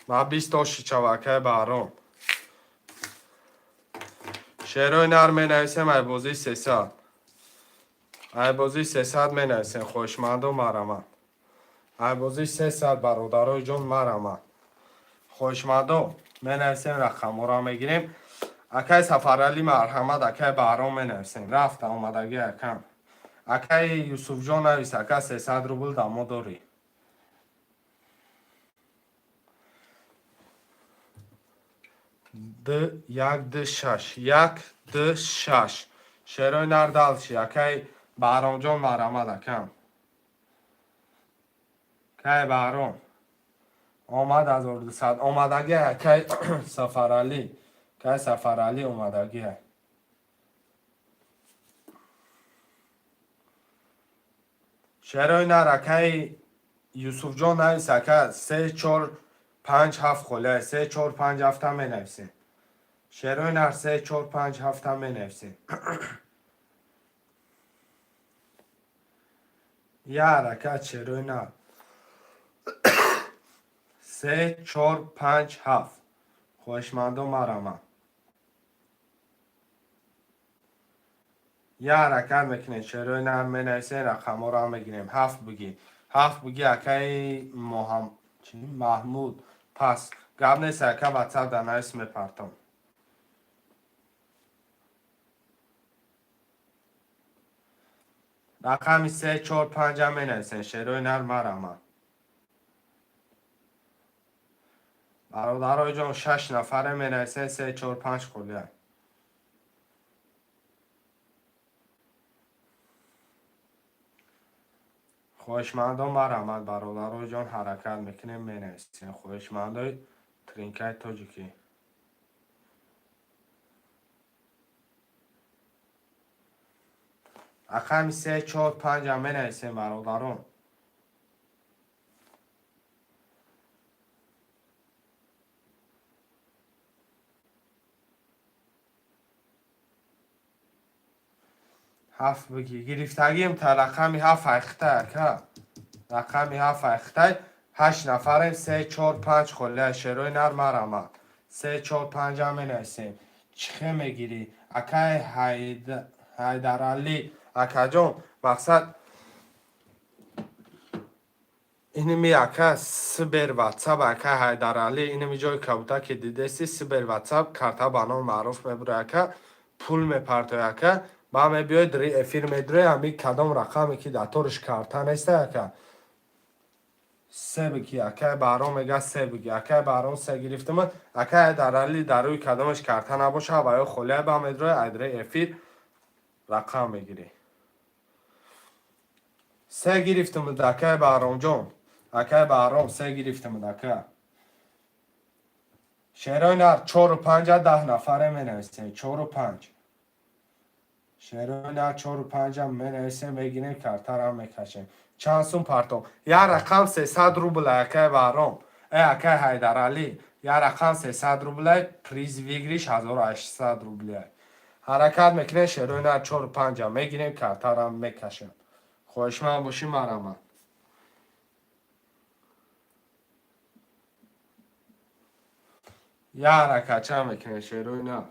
Speaker 1: Ма 20 оши чавакай Баҳром. Шерои нар менависем айбозии 300. Айбозии 300 менависем, хоҳишмандо марамад. Айбозии 300 бародарои ҷон марамад. Хоҳишмандо менависем, рақамҳоро мегирем. Акай Сафаралӣ марҳамат, акай Баҳром менависем. Рафта омадагӣ акам. Акай Юсуфҷон навис, ака 300 рубл дамо дорӣ. Д, як, д, шаш. Як, д, шаш. Шерои нар далчи. Акай Баҳромҷон марҳамат акам. Кай Баҳром. Омад 1200. Омадагӣ акай Сафаралӣ. Кай Сафаралӣ омадагӣ. Шерои нар акай Юсуфҷон навис ака 3, 4, 5, 7 холия. 3, 4, 5, 7 менависем. Шерои нар 3, 4, 5, 7 менависем. Я ҳаракат шерои нар. 3, 4, 5, 7. Хоҳишмандо марамад. Я ҳаракат мекунем, шерои нар менависем, рақамҳоро мегирем. Ҳафт бугӣ. Ҳафт бугӣ акаи Маҳмуд. Пас гап нест ака, WhatsApp дар навис мепартом. Рақами 3, 4, 5 менависем, шерои нар марамад. Бародарои ҷон, 6 нафаре менависем, 3, 4, 5 холия. Хоҳишмандон марҳамат, бародарои ҷон, ҳаракат мекунем, менависем. Хоҳишмандои тринкаи тоҷикӣ. Рақами 3, 4, 5 менависем, бародарон. Ҳафт бигӣ. Гирифтагием та рақами ҳафт айхтай ака. Рақами ҳафт айхтай. Ҳашт нафарем, 3, 4, 5 холия. Шерои нар марҳамат. 3, 4, 5 менависем. Чӣ хел мегирӣ? Акай Ҳайдаралӣ. Акаҷон, мақсад иними ака Сбер Ватсап ака Ҳайдаралӣ, иними ҷои кабута ки дидеси Сбер Ватсап карта ба ном маъруф мебура ака, пул мепартои ака, ба мебиёй дри эфир медурӣ, ҳами кадом рақаме ки дар ториш карта неста ака. Се бигӣ, акай Баҳром мега се бигӣ, акай Баҳром се гирифтама, акай Ҳайдаралӣ дар рӯи кадомаш карта набоша, ва ё холия ба медурӣ, айдри эфир рақам мегирӣ. Се гирифтам акай Баҳромҷон. Акай Баҳром се гирифтам ака. Шерои нар 4 5 10 нафаре менависем. 4 5. Шерои нар 4 5 менависем, мегирем, картара мекашем. Чанд сум партом? Я рақам 300 рубл акай Баҳром. Э акай Ҳайдаралӣ, я рақам 300 рубл, приз выигрыш 1800 рубл. Ҳаракат мекунем, шерои нар 4 5 мегирем, картара мекашем. Хоҳишманд бошӣ марҳамат. Я ҳаракатча мекунем, шерои нар.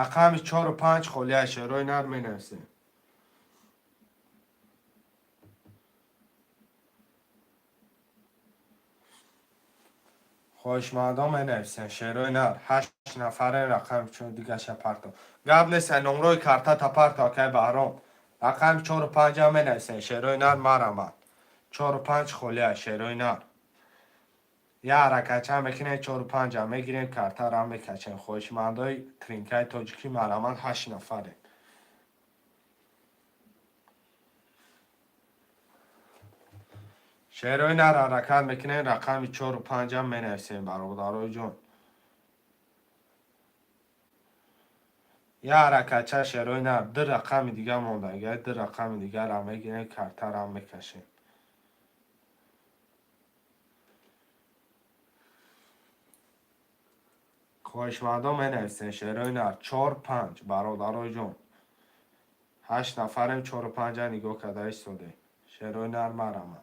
Speaker 1: Рақами 4 5 холия, шерои нар менависем. Хоҳишмандон менависем, шерои нар. 8 нафаре рақами чор дигаша парто. Гап нест, номрои карта та парто акай Баҳром. Рақами 4 5 менависем, шерои нар марҳамат. 4 5 холия, шерои нар. Я ҳаракатча мекунем, 4 5 мегирем, картара мекашем. Хоҳишмандои тринкаи тоҷикӣ марҳамат, 8 нафаре. Шерои нар ҳаракат мекунем, рақами 4 5 менависем, бародарои ҷон. Я ҳаракатча шерои нар, ду рақами дига монда. Агар ду рақами дигарам мегирем, картарам мекашем. Хоҳишмандон, менависен, шерои нар, чор панҷ, бародарои ҷон. Ҳашт нафарем, чору панҷа нигоҳ карда истодем. Шерои нар, марама.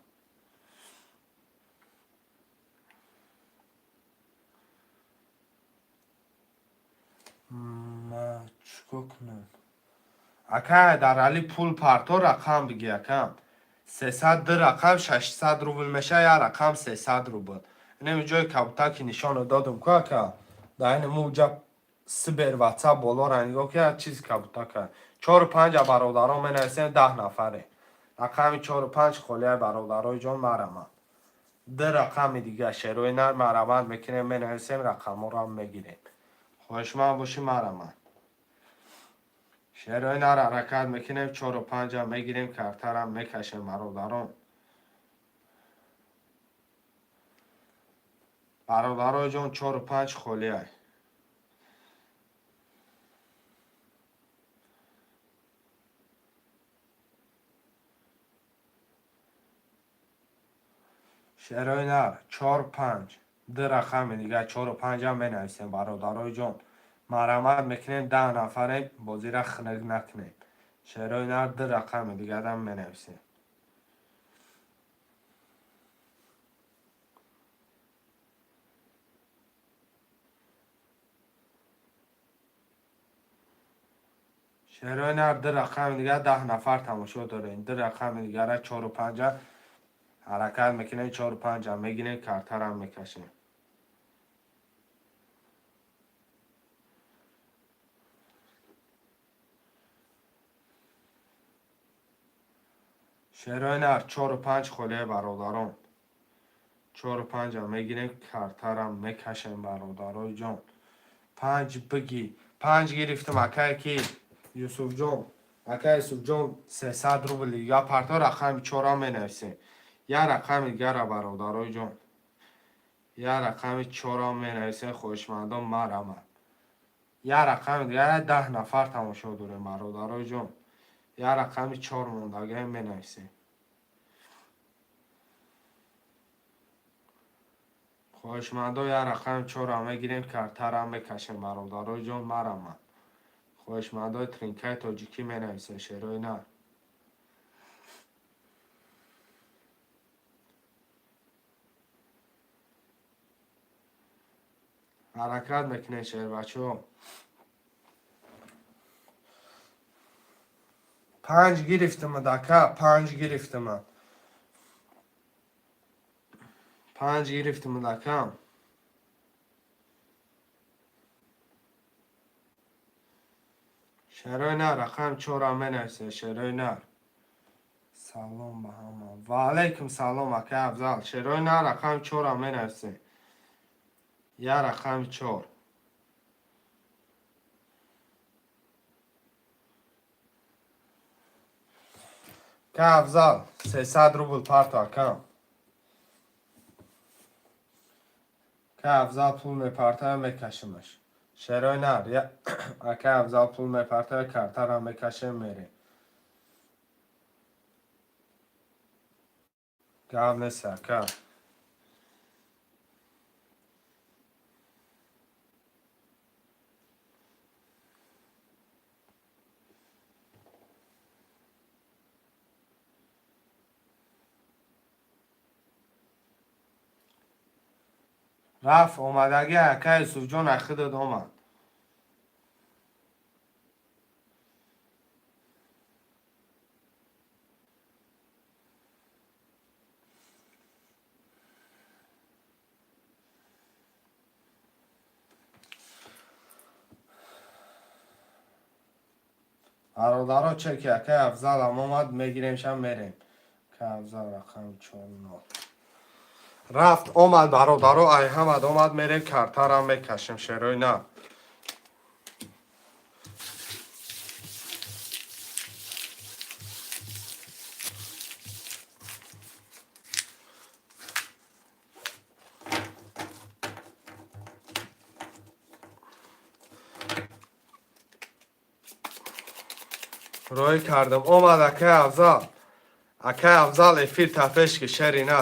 Speaker 1: Ма чикор кунам? Ака, дар али пул парто, рақам биги, акам. 302 рақам 600 рубл меша, як рақам 300 рубл. Инеми ҷои кабутаки нишоно додум ку, ака. Дар ин муҷа сибер ватсап болора нигоҳ ки, як чизи кабутака. Чору панҷа, бародарон, менависем, 10 нафаре. Рақами чору панҷ холия, бародарои ҷон, мараманд. Ду рақами дига, шерои нар, мараманд мекунем, менависем, рақамҳоро мегирем. Хоҳишманд бошӣ, мараманд. Шерои нар, ҳаракат мекунем, чору панҷа мегирем, картарам мекашем, бародарон. Бародарои ҷон, чору панҷ холиай. Шерои нар, чор панҷ. Ду рақами дига, чору панҷам менависем, бародарои ҷон. Марамат мекунем, 10 нафарем, бозира хунук накунем. Шерои нар, ду рақами дигарам менависем. Шерои нар, ду рақами дигар, 10 нафар тамошо дорем. Ду рақами дигара, чору панҷа, ҳаракат мекунем, чору панҷа мегирем, картарам мекашем. Шерои нар, чору панҷ холия, бародарон. Чору панҷа мегирем, картарам мекашем, бародарои ҷон. Панҷ биги. Панҷ гирифтам, акае ки Юсуфҷон. Ака Юсуфҷон, 300 рубл дига парто, рақами чорам менависем. Як рақами дигара, бародарои ҷон. Як рақами чорам менависем, хоҳишмандон, мараманд. Як рақами дигара, 10 нафар тамошо дорем, бародарои ҷон. Як рақами чор мондагиам менависем. Хоҳишмандо, як рақами чорам мегирем, картарам мекашем, бародарои ҷон, мараманд. Хоҳишмандои тринкаи тоҷикӣ менависем, шерои нар. Ҳаракат мекунем, шербачаҳо. Панҷ гирифтамад, ака, панҷ гирифтамад. Панҷ гирифтамад, акам. Шерои нар, рақам чорам менависем, шерои нар. Салом ба ҳама. Ва алайкум салом, ака Афзал. Шерои нар, рақами чорам менависем. Як рақами чор. Ака Афзал, 300 рубл парто, акам. Ака Афзал пул мепартоя, мекашимаш. Шерои нар, ака Афзал пул мепартоя, картарам мекашем, мерем. Гап нест, ака. Рафт омадагӣ, ака Юсуфҷон, ахидат омад. Бародаро, чеки акаи Афзалам омад, мегиремшам, мерем. Ака Афзал, рақами чор нол. Рафт омад, бародаро, ай ҳамад омад, мерем, картарам мекашем, шерои на. Роҳӣ кардам, омад акаи Афзал. Акаи Афзал, эфир тафеш ки, шери на.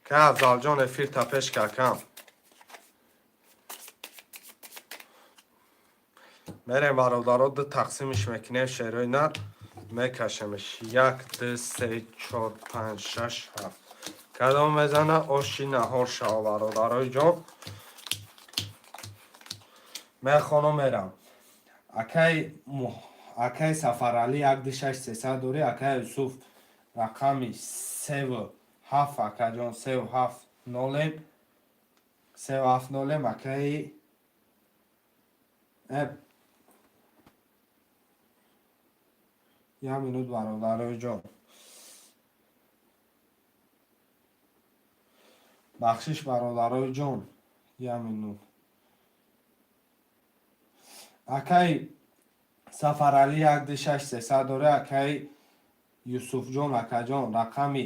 Speaker 1: Ка Афзалҷон, эфир та пеш какам. Мерем, бародаро, ду тақсимиш мекунем, шерои нар, мекашемш. Як, ду, се, чор, панҷ, шаш, ҳафт. Кадом мезана, оши наҳор шава, бародарои ҷон. Мехонум, мерам. Акай Сафаралӣ, як, ду, шаш, сесад дорӣ. Акай Юсуф, рақами севу ҳафт, акаҷон, севу ҳафт нолем, севу ҳафт нолем. Акаи як минут, бародарои ҷон, бахшиш, бародарои ҷон, як минут. Акаи Сафаралӣ, як, ду, шаш, сесад дорӣ. Акаи Юсуфҷон, акаҷон, рақами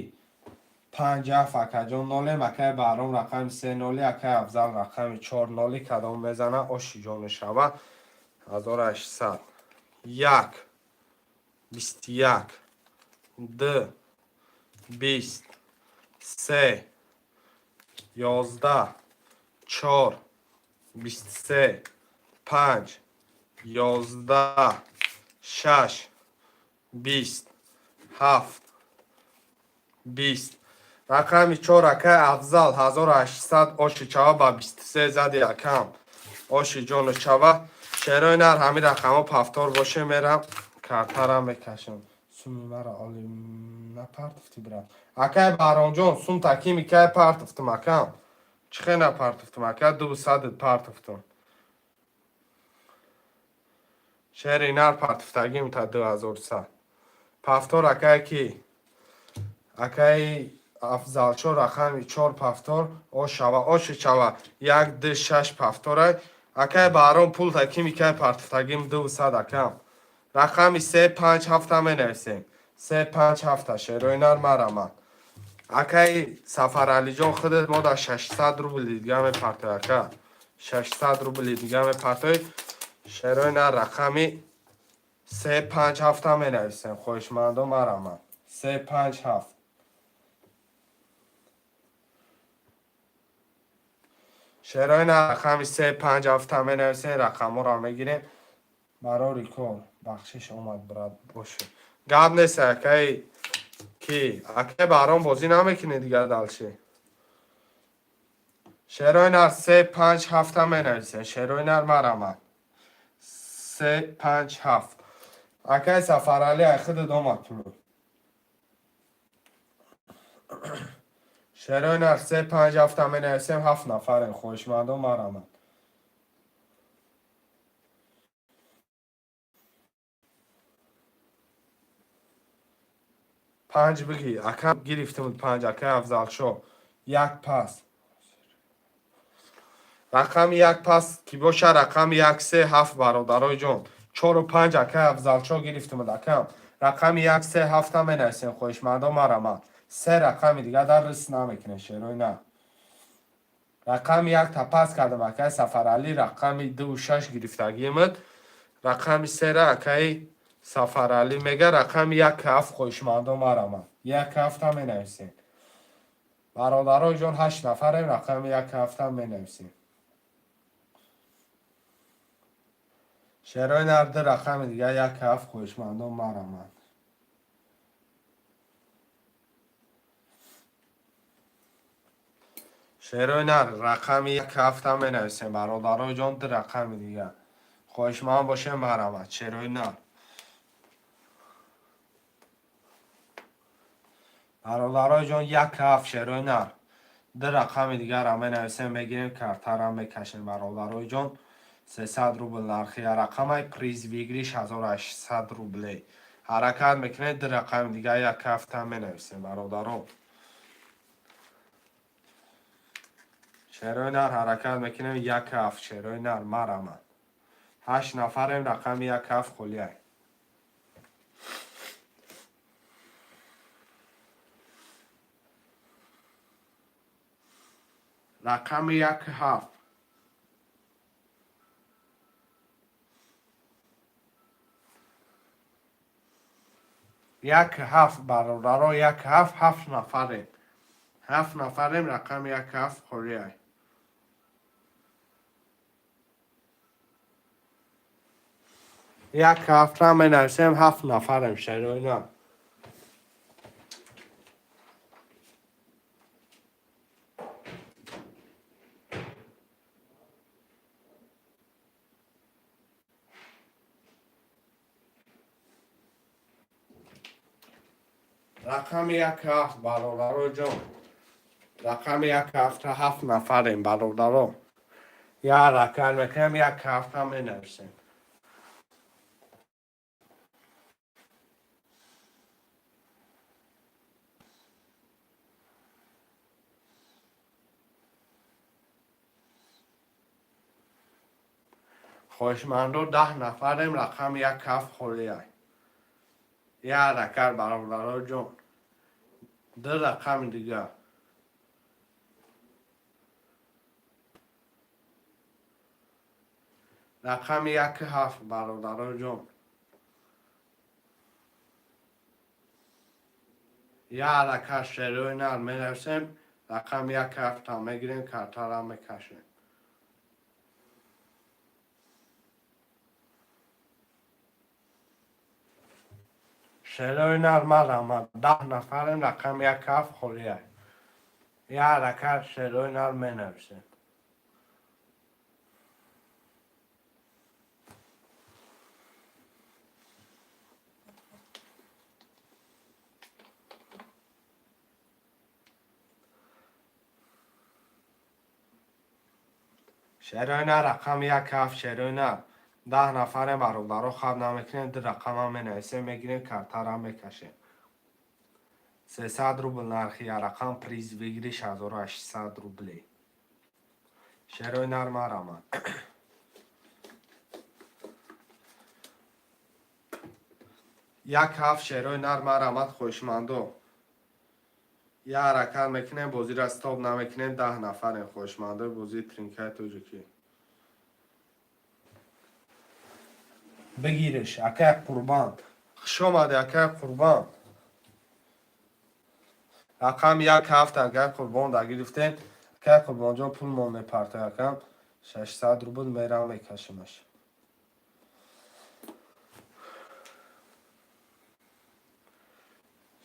Speaker 1: панҷ ҳафт, акаҷон, нолем. Акаи Баҳром, рақами се ноли. Акаи Афзал, рақами чор ноли. Кадом мезана, оши ҷони шава, 1800. Як, 21, ду, 20, се, 11, чор, 23, панҷ, 11, шаш, 20, ҳафт, 20. Рақами чор, акаи Афзал, 1800. Оши чава, ба 23 зади, акам, оши ҷону чава. Шерои нар, ҳамин рақамҳо повтор боше, мерам, картарам мекашам. Суми мара оли напартуфти, брат. Акаи Баҳромҷон, сум такими кай партуфтум, акам? Чӣ хел напартуфтум, ака? Дусадат партуфтум. Шери нар, партуфтагим та 2100. Повтор, акай ки? Акаи Афзалчо, рақами чор повтор. Ошава, оши чава. Як, ду, шаш повторай. Акаи Баҳром, пул такими кай партуфтагим? 200, акам. Рақами се, панҷ, ҳафта менависем. Се, панҷ, ҳафта, шерои нар, марамад. Акаи Сафаралиҷон, худат мо дар 600 рубли дига мепартои, ака. 600 рубли дига мепартои. Шерои нар, рақами се, панҷ, ҳафта менависем. Хоҳишмандо, марамад. Се, панҷ, ҳафт. Шерои нар, рақами се, панҷ, ҳафта менависем, рақамҳоро мегирем. Барори кор, бахшиш омад, брат, боше. Гап нест, акаи ки? Акаи Баҳром, бозӣ намекунӣ дигар дальше. Шерои нар, се, панҷ, ҳафта менависем. Шерои нар, марамад. Се, панҷ, ҳафт. Акаи Сафаралӣ, ай худат омад пулу. Шерои нар, се, панҷ, ҳафта менависем, ҳафт нафарем. Хоҳишмандо, марамад. Панҷ бигӣ, ака, гирифтем панҷ, акаи Афзалшо. Як пас. Рақами як пас ки боша, рақами як, се, ҳафт, бародарои ҷон. Чору панҷ, акаи Афзалшо, гирифтем, акам. Рақами як, се, ҳафта менависем, хоҳишмандо, марамад. Се рақами дига дар риск намекунем, шерои нар. Рақами як та пас кардам, акаи Сафаралӣ, рақами дуву шаш гирифтагиимад. Рақами сера акаи Сафаралӣ мега, рақами як ҳафт, хоҳишмандо, марамад. Як ҳафта менависем. Бародарои ҷон, ҳашт нафарем, рақами як ҳафта менависем. Шерои нар, ду рақами дига, як ҳафт, хоҳишмандо, марамад. Шерои нар, рақами як ҳафта менависем, бародарои ҷон, ду рақами дига. Хоҳишманд бошем, марамад, шерои нар. Бародарои ҷон, як ҳафт, шерои нар. Ду рақами дигарам менависем, мегирем, картарам мекашем, бародарои ҷон. 300 рубл нархи рақамай, приз выигрыш 1800 рублей. Ҳаракат мекунем, ду рақами дига, як ҳафта менависем, бародарон. Шерои нар, ҳаракат мекунем, як ҳафт, шерои нар, марамад. Ҳашт нафарем, рақами як ҳафт холиай. Рақами як ҳафт. Як ҳафт, бародаро, як ҳафт, ҳафт нафарем. Ҳафт нафарем, рақами як ҳафт холиай. Як ҳафтра менависем, ҳафт нафарем, шерои нар. Рақами як ҳафт, бародаро ҷон. Рақами як ҳафта ҳафт нафарем, бародаро. Як ҳаракат мекунем, як ҳафта менависем. Хоҳишмандо, 10 нафарем, рақами як ҳафт холиай. Як ҳаракат, бародаро ҷон. Ду рақами дигар. Рақами як ҳафт, бародаро ҷон. Як ҳаракат, шерои нар, менависем, рақами як ҳафта мегирем, картара мекашем. Шерои нар, марҳамат, 10 нафарем, рақами як ҳафт холиай. Як ҳаракат, шерои нар, менависем. Шерои нар, рақами як ҳафт, шерои нар. 10 нафарем, бародаро, хаб намекунем, ду рақамам менависем, мегирем, картара мекашем. 300 рубл нархи як рақам, приз выигрыш 1800 рублей. Шерои нар, марҳамат. Як ҳафт, шерои нар, марҳамат, хоҳишмандо. Як ҳаракат мекунем, бозиро стоп намекунем, 10 нафарем, хоҳишмандои бозии тринкаи тоҷикӣ. Бигириш, акай Қурбан. Хуш омадӣ, акай Қурбан. Рақами як ҳафт, акай Қурбон, да гирифтем. Акай Қурбонҷон пул мон мепартояд, акам. 600 рубл мерам мекашимаш.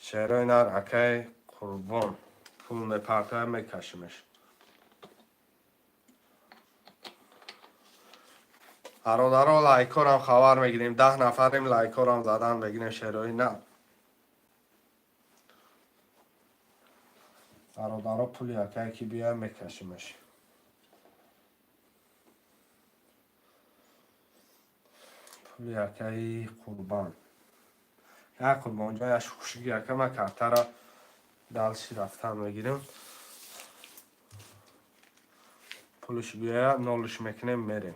Speaker 1: Шерои нар, акай Қурбон пул мепартояд, мекашимаш. Бародаро, лайкорам хабар мегирем, 10 нафарем, лайкорам задан мегирем, шерои нар. Бародаро, пули акай ки биёяд, мекашимаш. Пули акаи Қурбан. Як Қурбонҷон як хушги ака, ман картара дальше рафтан мегирем. Пулш биёяд, нолш мекунем, мерем.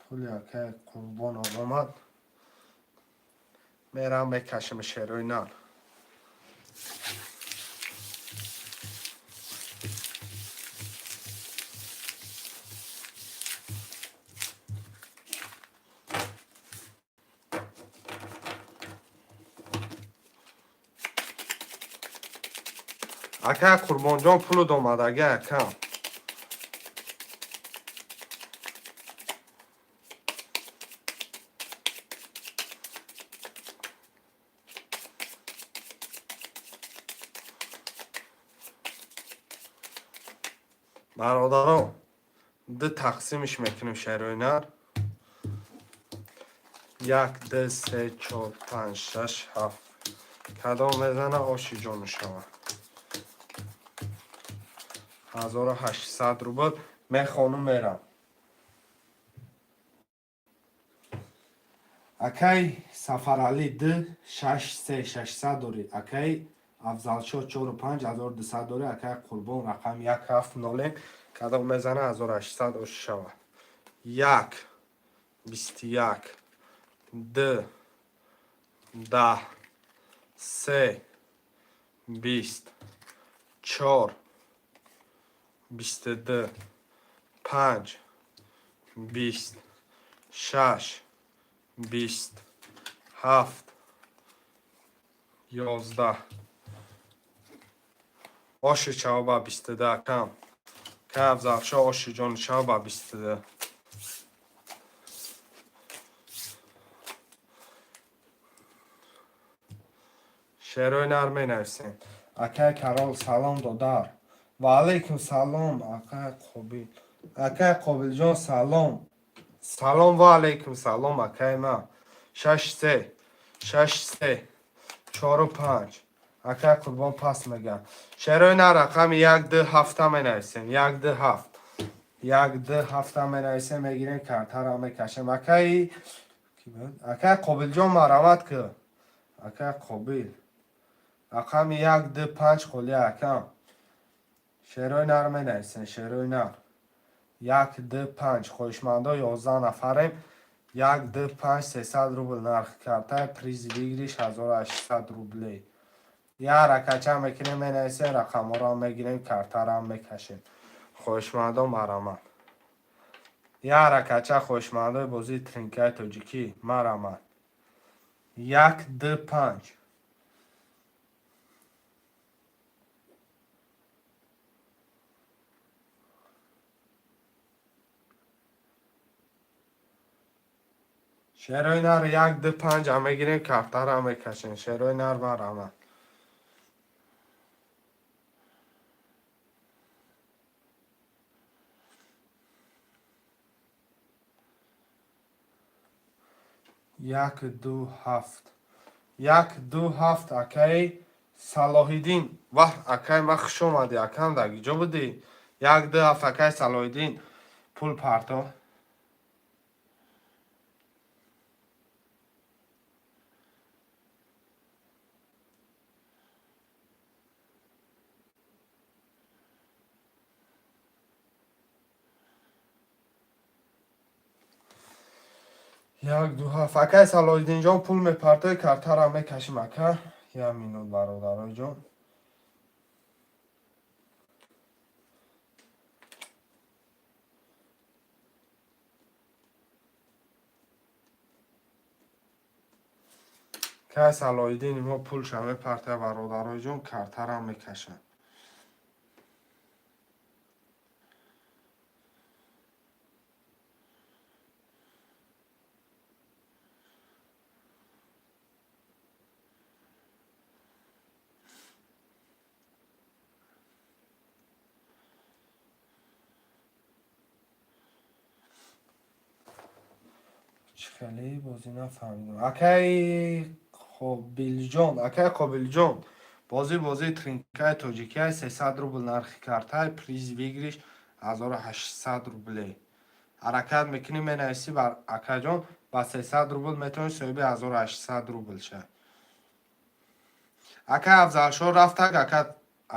Speaker 1: Пули акаи Қурбон омад. Мерам мекашем, шерои нар. Акай Қурбонҷон пулу омадаги, акам. Бародаро, ду тақсимиш мекунем, шерои нар. Як, ду, се, чор, панҷ, шаш, ҳафт. Кадом мезана, оши ҷону шава. 1800 рубл мехонум, мерам. Акай Сафаралӣ, д шаш се 600 дорӣ. Акай Афзалшо, чору панҷ 1200 дорӣ. Акай Қурбон, рақам як ҳафт нолем. Кадом мезана, 1800 оши шава. Як, 21, д, 10, се, 20, чор, 22, панҷ, 20, шаш, 20, ҳафт, 11. Оши чавба 22, акам. Кай Афзалшо, оши ҷони чавба 22. Шерои нар менависем. Акай Карол, салом, додар. Ва алайкум салом, акай Қобил. Акай Қобилҷон, салом. Салом, ва алайкум салом, акай ман. Шаш, се, шаш, се, чору панҷ. Акай Қурбон, пас мегам. Шерои нар рақами як, ду, ҳафта менависем. Як, ду, ҳафт. Як, ду, ҳафта менависем, мегирем, картаро мекашем. Акай акай Қобилҷон, марҳамат ки. Акай Қобил. Рақами як, ду, панҷ холи, акам. Шерои нар менависем, шерои нар. Як, ду, панҷ. Хоҳишмандо, 11 нафарем. Як, ду, панҷ, 300 рубл нархи карта, приз выигрыш 1800 рублей. Як ракача мекунем, менависем, рақамҳоро мегирем, картаро мекашем. Хоҳишмандо, марҳамат. Як ракача, хоҳишмандои бозии тринкаи тоҷикӣ, марҳамат. Як, ду, панҷ. Шерои нар як, ду, панҷа мегирем, картаро мекашем. Шерои нар, марҳамат. Як, ду, ҳафт. Як, ду, ҳафт, акаи Салоҳиддин. Ваҳ, акай ма, хуш омадӣ, акам, дар киҷо будӣ? Як, ду, ҳафт, акаи Салоҳиддин, пул парто. Як, ду, ҳафт. Акаи Салоҳиддинҷон, пул мепартои, картаро мекашим, ака. Як минут, бародароҷон. Кай Салоҳиддини мо пулша мепартоя, бародароҷон, картаро мекашам. Чӣ хеле бозӣ нафаҳмидам. Акаи Қобилҷон, акаи Қобилҷон, бозӣ бозии тринкаи тоҷикия, 300 рубл нархи картай, приз выигрыш 1800 рублей. Ҳаракат мекунӣ, менависӣ, бар акаҷон, ба 300 рубл метавонӣ соҳиби 1800 рубл шавӣ. Ака Афзалшо рафтак, ака,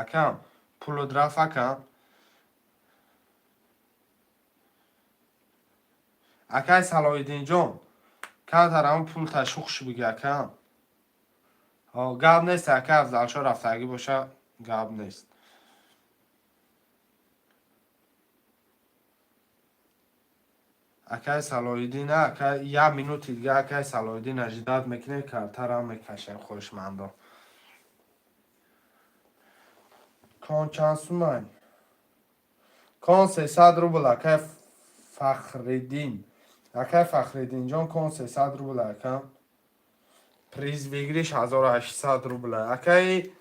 Speaker 1: акам, пулут рафт, акам. Акай Салоҳиддинҷон, камтар ҳамн пул ташухш биги, акам. Гап нест, ака Афзалшо рафтагӣ боша, гап нест. Акай Салоҳиддин, ака, як минути дига акай Салоҳиддин ажидат мекунем, картарам мекашем, хоҳишмандон. Кон чанд сумай? Кон 300 рубл, акай Фахриддин. Акай Фахриддинҷон, кон 300 рубл, ака. Приз выигрыш 1800 рубл. Акай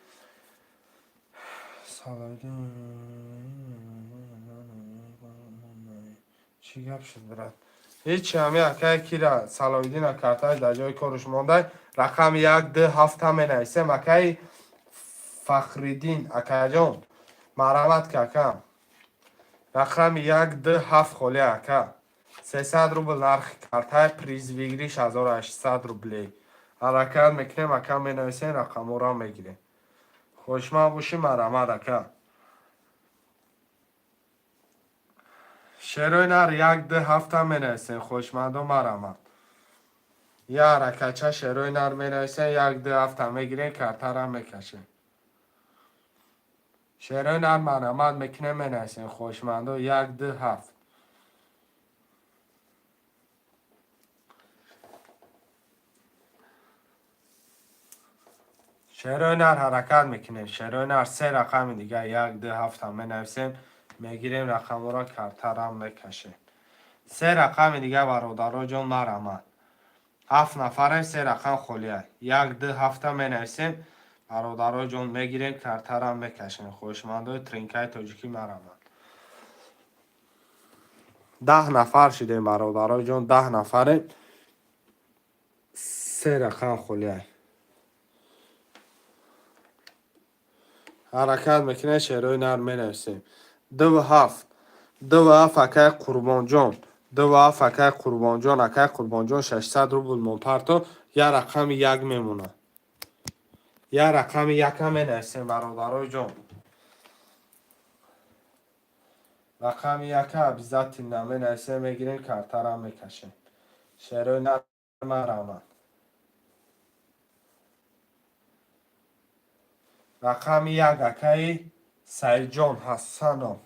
Speaker 1: Салоҳиддин, чӣ гап шуд, брат? Ҳеҷ, ҳами акай кира Салоҳиддина карташ дар ҷои корш мондай. Рақами як, ду, ҳафта менависем. Акаи Фахриддин, акаҷон, марҳамат ки, ака. Рақами як, ду, ҳафт холи, ака. 300 рубл нархи картай, приз выигрыш 1800 рублей. Ҳаракат мекунем, ака, менависем, рақамҳоро мегирем. Хоҳишманд бошӣ, марҳамат, ака. Шерои нар як, ду, ҳафта менависем, хоҳишмандо, марҳамат. Як ҳаракатча, шерои нар менависем, як, ду, ҳафта мегирем, картара мекашем. Шерои нар, марҳамат мекунем, менависем, хоҳишмандо. Як, ду, ҳафт. Шерои нар, ҳаракат мекунем. Шерои нар, се рақами дига, як, ду, ҳафтам менависем, мегирем рақамҳоро, картарам мекашем. Се рақами дига, бародароҷон, марҳамат. Ҳафт нафарем, се рақам холия. Як, ду, ҳафта менависем, бародароҷон, мегирем, картарам мекашем. Хоҳишмандои тринкаи тоҷикӣ, марҳамат. 10 нафар шудем, бародароҷон, 10 нафарем, се рақам холия. Ҳаракат мекунем, шерои нар, менависем. Дуву ҳафт, дуву ҳафт, акай Қурбонҷон, дуву ҳафт, акай Қурбонҷон. Акай Қурбонҷон, 600 рубл монпарто, як рақами як мемонад. Як рақами якам менависем, бародарои ҷон. Рақами яка обязательно менависем, мегирем, картарам мекашем. Шерои нар, марҳамат. Рақами як, акаи Саидҷон Ҳасанов.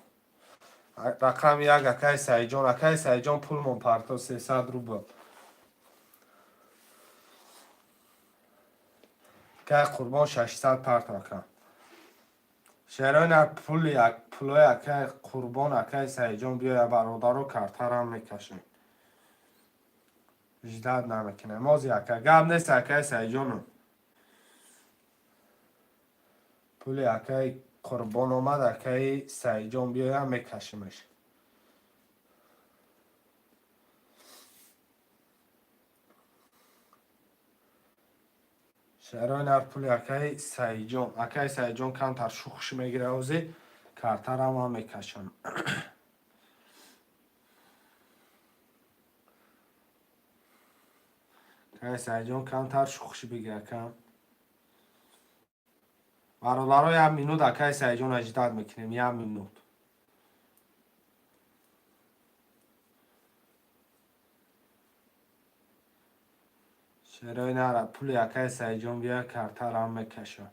Speaker 1: Рақами як, акаи Саидҷон. Акаи Саидҷон, пулмон парто, 300 рубл. Акаи Қурбон, 600 парто, ака. Шерои нар, пули пулои акаи Қурбон, акаи Саидҷон биёя, бародаро, картарам мекашем. Ждать намекунем ози, ака, гап нест. Акаи Саидҷону пули акаи Қурбон омад, акаи Саидҷон биёя, мекашимаш. Шерои нар, пули акаи Саидҷон. Акаи Саидҷон камтар шухш мегира ози, картарам ҳам мекашам. Акаи Саидҷон, камтар шухш бигира кам. Бародаро, як минут акаи Саидҷон ждать мекунем, як минут. Шерои нара, пули акаи Саидҷон бия, картарам мекашам.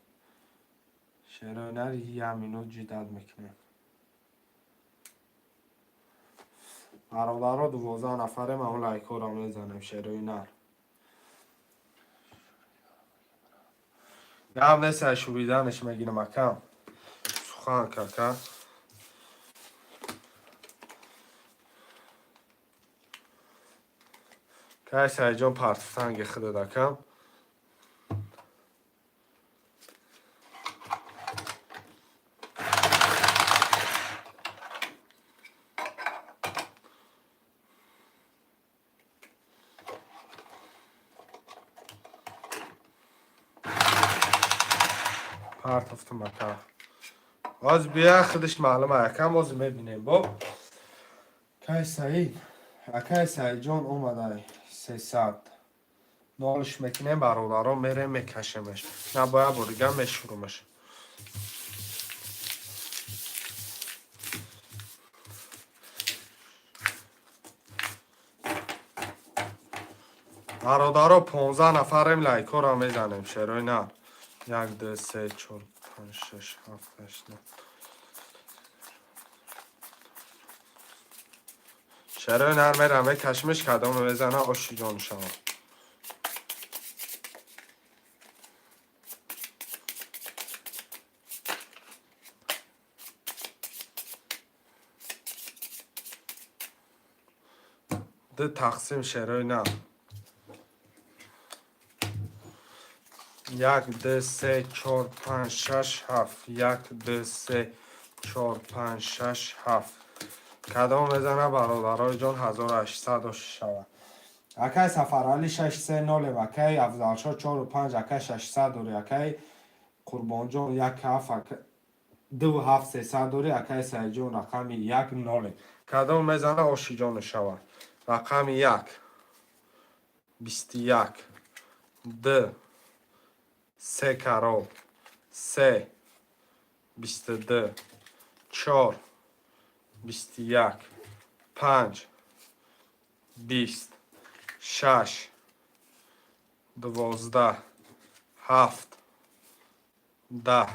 Speaker 1: Шерои нар, як минут ждать мекунем. Бародаро, 12 нафарем, ам лайкҳоро мезанем. Шерои нар, гап нест, шуриданаш мегирам, акам. Сухан кака. Кай Саидҷон, партфтанги худат, акам. Партофтам, ака. Ҳозир бия, худаш маълума, акам, ҳозир мебинем. Бо кай Саид, акай Саидҷон омадай, 300 нолш мекунем, бародаро, мерем, мекашемаш. На бояд борига мешурумаш. Бародаро, 15 нафарем, лайкҳоро мезанем. Шерои нар, як, ду, се, чор, панҷ, шаш, ҳафт, ҳашт, нӯ. Шерои нар, мерам, мекашмиш, кадоме мезана, оши ҷон шавад. Ду тақсим, шерои нар. Як, ду, се, чор, панҷ, шаш, ҳафт. Як, ду, се, чор, панҷ, шаш, ҳафт. Кадом мезана, бародарои ҷон, 1800 шавад. Акай Сафарали, шаш, се, нолем. Акай Афзалшо, чору панҷ. Акай, 600 дорӣ. Акай Қурбонҷон, як, ҳафт, дуву ҳафт, 300 дорӣ. Акай Саидҷон, рақами як, нолем. Кадом мезана, ошиҷону шавад. Рақами як, 21, д, се карол, се, 22, чор, 21, панҷ, 20, шаш, 12, ҳафт, 10.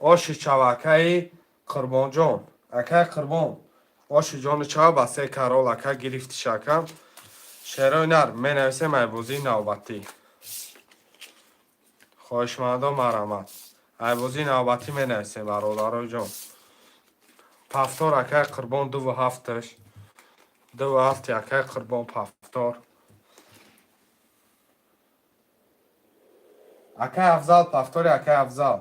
Speaker 1: Оши чава, акаи Қурбонҷон, акаи Қурбон, оши ҷони чава ба се карол, ака, гирифтиш, ака. Шерои нар, менависем айбозии навбатӣ. Хоҳишмандо, марҳамат, айбозии навбатӣ менависем, бародарои ҷон. Повтор, акаи Қурбон, дуву ҳафташ, дуву ҳафти акаи Қурбон, повтор. Акаи Афзал, повтори, акаи Афзал.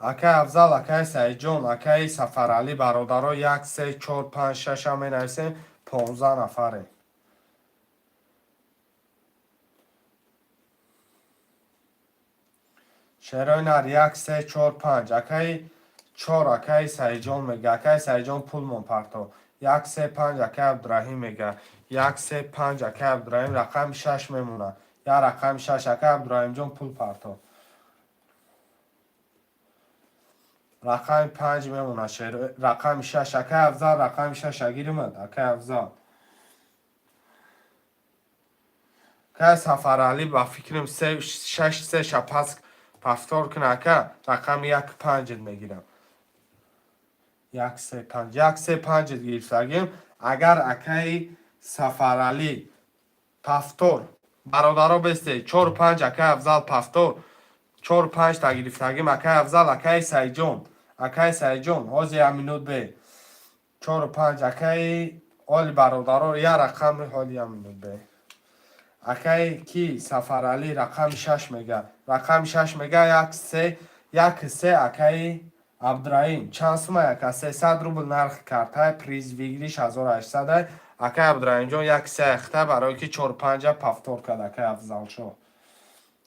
Speaker 1: Акаи Афзал, акаи Саидҷон, акаи Сафаралӣ, бародаро, як, се, чор, панҷ, шаша менависем, 15 нафаре. Шерои нар, як, се, чор, панҷ, акаи чор, акаи Саидҷон мега. Акаи Саидҷон, пулмон парто. Як, се, панҷ, акаи Абдураҳим мега. Як, се, панҷ, акаи Абдураҳим, рақами шаш мемона. Я рақами шаш, акаи Абдураҳимҷон, пул парто. Рақами панҷ мемона, рақами шаш, акаи Афзал, рақами шаша гиримад, акаи Афзал. Акаи Сафаралӣ, ба фикрам, се, шаш, се ша пас повтор куна, ака, рақами як, панҷет мегирам. Як, се, панҷ, як, се, панҷет гирифтагим. Агар акаи Сафаралӣ повтор, бародаро, бесте, чор, панҷ, акаи Афзал, повтор, чор, панҷ та гирифтагим, акаи Афзал. Акаи Саидҷон, акаи Саидҷон, ҳозир як минут бе. Чору панҷ, акаи оли, бародаро, я рақами ҳоли, як минут бе. Акаи ки, Сафаралӣ, рақами шаш мега, рақами шаш мега, як, се, як, се, акаи Абдураҳим. Чанд сума, ака? 300 рубл нархи картаи, приз выигрыш 1800. Акаи Абдураҳимҷон, як, се ахта, барое ки чор, панҷа повтор кард акаи Афзалшо.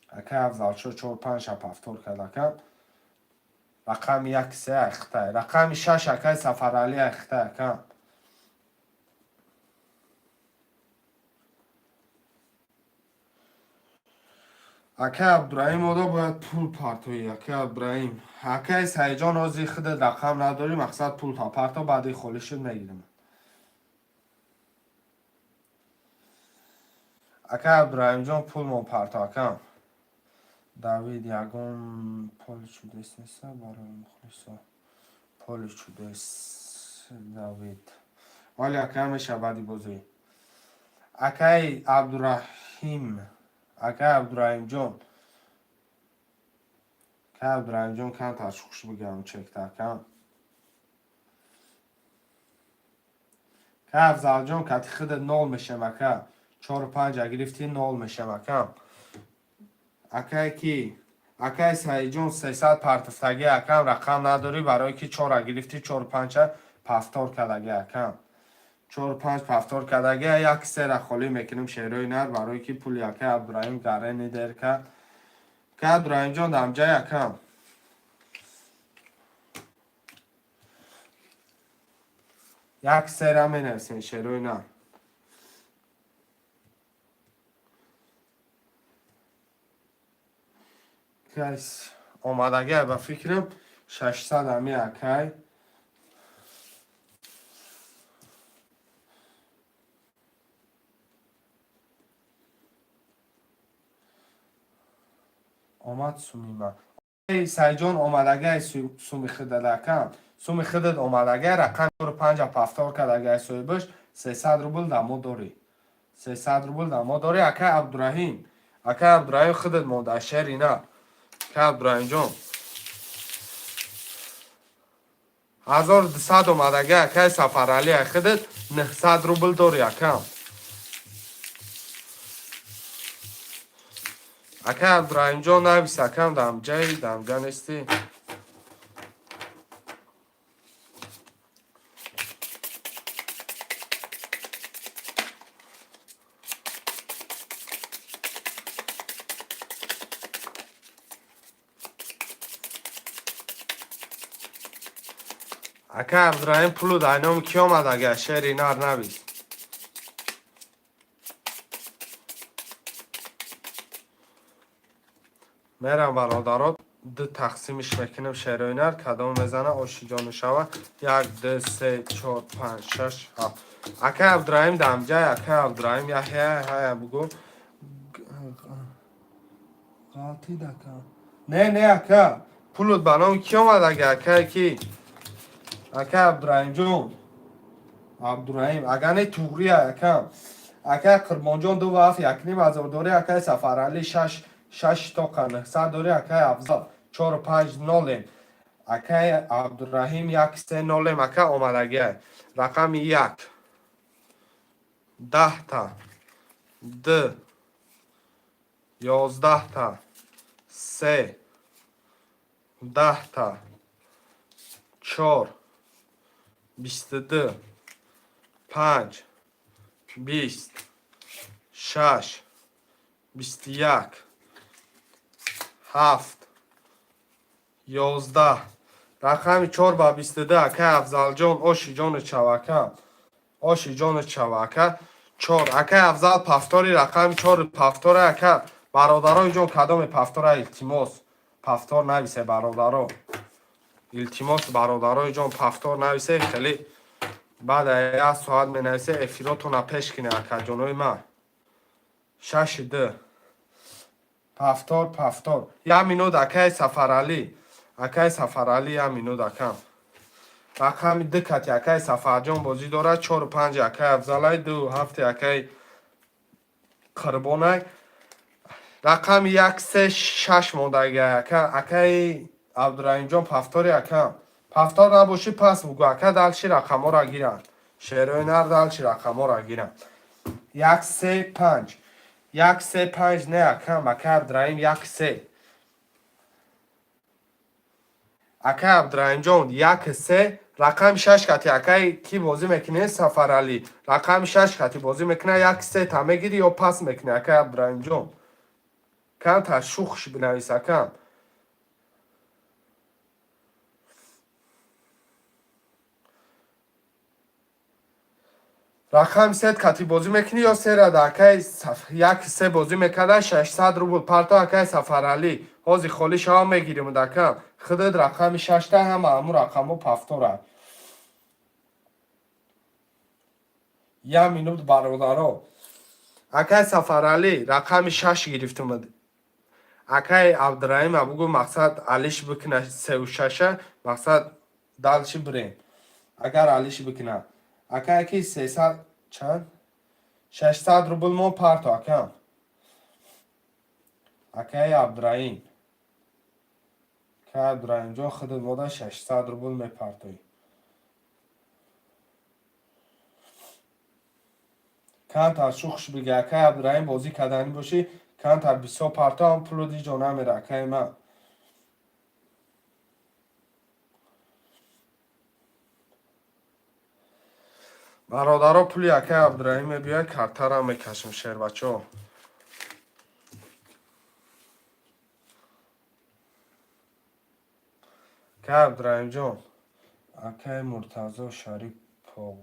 Speaker 1: Акаи Афзалшо чор, панҷа повтор кард, ака. Рақами як, се ахтай, рақами шаш, акаи Сафаралӣ, ахтай, ака. Акаи Абдураҳим, одо бояд пул партоӣ, акаи Абдураҳим. Акаи Саидҷон, ҳозир худат рақам надорӣ, мақсад, пул та парто, баъди холӣ шуд мегирам. Акаи Абдураҳимҷон, пулмон парто, ака. Давид, ягон поле чудес неста барои мухлисо? Поле чудес, Давид, вале, ака, меша баъди бозӣ. Акаи Абдураҳим, акаи Абдураҳимҷон, акаи Абдураҳимҷон, камтар шухш бигам чекта, ака. Акаи Афзалҷон, кати худат нол мешам, ака. Чору панҷа гирифтӣ, нол мешам, ака. Акае ки, акаи Саидҷон, 300 партифтагӣ, акам, рақам надорӣ, барое ки чора гирифтӣ, чору панҷа повтор кардагӣ, акам, чору панҷ повтор кардагӣ. Як, сера холӣ мекунем, шерои нар, барое ки пули акаи Абдураҳим гарени дер кард. Акаи Абдураҳимҷон, дамҷай, акам. Як, сера менависем, шерои нар. Кас омадагӣ, ба фикрам, 600 ами, акай. Омад сумима. Сайҷон, омадагай суми худат, акам, суми худат омадагай, рақами чору панҷа повтор кардагай соҳибаш, 300 рубл дамо дорӣ, 300 рубл дамо дорӣ. Акай Абдураҳим, акай Абдураҳим, худат монда, шери на, акай Абдураҳимҷон. 1200 омадагай, акай Сафаралӣ, худат 900 рубл дорӣ, акам. Акай Абдураҳимҷон, навис, акам, дамҷаи, дамҷа нестӣ. Акай Абдураҳим, пулу дар номи кӣ омадага, шери нар, навис. Мерам, бародаро, ду тақсимиш мекунем, шерои нар, кадом мезана, оши ҷону шава. Як, ду, се, чор, панҷ, шаш, ҳафт. Акай Абдураҳим дамҷай, акай Абдураҳим, яҳя, ҳая, бугӯ. Ғалтид, ака. Не, не, ака, пулут ба номи ки омад? Ага, акае ки, ака Абдураҳимҷон, Абдураҳим, ага, не, туғрия, ака. Акай Қурбонҷон, ду ва ҳафт, якним ҳазор дорӣ. Акай Сафаралӣ, шаш, шаш тоқа нӯҳсад дорӣ. Акай Афзал, чору панҷ нолем. Акай Абдураҳим, як се нолем. Ака, омадагиай. Рақами як, 10-та, д, 11-та, се, 10-та, чор, 22, панҷ, 20, шаш, 21, ҳафт, 11. Рақами чор ба 22. Акай Афзалҷон, оши ҷону чавака, оши ҷону чавака. Чор, акай Афзал, повтори рақами чор, повтора. Ака, бародарои ҷон, кадоме повтора? Илтимос, повтор нависе, бародаро. Илтимос, бародарои ҷон, повтор нависе. Хеле баъд як соат менависе. Эфиротона пеш кине, акаҷонои ман. Шаши д, повтор, повтор. Як минут, акай Сафаралӣ, акай Сафаралӣ, як минут, акам. Рақами д кати акай Сафарҷон бозӣ дорад. Чору панҷ акай Афзалай, ду ҳафти акай Қурбонай. Рақами як, се, шаш мондагиай, ака. Акаи Абдураҳимҷон, повтори, ака. Повтор набошӣ, пас бугӯ, ака. Дальше рақамҳоро гиранд, шерои нар, дальше рақамҳоро гиранд. Як, се, панҷ, як, се, панҷ. Не, акам, акай Абдураҳим, як, се. Акай Абдураҳимҷон, як, се. Рақами шаш кати акай кӣ бозӣ мекунӣ? Сафаралӣ рақами шаш кати бозӣ мекуна. Як, се та мегирӣ ё пас мекунӣ, акай Абдураҳимҷон? Камтар шухш бинавис, акам. Рақами сет кати бозӣ мекунӣ ё серада? Акай, як, се бозӣ мекарда, 600 рубл парто. Акай Сафаралӣ, ҳозир холӣ шава, мегирим, акам. Худат рақами шашта, ҳама ҳамун рақамҳо повтора. Як минут, бародаро. Акай Сафаралӣ, рақами шаш гирифтум. Акай Абдураҳим, бугӯ, мақсад, алиш бикуна сеу шаша, мақсад, дальше бирем. Агар алиш бикуна, акай, ки сесад чанд, 600 рубл мо парто, акам. Акаи Абдураҳим, акаи Абдураҳимҷон, худат мода 600 рубл мепартоӣ. Камтар шухш бига, акаи Абдураҳим. Бозӣ карданӣ бошӣ, камтар бисёр парто, ҳам пулу диҷо намера, акаи ман. Бародаро, пули акаи Абдураҳим мебиёяд, картарам мекашем, шербачаҳо. Акаи Абдураҳимҷон, акаи Муртазо Шарипов,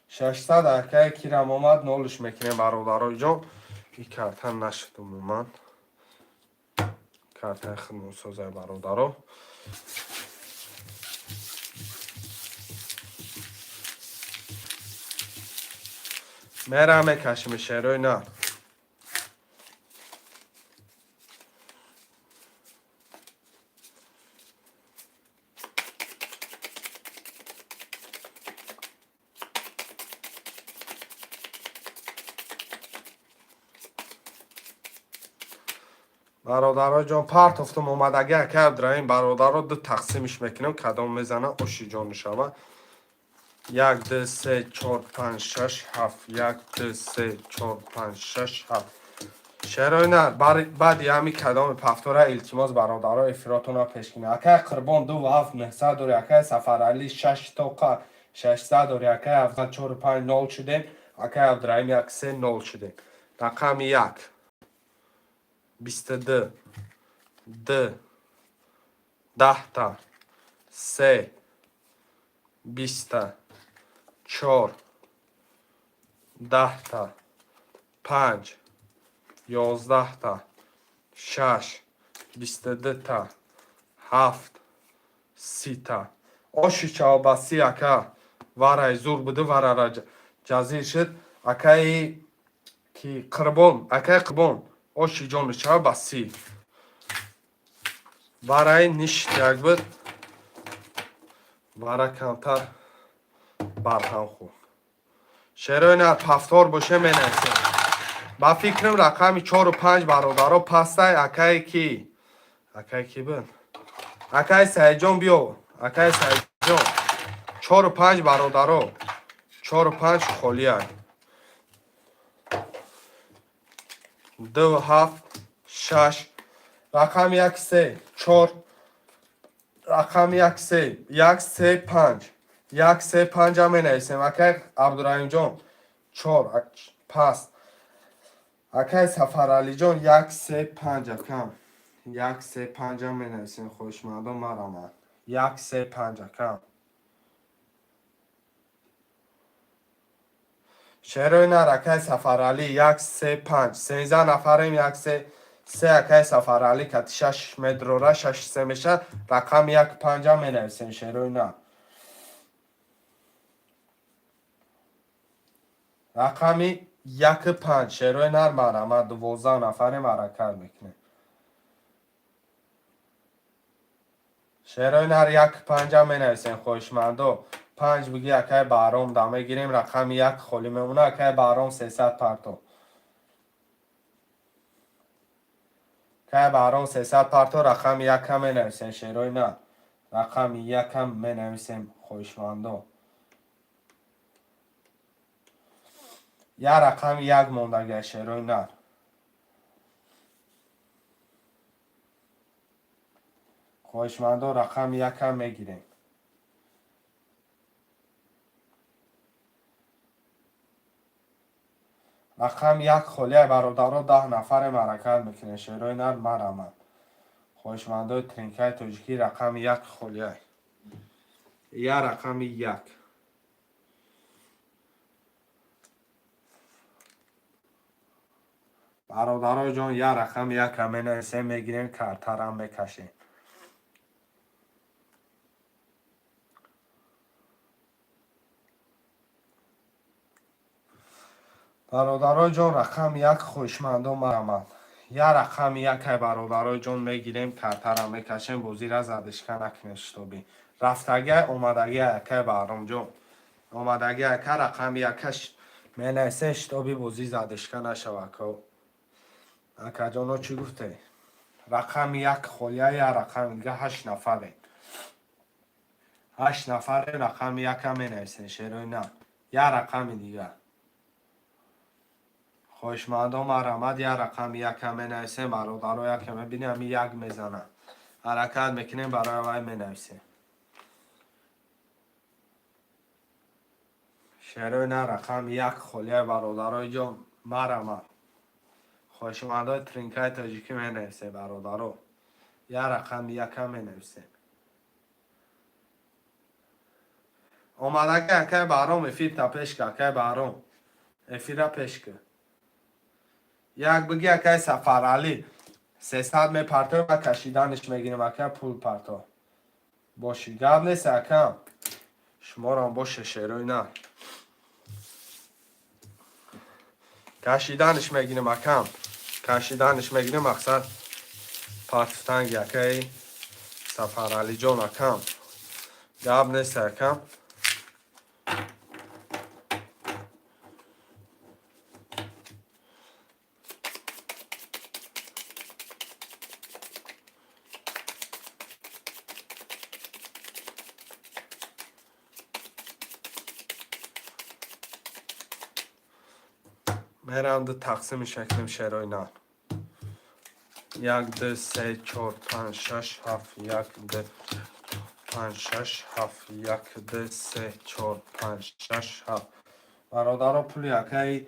Speaker 1: 600. Акаи кирам омад, нолиш мекунем, бародарои ҷон. И карта нашуд умуман, картаи худмонсозай, бародаро. Мера мекашем, шерои нар. Бародаро ҷон, партофтум, омадаги, ака Абдураҳим. Бародаро, ду тақсимиш мекунем, кадом мезана, оши ҷон шава. Як, ду, се, чор, панҷ, шаш, ҳафт. Як, ду, се, чор, панҷ, шаш, ҳафт. Шерои нар, баъди ҳами кадоми повтора, илтимос, бародаро, эфиротона пеш кунед. Акай Қурбон, ду ва ҳафт, нӯҳсад дори. Акай Сафаралӣ, шаш тоқа 600 дори. Акай Афзал, чору панҷ, нол шудем. Акай Абдураҳим, як, се, нол шудем. Рақами як, 22, д, 10-та, се, 20-та, чор, 10-та, панҷ, 11-та, шаш, 22-та, ҳафт, 30-та. Оши чавбаси, ака. Варай зур буду, варара ҷазир шуд. Акаи Ки Қурбон, акай Қурбон, оши ҷону шава ба 30. Бараи ништяк буд, вара камтар барҳам хӯрд. Шерои нар, повтор боше, менависем. Ба фикрам, рақами чору панҷ, бародаро, пастай. Акае ки, акае ки буд? Акаи Саидҷон, биё, акаи Саидҷон. Чору панҷ, бародаро, чору панҷ холияй. Ду, ҳафт, шаш, рақами як, се, чор, рақами як, се, як, се, панҷ, як, се, панҷа менависем. Акай Абдураҳимҷон, чор паст. Акай Сафаралиҷон, як, се, панҷ, акам, як, се, панҷа менависем. Хоҳишмандон, марамад, як, се, панҷ, акам. Шерои нар, акай Сафаралӣ, як, се, панҷ. 13 нафарем. Як, се, се, акай Сафаралӣ кати шаш метрора, шаш, се мешавад. Рақами як, панҷа менависем, шерои нар. Рақами як, панҷ, шерои нар, марҳамат. 12 нафарем, ҳаракат мекунем. Шерои нар, як, панҷа менависем, хоҳишмандо. Панҷ биги, акай Баҳром да мегирем. Рақами як холӣ мемона. Акай Баҳром, 300 парто. Акай Баҳром, 300 парто. Рақами якам менависем, шерои нар, рақами якам менависем, хоҳишмандо. Як рақами як мондагия, шерои нар. Хоҳишмандо, рақами якам мегирем. Рақами як холия, бародаро. 10 нафарем, ҳаракат мекунем. Шерои нар, марамад. Хоҳишмандои тринкаи тоҷикӣ, рақами як холия, я рақами як. Бародарои ҷон, я рақами якам менависем, мегирем, картарам мекашем. Бародарои ҷон, рақами як, хоҳишмандон, марамад. Я рақами якай, бародарои ҷон, мегирем, картарам мекашем. Бозира задышка накунем, шитобӣ. Рафтагиай, омадагиай, акай Баҳромҷон, омадагиай, ака. Рақами якаш менависем, шитоби бозӣ задышка нашава, ака. Акаҷоно, чӣ гуфте? Рақами як холия, я рақами дига. Ҳашт нафарем, ҳашт нафарем. Рақами якам менависем, шерои на. Я рақами дига, хоҳишмандон, марҳамат. Я рақами якам менависем, бародаро. Якам мебинем, ами як мезанам, ҳаракат мекунем, барои вай менависем. Шерои на, рақами як холия, бародарои ҷон, марҳамат. Хоҳишмандои тринкаи тоҷикӣ менависем, бародаро. Я рақами якам менависем. Омадаги, акай Баҳром, эфирта пеш ка. Акай Баҳром, эфира пеш ка. Як биги, акай Сафаралӣ, 300 мепарто ва кашиданиш мегирем. Ака, пул парто боши, гап нест, акам, шуморам боше. Шерои на, кашиданиш мегирем, акам, кашиданиш мегирем. Мақсад партифтанги, акаи Сафаралиҷон, акам, гап нест, акам. Мерам, ду тақсими шаклим, шерои на. Як, ду, се, чор, панҷ, шаш, ҳафт. Як, ду, панҷ, шаш, ҳафт. Як, ду, се, чор, панҷ, шаш, ҳафт. Бародаро, пули акаи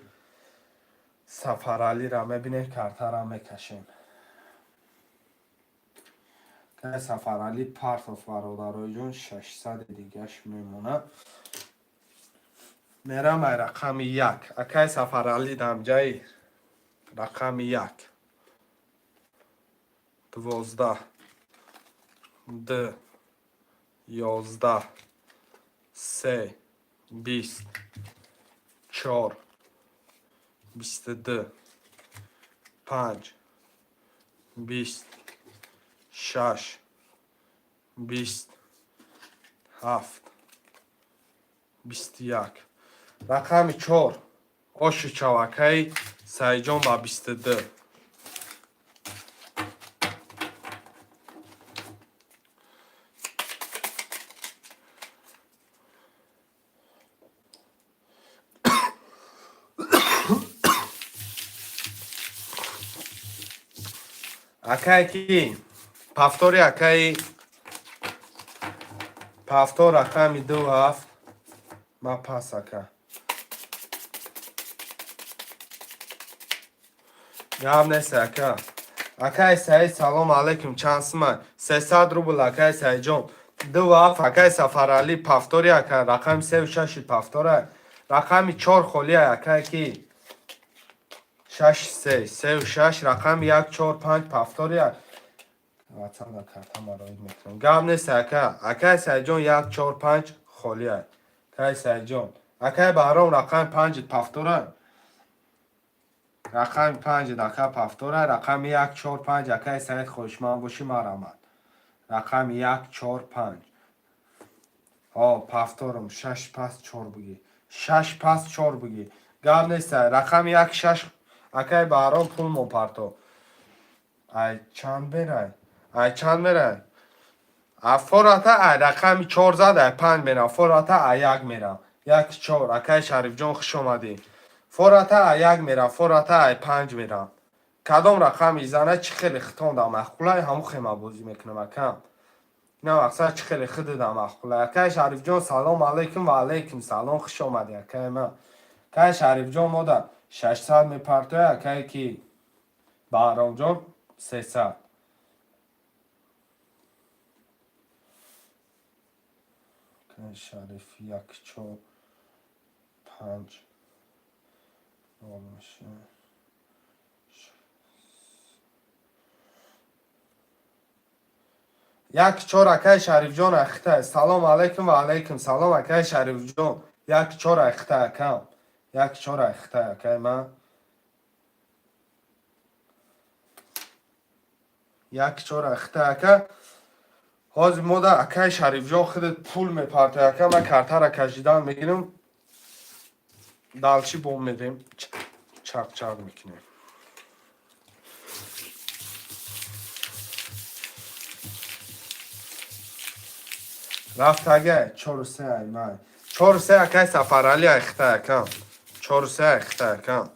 Speaker 1: Сафаралиро мебинем, картара мекашем. Акаи Сафаралӣ партоф, бародарои ҷон, 600 дигаш мемонад. Мерам ай рақами як. Акаи Сафаралӣ, дамҷаи рақами як. 12, д, 11, се, 20, чор. 22, 5, 20, 6, 20, 7, 21. Рақами 4 оши чавакаи Саидҷон ба 22. Акае ки повтори, акаи повтор, рақами 2, 7 ма пас, ака. Гап нест, ака. Акаи Саид, салом алейкум, чанд сумай? 300 рубл, акаи Саидҷон. 2, 7, акаи Сафаралӣ, повтори, ака, рақами 3, 6 повтора. Рақами 4 холия, акае ки 6, 3, 3, 6, рақами 1, 4, 5 повтори. Ватсапда карта мароид мекунам. Гап нест, ака. Акаи Саидҷон, 1, 4, 5 холия. Акаи Саидҷон. Акаи Баҳром, рақами 5 повтора. Рақами 5 ака повтора, рақами 1, 4, 5, акаи Саид, хоҳишманд бошӣ, марҳамат. Рақами 1, 4, 5. Ҳо, повторам, 6 пас 4 бугӣ. 6 пас 4 бугӣ. Гап нест, рақами 1, 6, акаи Баҳром, пул мо парто. Ай чанд мерай? Ай чанд мерай? А фората ай рақами 4 зад, ай 5 мерам. Фората ай 1 мерам. 1, 4, акаи Шарифҷон, хуш омадӣ. Фората ай 1 мерам, фората ай 5 мерам. Кадом рақам изана, чӣ хеле хитонда маъқулай, ҳамун хема бозӣ мекунам, акам. Ина мақсад, чӣ хеле хидида маъқулай. Акаи Шарифҷон, салом алейкум, ва алейкум салом, хуш омадӣ, акаи ман. Акаи Шарифҷон мода 600 мепартояд, акае ки Баҳромҷон 300. Акаи Шариф, 1, 4, 5 нол мешавад. 1, 4, акаи Шарифҷон, ахита. Салом алейкум, ва алейкум салом, акаи Шарифҷон. 1, 4 ахита, акам. 1, 4 ахита, акаи ман. 1, 4 ахита, ака. Ҳозир мода акаи Шарифҷон худат пул мепартояд, ака, ман картара кашидан мегирам. Дальше бом медем. Чақ-чақ мекунем. Рафт ага, 4, 3 ай май. 4, 3, акаи Сафаралӣ, ахита, акам. 4, 3 ахита, акам.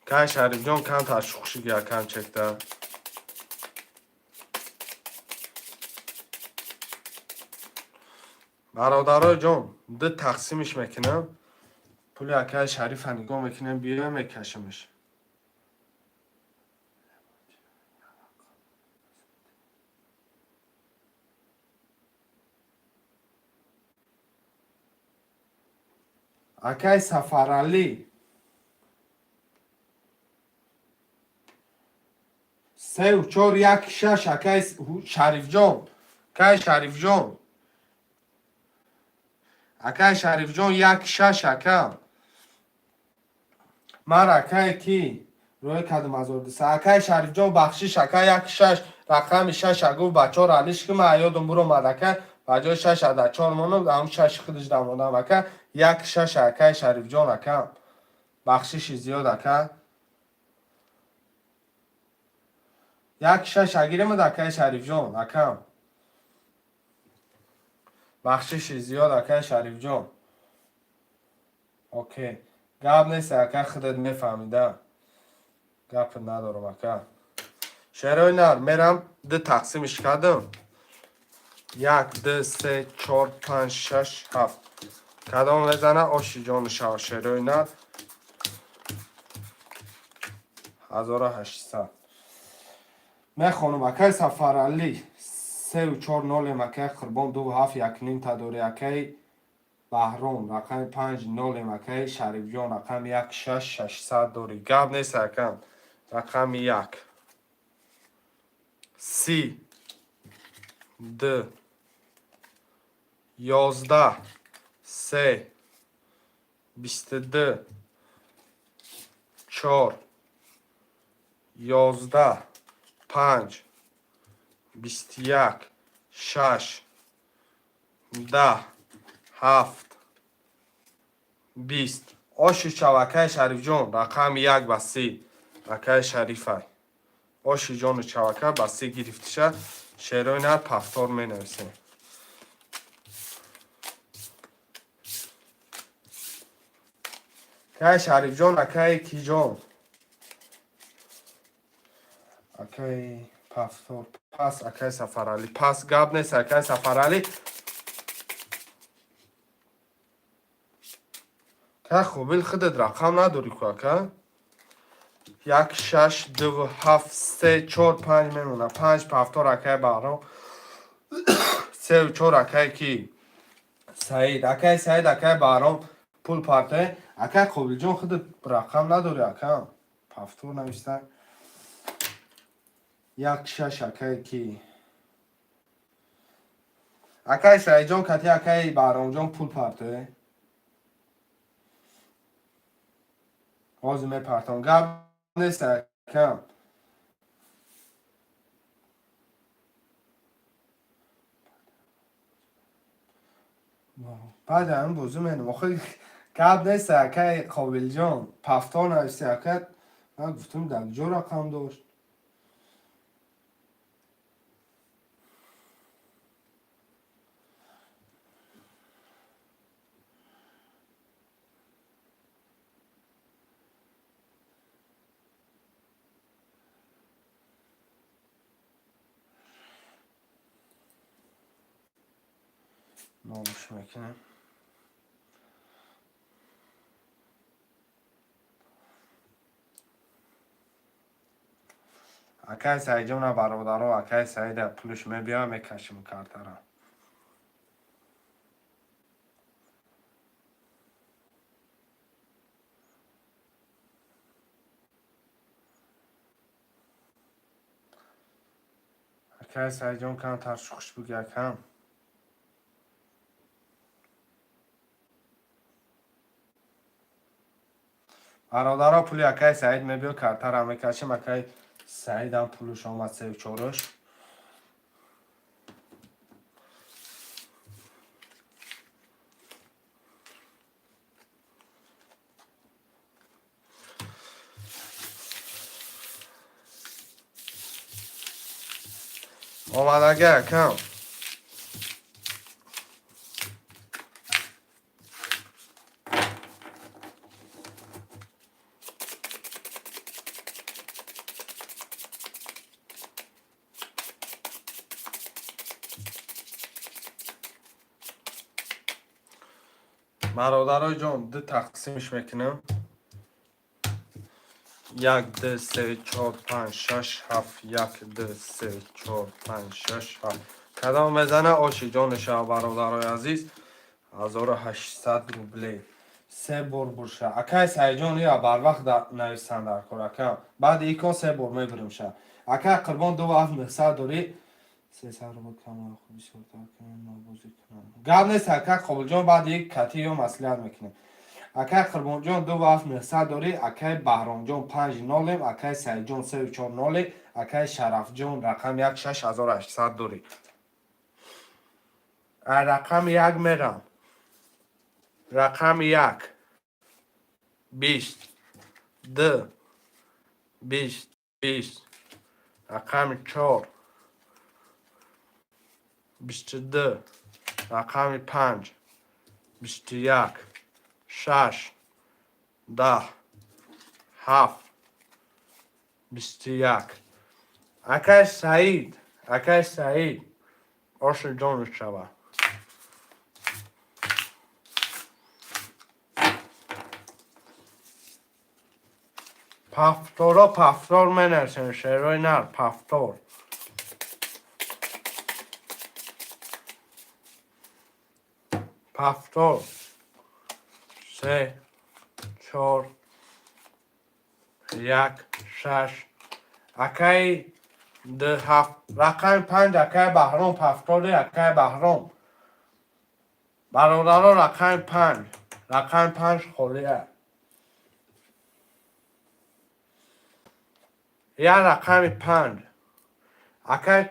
Speaker 1: Кай Шарифҷон, камтар шухшиги, акам, чекда. Бародарои ҷон, ду тақсимиш мекунам. Пули акаи Шарифа нигоҳ мекунем, биёем, мекашимш. Акаи Сафаралӣ, 3, 4, 1, 6, акаи Шарифҷон, акаи Шарифҷон, акаи Шарифҷон, 1, 6, ака. Ман акае ки рӯи кадом 1200, акаи Шарифҷон, бахшиш, ака, 1, 6, рақами 6 гуфт, бачаҳоро алиш ки ман ёдам буромад, ака, ба ҷои 6 ада 4 монам, ҳамун 6 худаш дамонам, ака, 1, 6, акаи Шарифҷон, ака. Бахшиши зиёд, ака. 1, 6 агиремад, акаи Шарифҷон, акам. Бахшиши зиёд, акаи Шарифҷон. Окей. Гап нест, ака, худат мефаҳмида. Гап надорам, ака. Шерои нар, мерам, ду тақсимиш кардам. 1, 2, 3, 4, 5, 6, 7. Кадом мезана, оши ҷону шава, шерои нар. 1800. Мехонам, акаи Сафаралӣ, 3, 4, 0, акаи Қурбон, 2, 7, 1.5 та дори, акаи. Баҳром рақами панҷ нолем. Акаи Шарифҷон рақами як шаш 600 дорӣ. Гап нест, акам. Рақами як 30, д, 11, се, 22, чор, 11, панҷ, 21, шаш, 10, ҳафт, 20. Оши шав, акаи Шарифҷон, рақами як ба 30. Акаи Шарифай, оши ҷону чавака ба 30 гирифтиша. Шерои нар, повтор менависем. Акаи Шарифҷон, акаи киҷон, акаи повтор пас, акаи Сафаралӣ пас. Гап нест, акаи Сафаралӣ. Ка хубил худат рақам надорӣ ку, ака. Як, шаш, ду, ҳафт, се, чор, панҷ мемона. Панҷ повтор, акаи Баҳром. Сеу чор, акаи ки? Саид. Акаи Саид, акаи Баҳром пул партое. Акаи Қобилҷон, худат рақам надорӣ, акам. Повтор нависта. Як, шаш, акаи ки? Акаи Саидҷон кати акаи Баҳромҷон пул партое. Ҳозир мепартом. Гап нест, акам. Баъд ҳамин бозӣ менам. Охир гап нест, акаи Қобилҷон. Повтор нависти, ака. Ман гуфтам, дар куҷо рақам дошт? Нолуш мекунем. Акаи Саидҷона, бародаро, акаи Саида пулш мебиём, мекашим картара. Акаи Саидҷон, камтар шухш буги, акам. Бародаро, пули акаи Саид мебиё, картара мекашим. Акаи Саидам пулуш омад, сеу чораш. Омадаги, акам. Бародарои ҷон, ду тақсимш мекунам. Як, ду, се, чор, панҷ, шаш, ҳафт. Як, ду, се, чор, панҷ, шаш, ҳафт. Кадом мезана, оши ҷони шава, бародарои азиз. 1800 рублей. Се бор бурша. Акай Саидҷон, ия барвақт нависан дар кор, акам. Баъди икон се бор мебурим ша. Акай Қурбон, ду ҳафт нӯҳсад дорӣ. 300 рубл кам, хуб бисёртар кунам, нобозӣ кунам. Гап нест, акай Қобилҷон, баъди ик кати ё маслиҳат мекунем. Акай Қурбонҷон, ду ҳафт нӯҳсад дорӣ. Акай Баҳромҷон, панҷ нолем. Акай Саидҷон, сеу чор ноле. Акай Шарафҷон, рақами як, 6800 дорӣ. Рақами як мерам. Рақами як 20, ду, 20, 20. Рақами чор 22. Рақами панҷ 21, шаш, 10, ҳафт, 21. Акай Саид, акай Саид, оши ҷону шава. Повторо повтор менависем, шерои нар, повтор. Повтор. Се, чор, як, шаш. Акаи д ҳафт, рақами панҷ, акаи Баҳром, ҳафтоди акаи Баҳром. Бародаро, рақами панҷ, рақами панҷ холия. Як рақами панҷ. Акаи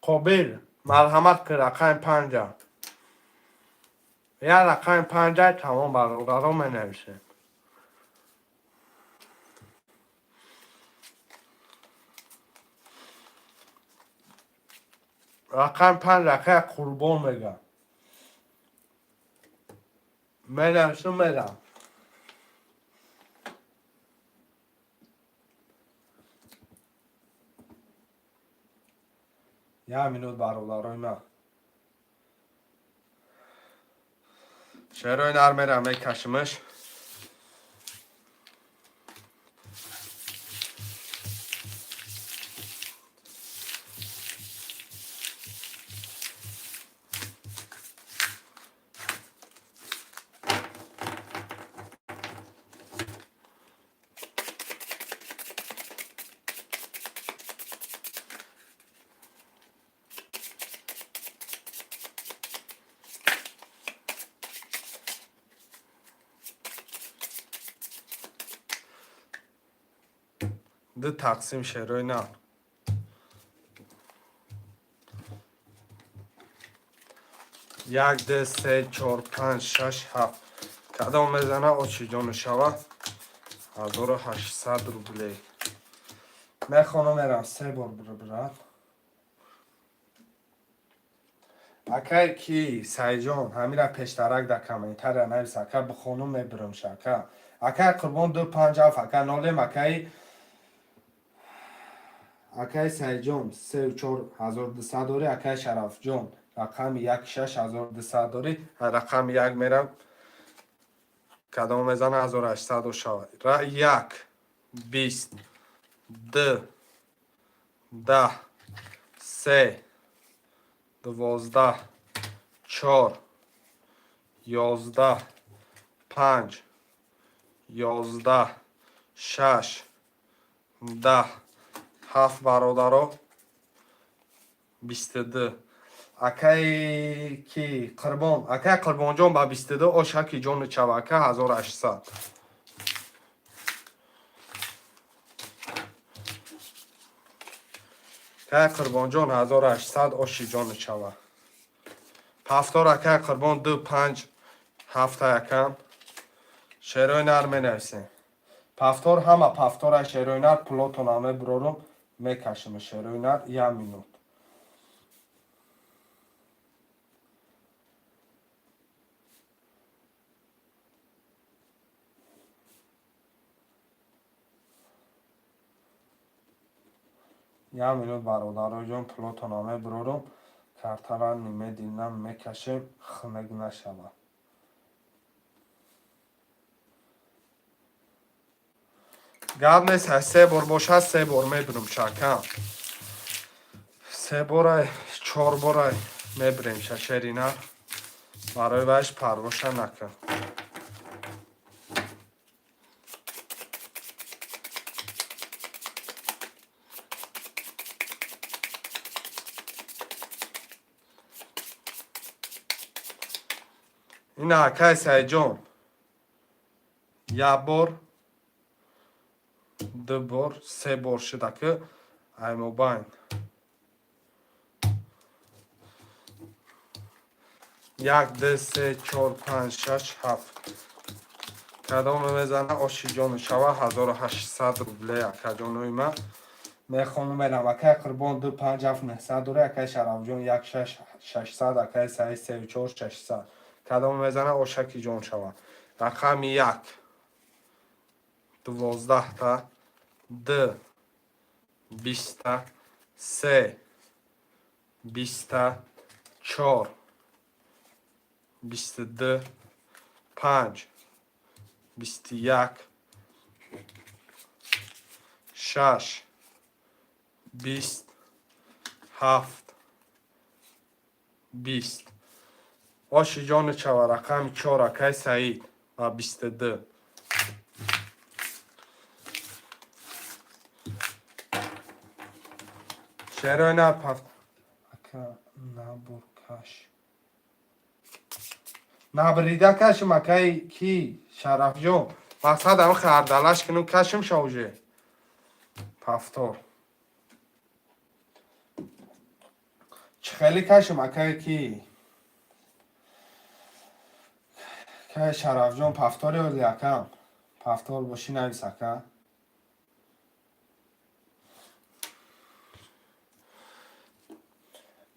Speaker 1: Қобил, марҳамат ки рақами панҷа. Як рақами панҷа, тамом, бародаро, менависем. Рақами панҷ акаи Қурбон мегӯям. Менависам, мерам. Як минут, бародарои ман. Шерои нар мерам, мекашимаш. Ду тақсим, шерои нар. Як, ду, се, чор, панҷ, шаш, ҳафт. Кадом мезана, очи ҷону шава? 1800 рублей. Мехонам, мерам, се бор, брат. Акай ки Сайҷон, ҳамира пештарак дар комментария навис, ака, бихонум, мебиримша, ака. Акай Қурбон, ду, панҷ, ҳафт, ака, нолем, акаи Сайҷон, сеу чор ҳазору дусад дорӣ, акаи Шарафҷон, рақами як, шаш ҳазору дусад дорӣ, рақами як мерам, кадом мезана, 1800 шавад. Як, 20, ду, 10, се, 12, чор, 11, панҷ, 11, шаш, 10, ҳафт, бародаро, 22. Акаи ки Қурбон, акаи Қурбонҷон, ба 22 ошаки ҷону чава, ака, 1800. Акаи Қурбонҷон, 1800, оши ҷону чава. Ҳафтор, акаи Қурбон, ду, панҷ, ҳафта, якам. Шерои нар менависем. Пафтор, ҳама пафтора, шерои нар, пулотона мебурорум, мекашем, шерои нар, як минут. Як минут, бародароҷон, пулотона мебурорум, картара немедленно мекашем, хунук нашавад. Гап нест, се бор бошад, се бор мебирам шакам. Се борай, чор борай мебирем ша, шерина. Барои вайш парвоша накун. Ина, акай Сайҷон. Як бор, ду бор, се бор шуда ки аймобайн. Як, ду, се, чор, панҷ, шаш, ҳафт. Кадоме мезана, оши ҷону шава, 1800 рубле, акаҷонои ман. Мехонум, мерам. Акай Қурбон, ду, панҷ, ҳафт, нӯҳсад дорӣ, акай Шарафҷон, як, шаш, шашсад, акай Саид, сею чор, шашсад. Кадоме мезана, ошаки ҷон шава? Рақами як, 12-та, д, 20-та, се, 20-та, чор, 22, панҷ, 21, шаш, 20, ҳафт, 20. Оши ҷону чава, рақами чор, акай Саид. Ба 22. Шерои нар пафт. Ака, набур каш. Набрида кашим, акай ки Шарафҷон. Мақсад ам хардалаш кунум, кашим шавже. Повтор. Чӣ хеле кашим, акай ки? Кай Шарафҷон, повтори оли акам. Повтор боши, навис, ака.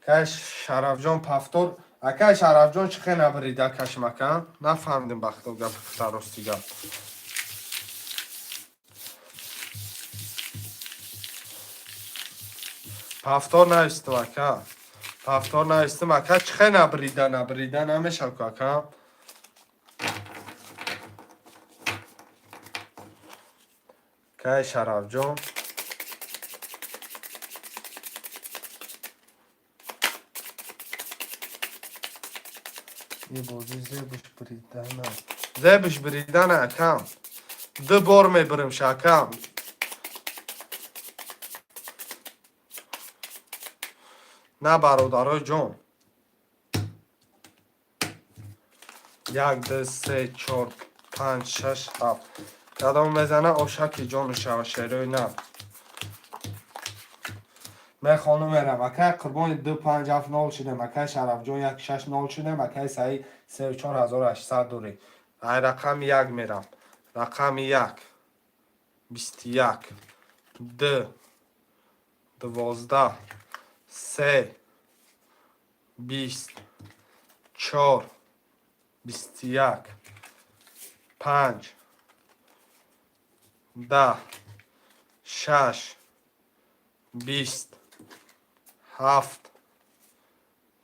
Speaker 1: Кай Шарафҷон, повтор. Акай Шарафҷон, чӣ хел набрида кашим, ака? Нафаҳмидим, бахто гап рости гап. Повтор навистам, ака. Повтор навистам, ака, чӣ хел набрида, набрида намешав ку, ака. Кай Шарафҷон. И бозӣ зебуш бридана. Зебуш бридана, акам. Ду бор мебирим, акам. На, бародарои ҷон. Як, ду, се, чор, панҷ, шаш, ҳафт. Кадом мезана, ошаки ҷону шава, шерои нар. Мехонум, мерам. Акай Қурбони, ду панҷ ҳафт нол шудем. Акай Шарафҷон, як шаш нол шудем. Акай Саи, 34 800 дорӣ. Ай рақами як мерам. Рақами як. 21. Ду. 12. Се. 20. Чор. 21. Панҷ. 10. Шаш. 20. Ҳафт.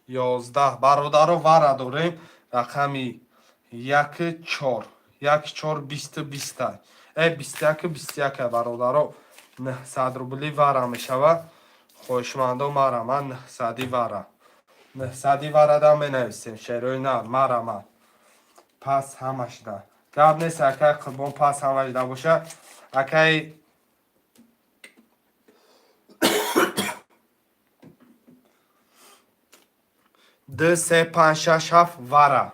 Speaker 1: 11. Бародаро, вара дорем. Рақами як чор. Як чор бисту биста. 21 21, бародаро. 900 рубли вара мешавад. Хоҳишмандо, марама 900-и вара. 900-и варада менависем. Шерои нар, марама. Пас ҳамашда. Гап нест, акай Қурбон, пас ҳамашда боша. Акай ду, се, панҷ, шаш, ҳафт, вара.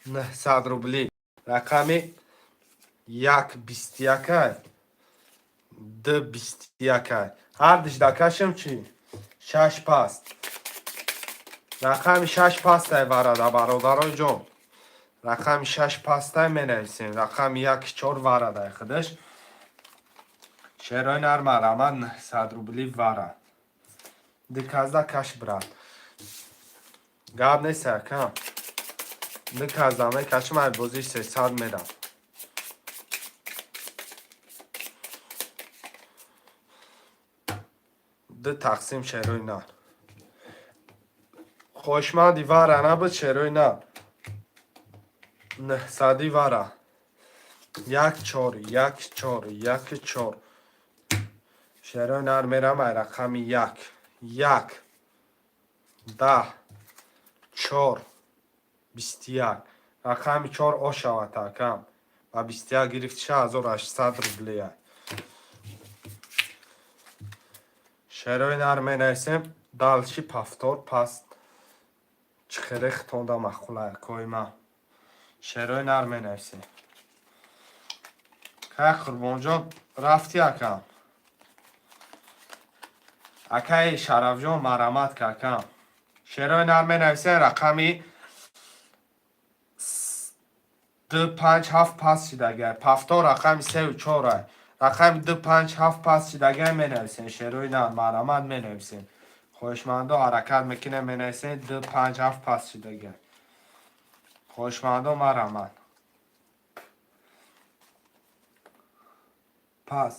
Speaker 1: 900 рубли. Рақами як 21-ай. Ду 21-ай. Ҳар дишда кашем чӣ? Шаш паст. Рақами шаш пастай варада, бародарои ҷон. Рақами шаш пастай, менависем. Рақами як чор варадай худаш. Шерои нар, марама 900 рубли вара. Диказда каш, брат. Гап нест, ака. Диказда мекашим, ай бозӣ 300 мерам. Ду тақсим, шерои нар. Хоҳишманди вара набуд, шерои нар. 900-и вара. Як чор, як чор, як чор. Шерои нар, мерам ай рақами як. Як. 10. Чор. 21. Рақами чор ошавад, акам. Ба 21 гирифт, 6800 рублия. Шерои нар, менависем. Дальше повтор паст. Чӣ хеле хитонда маъқула, акои ман. Шерои нар, менависем. Кай Қурбонҷон, рафти, акам. Акаи Шарафҷон, марамат ка, акам. Шерои нар, менависем, рақами ду панҷ ҳафт паст шидагай. Повтор рақами сеу чорай. Рақами ду панҷ ҳафт паст шидагай, менависем. Шерои нар, марамат, менависем. Хоҳишмандо, ҳаракат мекунем, менависем, ду панҷ ҳафт паст шидагай. Хоҳишмандо, марамат. Пас.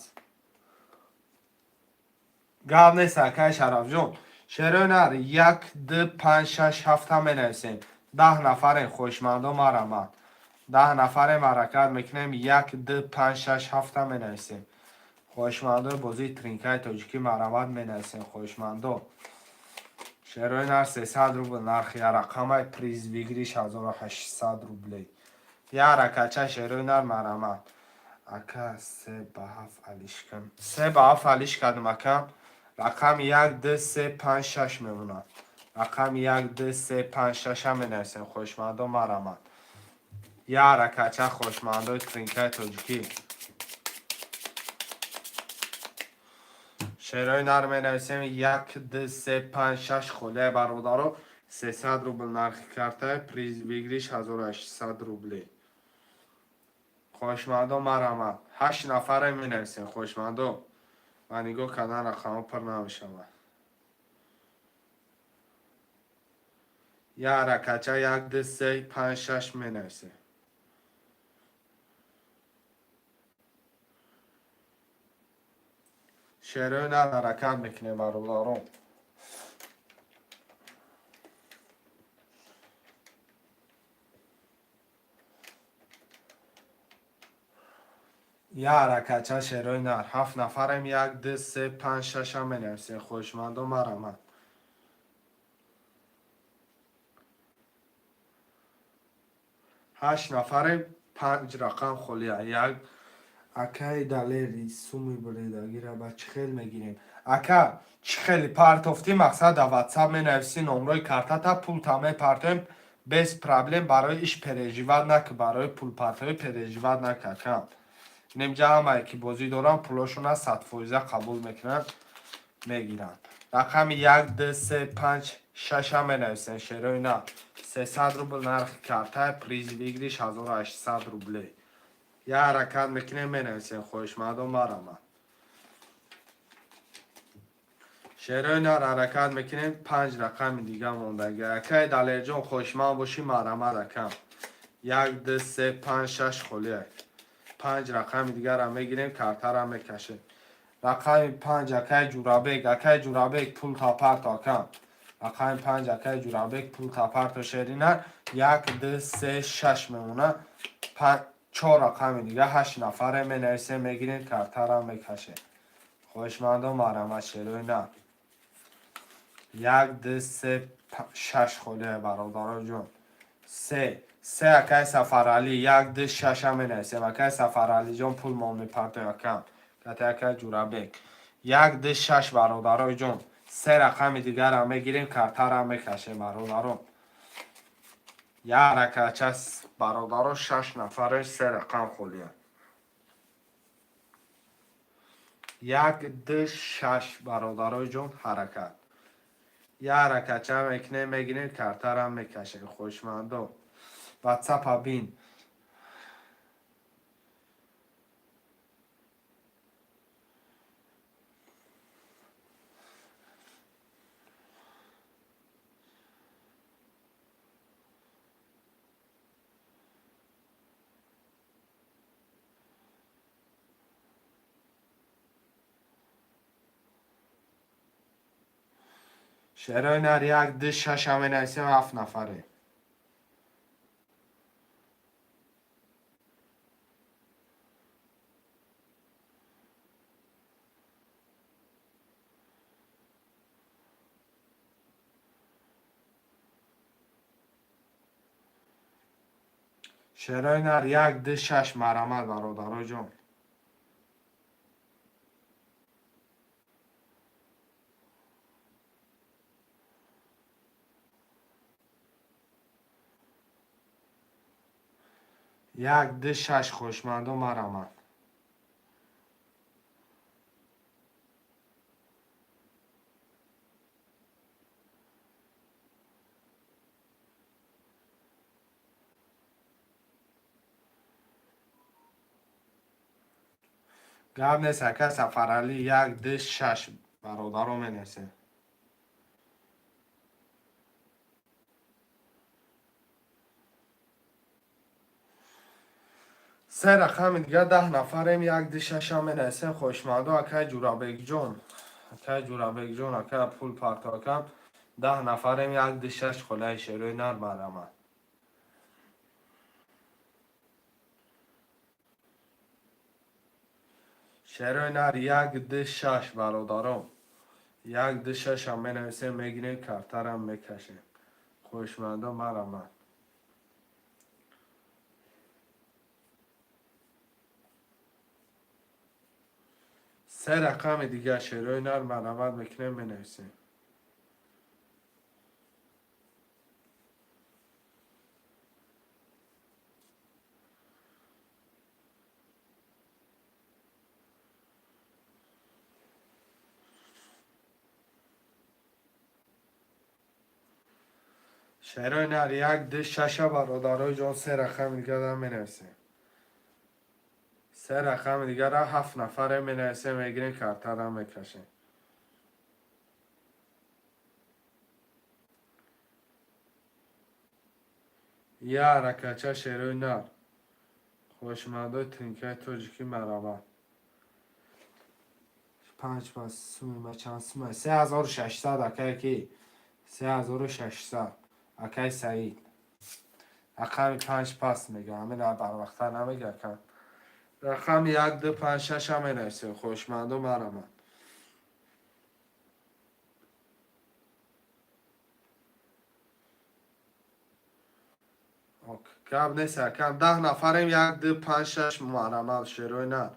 Speaker 1: Гап нест, акаи Шарафҷон. Шерои нар, як, ду, панҷ, шаш, ҳафта менависем. 10 нафарем, хоҳишмандо, марамат. 10 нафарем, ҳаракат мекунем, як, ду, панҷ, шаш, ҳафта менависем. Хоҳишмандои бозии тринкаи тоҷикӣ, марамат, менависем, хоҳишмандо. Шерои нар, 300 рубл нархи рақамай, приз выигрыш 1800 рублей. Як ҳаракатча, шерои нар, марҳамат. Ака, 3 ба 7 алиш кун. 3 ба 7 алиш кардем, акам. Рақами як, ду, се, панҷ, шаш мемонад. Рақами як, ду, се, панҷ, шашам менависем, хоҳишмандо, марҳамат. Як ҳаракатча, хоҳишмандои тринкаи тоҷикӣ. Шерои нар менависем, як, ду, се, панҷ, шаш холияи, бародаро. 300 рубл нархи картаи, приз выигрыш 1800 рублей. Хоҳишмандо, марҳамат. Ҳашт нафаре менависем, хоҳишмандо. Ва нигоҳ кардан рақамҳо пур намешавад. Як ҳаракатча, як, ду, се, панҷ, шаш менависем. Шерои нар ҳаракат мекунем, бародарон. Як ҳаракатча, шерои нар. Ҳафт нафарем, як, ду, се, панҷ, шашам менависем, хоҳишмандо, марҳамат. Ҳашт нафарем, панҷ рақам холия. Як акаи Далери, суми буридагира ба чӣ хел мегирем? Ака, чӣ хели партофтӣ, мақсад, дар Ватсап менависӣ номрои картата, пулта мепартоем без проблем. Барои иш переживать наки, барои пулпартоӣ переживать наки, акам. Немҷа ҳамае ки бозӣ доранд, пулошона 100 фоиза қабул мекунанд, мегиранд. Рақами як, ду, се, панҷ, шашам менависем, шерои нар. 300 рубл нархи карта, приз выигрыш 1800 рублей. Як ҳаракат мекунем, менависем, хоҳишмандо, марҳамат. Шерои нар ҳаракат мекунем, панҷ рақами дига мондаги. Акаи Далерҷон, хоҳишманд бошӣ, марҳамат, акам. Як, ду, се, панҷ, шаш холия. Панҷ рақами дигарам мегирем, картарам мекашем. Рақами панҷ, акаи Ҷурабек, акаи Ҷурабек, пул тапарто, акам. Рақами панҷ, акаи Ҷурабек, пул тапарто, шерина. Як, ду, се, шаш мемона. Чор рақами дига, ҳашт нафаре менависем, мегирем, картарам мекашем. Хоҳишмандо, марҳамат, шерои нар. Як, ду, се, шаш холия, бародароҷон. Се, се, акаи Сафаралӣ, як, ду, шашам менависем. Акаи Сафаралиҷон, пул мон мепартои, акам. Кати акаи Ҷурабек. Як, ду, шаш, бародароҷон. Се рақами дигарам мегирем, картарам мекашем, бародарон. Як ҳаракатча, бародаро, шаш нафаре, се рақам холия. Як, ду, шаш, бародароҷон, ҳаракат. Як ҳаракатча мекунем, мегирем, картарам мекашем, хоҳишмандо. Ватсапа бин. Шерои нар, як, ду, шашам менависем, ҳафт нафаре. Шерои нар, як, ду, шаш, марҳамат, бародароҷон. Як, ду, шаш, хоҳишмандо, марҳамат. Гап нест, ака Сафаралӣ, як, ду, шаш, бародаро, менависем. Се рақами дига, 10 нафарем, як, ду, шашам менависем, хоҳишмандо. Акаи Ҷурабекҷон, акаи Ҷурабекҷон, ака, пул парто, акам. 10 нафарем, як, ду, шаш холаи, шерои нар, марҳамат. Шерои нар, як, ду, шаш, бародарон. Як, ду, шашам менависем, мегирем, картарам мекашем. Хоҳишмандо, марҳамат. Се рақами дига, шерои нар, марҳамат мекунем, менависем. Шерои нар, як, ду, шаша, бародарои ҷон, се рақами дигара менависем. Се рақами дигара ҳафт нафаре менависем, мегирем, картара мекашем. Я ракача, шерои нар, хоҳишмандои тринкаи тоҷикӣ, марҳамат. Панҷ пас сума чанд сума? 3600, акае ки 3600, акаи Саид. Рақами панҷ пас мега, ҳамина барвақттар намега, ака. Рақами як, ду, панҷ, шаша менависем, хоҳишмандо, марҳамат. Гап нест, акам, 10 нафарем, як, ду, панҷ, шаш, марҳамат, шерои нар.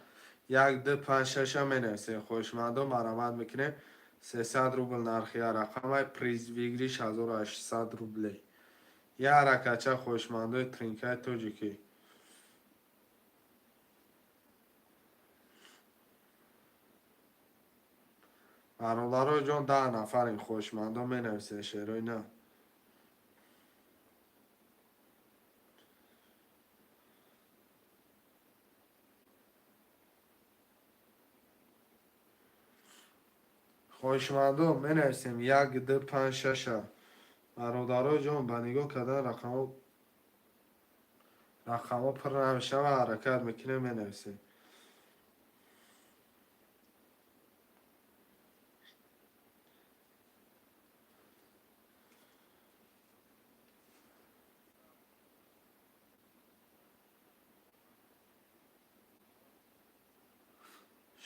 Speaker 1: Як, ду, панҷ, шаша менависем, хоҳишмандо, марҳамат мекунем. 300 рубл нархи як рақамай, приз выигрыш 1800 рублей. Як ракача, хоҳишмандои тринкаи тоҷикӣ. Бародарои ҷон, 10 нафарем, хоҳишмандо, менависем, шерои нар. Хоҳишмандо, менависем як, ду, панҷ, шаша. Бародарои ҷон, ба нигоҳ кардан рақамҳо пур намешава, ҳаракат мекунем, менависем.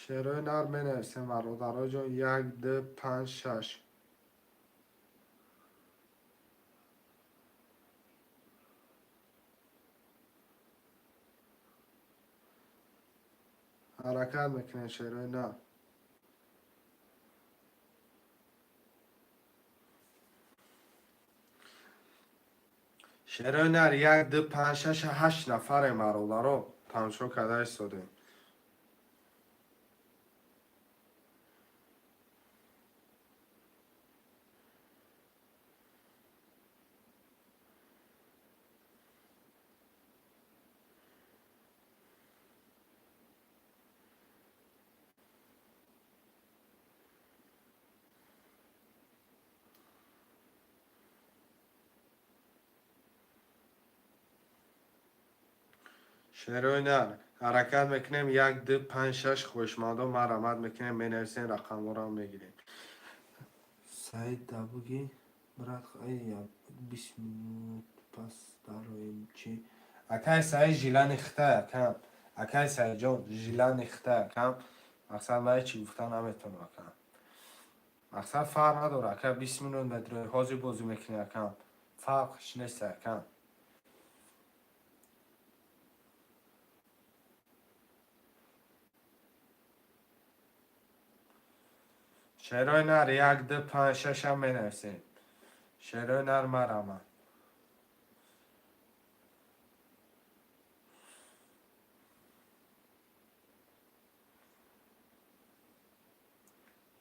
Speaker 1: Шерои нар, менависем, бародарои ҷон, як, ду, панҷ, шаш. Ҳаракат мекунем, шерои нар. Шерои нар, як, ду, панҷ, шаш, ҳашт нафарем, бародаро, тамошо карда истодем. Шерои нар, ҳаракат мекунем, як, ду, панҷ, шаш, хоҳишмандо, марҳамат мекунем, менависем, рақамҳоро мегирем. Саид, дабуги, брат, 20 минут пас дароем чӣ? Акай Саид, жилани хитай, акам. Акай Саидҷон, жилани хитай, акам. Мақсад, ман ҳечи гуфта наметавонам, акам. Мақсад, фарқ надорад, ака, 20 минут медрои, ҳозир бозӣ мекунӣ, акам. Фарқш нест, акам. Шерои нар, як, ду, панҷ, шашам менависем. Шерои нар, марҳамат.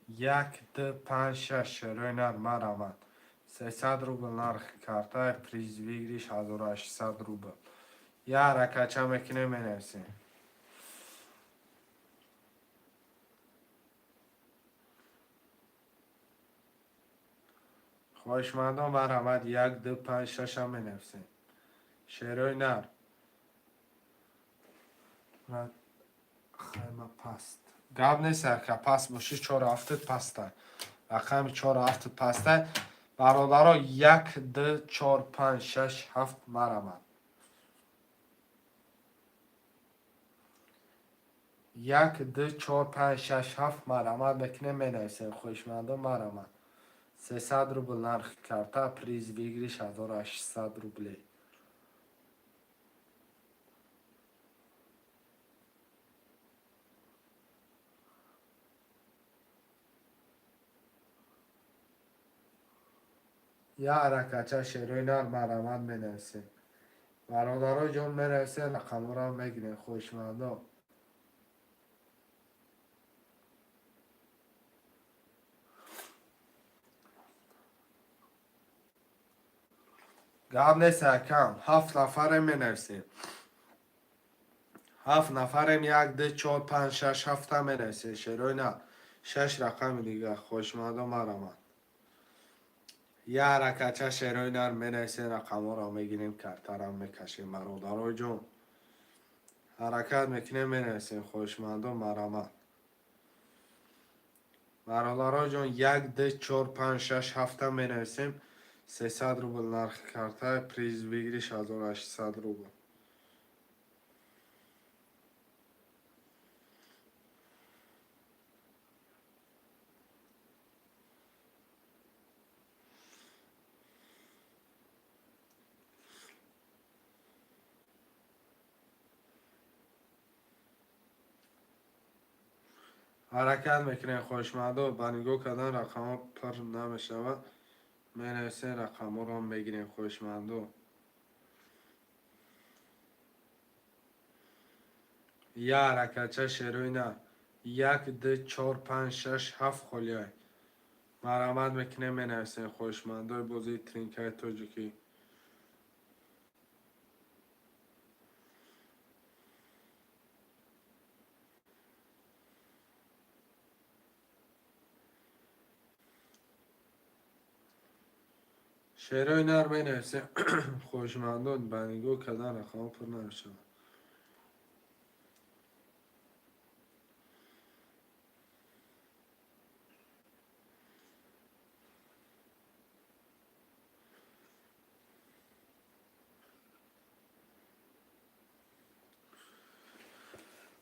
Speaker 1: Як, ду, панҷ, шаш, шерои нар, марҳамат. 300 рубл нархи карта, приз выигрыш 1800 рубл. Як ҳаракатча мекунем, менависем. Хоҳишмандон, марҳамат, як, ду, панҷ, шашам менависем. Шерои нар. Хайма паст. Гап нест, ака, паст бошӣ, чор ҳафтат пастай. Рақами чор ҳафтат пастай. Бародаро, як, ду, чор, панҷ, шаш, ҳафт, марҳамат. Як, ду, чор, панҷ, шаш, ҳафт, марҳамат мекунем, менависем. Хоҳишмандон, марҳамат. 300 рубл нархи карта, приз выигрыш 1800 рублей. Я ҳаракатча, шерои нар, марҳамат, менависем. Бародаро ҷон, менависем, рақамҳоро мегирем, хоҳишмандо. Гап нест, акам, ҳафт нафарем, менависем. Ҳафт нафарем, як, ду, чор, панҷ, шаш, ҳафта менависем. Шерои нар, шаш рақами дигар, хоҳишмандо, марҳамат. Я ҳаракатча, шерои нар, менависем, рақамҳоро мегирем, картарам мекашем. Бародарои ҷон, ҳаракат мекунем, менависем, хоҳишмандо, марҳамат. Бародарои ҷон, як, ду, чор, панҷ, шаш, ҳафта менависем. 300 рубл нархи карта, приз выигрыш 1800 рубл. Ҳаракат мекунем, хоҳишмандо, ба нигоҳ кардан рақамҳо пур намешавад. Менависем, рақамҳоро мегирем, хоҳишмандо. Я ҳаракатча, шерои нар, як, ду, чор, панҷ, шаш, ҳафт холиай. Марҳамат мекунем, менависем, хоҳишмандои бозии тринкаи тоҷикӣ. Шерои нар, менависем, хоҳишмандон, ба нигоҳ кардан рақамҳо пур намешавад.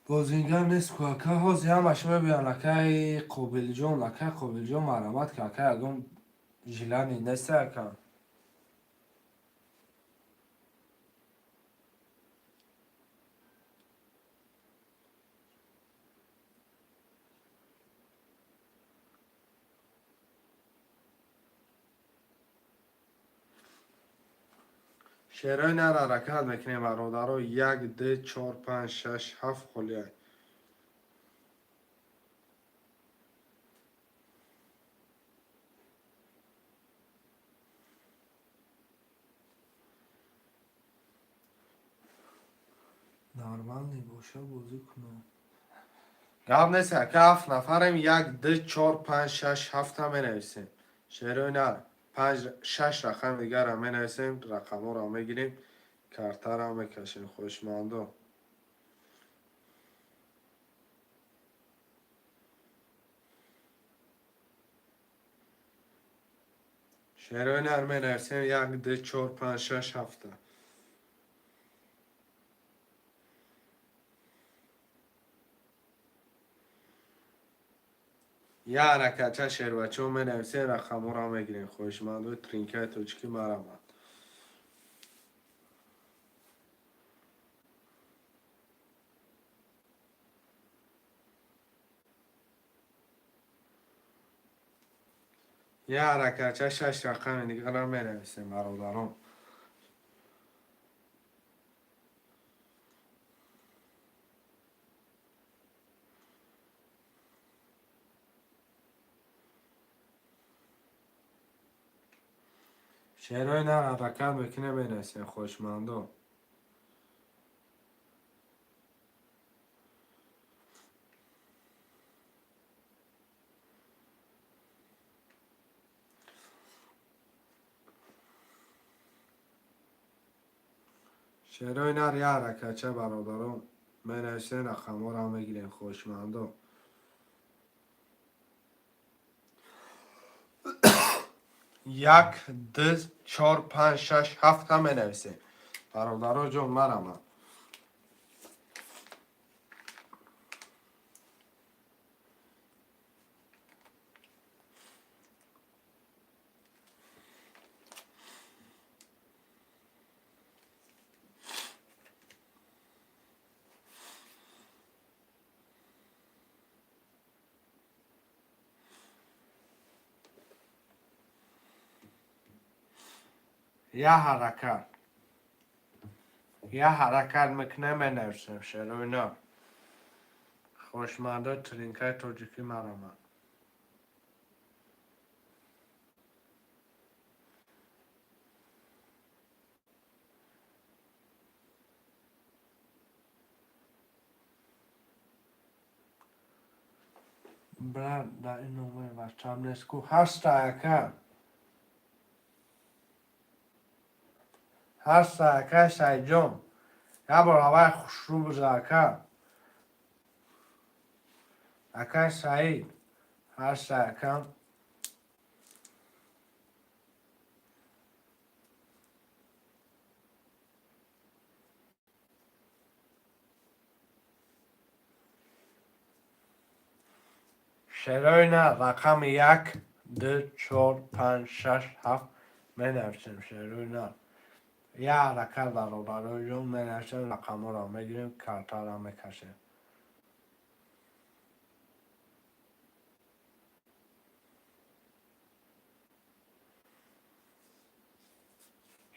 Speaker 1: Бозингар нест ку, ака, ҳозир ҳамаш мебиён. Акаи Қобилҷон, акаи Қобилҷон, марҳамат ки, ака, ягон желание неста, ака? Шерои нар, ҳаракат мекунем, бародаро, як, ду, чор, панҷ, шаш, ҳафт холиай. Нормальный боша, бозӣ кунам. Гап нест, ака, ҳафт нафарем, як, ду, чор, панҷ, шаш, ҳафта менависем. Шерои нар, панҷ, шаш рақами дигарро менависем, рақамҳоро мегирем, картаро мекашем, хоҳишмандо. Шерои нар, менависем, як, ду, чор, панҷ, шаш, ҳафта. Я ҳаракатча, шербачаҳо, менависем, рақамҳоро мегирем, хоҳишмандои тринкаи тоҷикӣ, марҳамат. Я ҳаракатча, шаш рақами дигарро менависем, бародарон. Шерои нар, ҳаракат мекунем, менависем, хоҳишмандо. Шерои нар, я ҳаракатча, бародарон, менависем, рақамҳоро мегирем, хоҳишмандо. Як, ду, чор, панҷ, шаш, ҳафта менависем. Бародаро ҷон, марҳамат. Я ҳаракат. Я ҳаракат мекунем, менависем, шерои нар. Хоҳишмандои тринкаи тоҷикӣ, марамад. Брат, дар ин номаи ватсап нест ку? Ҳаста, ака. Ҳаста, акай Саидҷон. Як бор ҳаваи хушрӯ биза, ака. Акай Саид. Ҳаста, акам. Шерои нар, рақами як, ду, чор, панҷ, шаш, ҳафт менависем, шерои нар. Я ҳаракат, бародарои ҷон, менависем, рақамҳоро мегирем, картаро мекашем.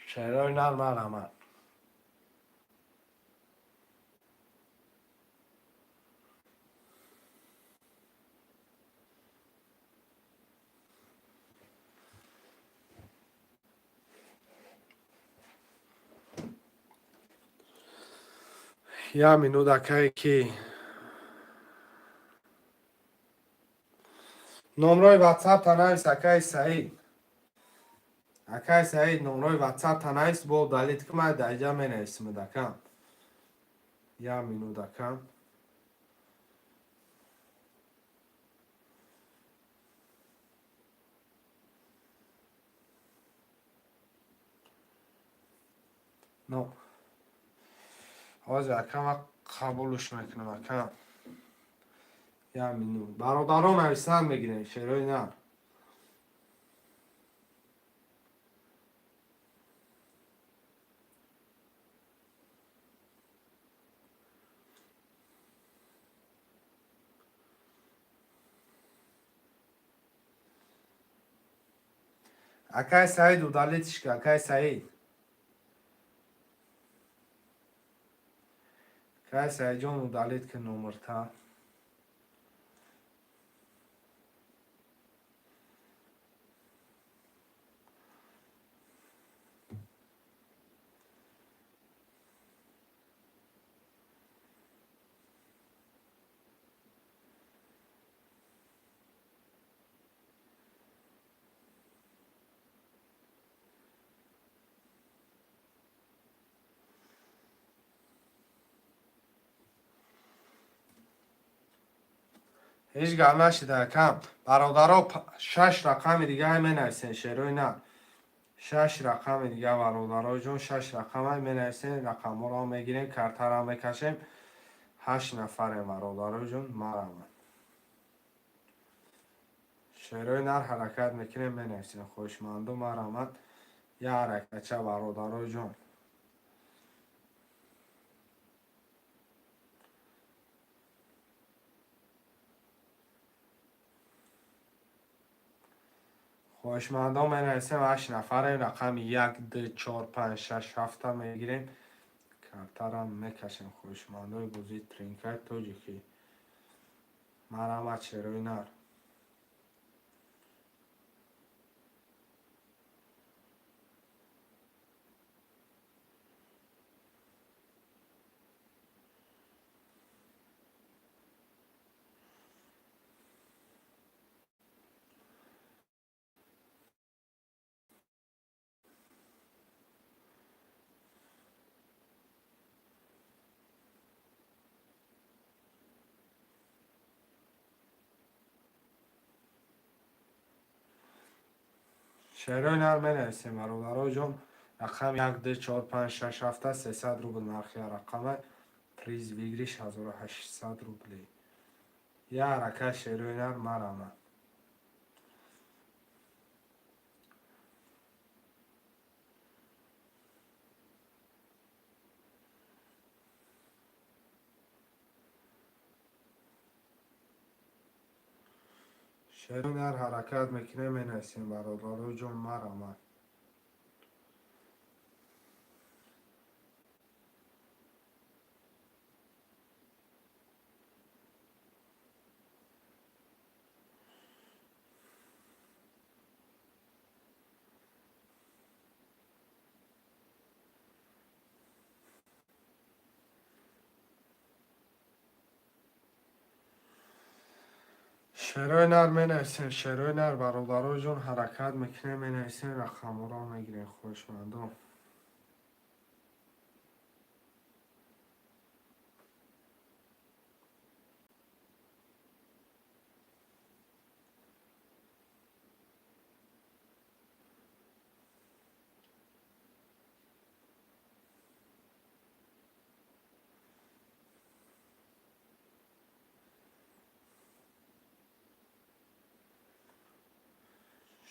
Speaker 1: Шерои нар, марҳамат. Як минут, акае ки номрои ватсапта навис, акаи Саид. Акаи Саид, номрои ватсапта навис, бо удалить ки ман даиҷа менависимад, акам. Як минут, акам. Но. Ҳозир, акам, ман қабулш мекунам, акам. Як минут. Бародарон, нависан мегирем, шерои нар. Акай Саид, удалить ш ка, акай Саид. Акай Саидҷон, удалить ки номерта. Ҳеҷ гап нашида, акам. Бародаро, шаш рақами дига менависен, шерои нар. Шаш рақами дига, бародаро ҷон, шаш рақама менависен, рақамҳоро мегирем, картаро мекашем. Ҳашт нафарем, бародаро ҷон, марамад. Шерои нар, ҳаракат мекунем, менависем. Хоҳишманду, марамад. Я ҳаракатча, бародаро ҷон. Хоҳишмандон, менависем, ҳашт нафарем, рақами як, ду, чор, панҷ, шаш, ҳафта мегирем, картарам мекашем. Хоҳишмандои бозии тринкаи тоҷикӣ. Марҳамат, шерои нар. Шерои нар, менависем, бародаро ҷон, рақами як, ду, чор, панҷ, шаш, ҳафта, 300 рубл нархи рақама, приз выигрыш 1800 рублей. Я ҳаракат, шерои нар, марҳамат. Шерои нар, ҳаракат мекунем, менависем, бародаро ҷон, марҳамат. Шерои нар менависем, шерои нар, бародарои ҷон, ҳаракат мекунем, менависем, рақамҳоро мегирем, хоҳишмандон.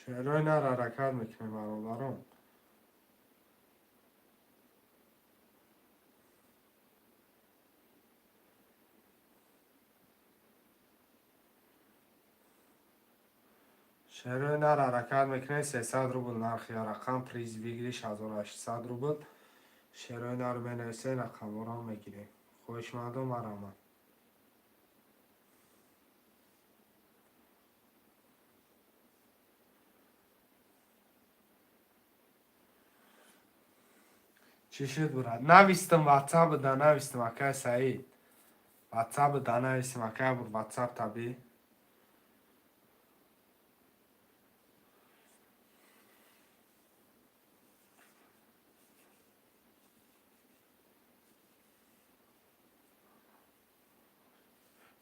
Speaker 1: Шерои нар, ҳаракат мекунем, бародарон. Шерои нар, ҳаракат мекунем, 300 рубл нархи рақам, приз выигрыш 1800 рубл. Шерои нар менависем, рақамҳоро мегирем. Хоҳишмандон, марҳамат. Чӣ шуд, брат? Навистам, ватсап да навистам, акай Саид. Ватсап да навистам, акай бур, ватсап таби.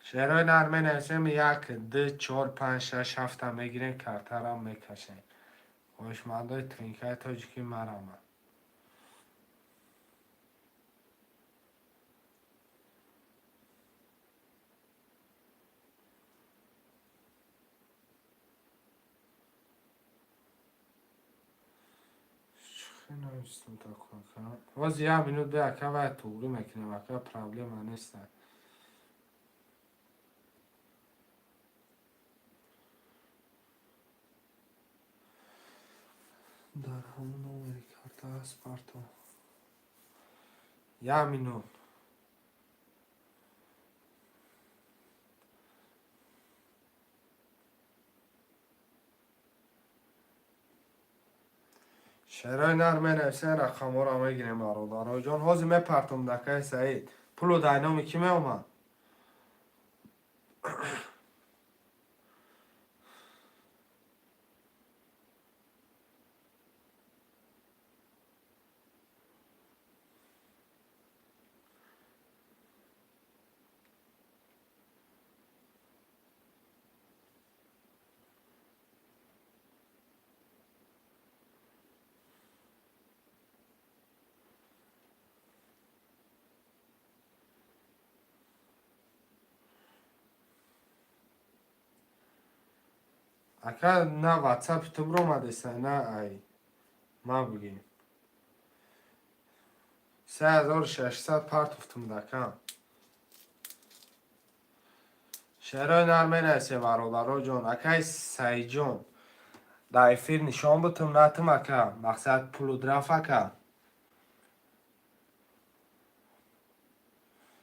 Speaker 1: Шерои нар менависем, як, ду, чор, панҷ, шаш, ҳафта мегирем, картарам мекашем. Хоҳишмандои тринкаи тоҷикӣ, марҳамат. Ҳозир як минут бе, ака, вай туғрӣ мекунем, ака, проблема неста. Дар ҳамон номери карта аст, парто. Як минут. Шерои нар менависем, рақамҳоро мегирем, бародароҷон. Ҳозир мепартом, дакаи Саид. Пулу дар номи кӣ меомад? Ака, на ватсапи ту биромадеса, на ай ма бигем. 3600 партуфтум, дака. Шерои нар менависем, бародароҷон. Акай Саидҷон, дар эфир нишон бутум натум, ака. Мақсад пулу драф, ака.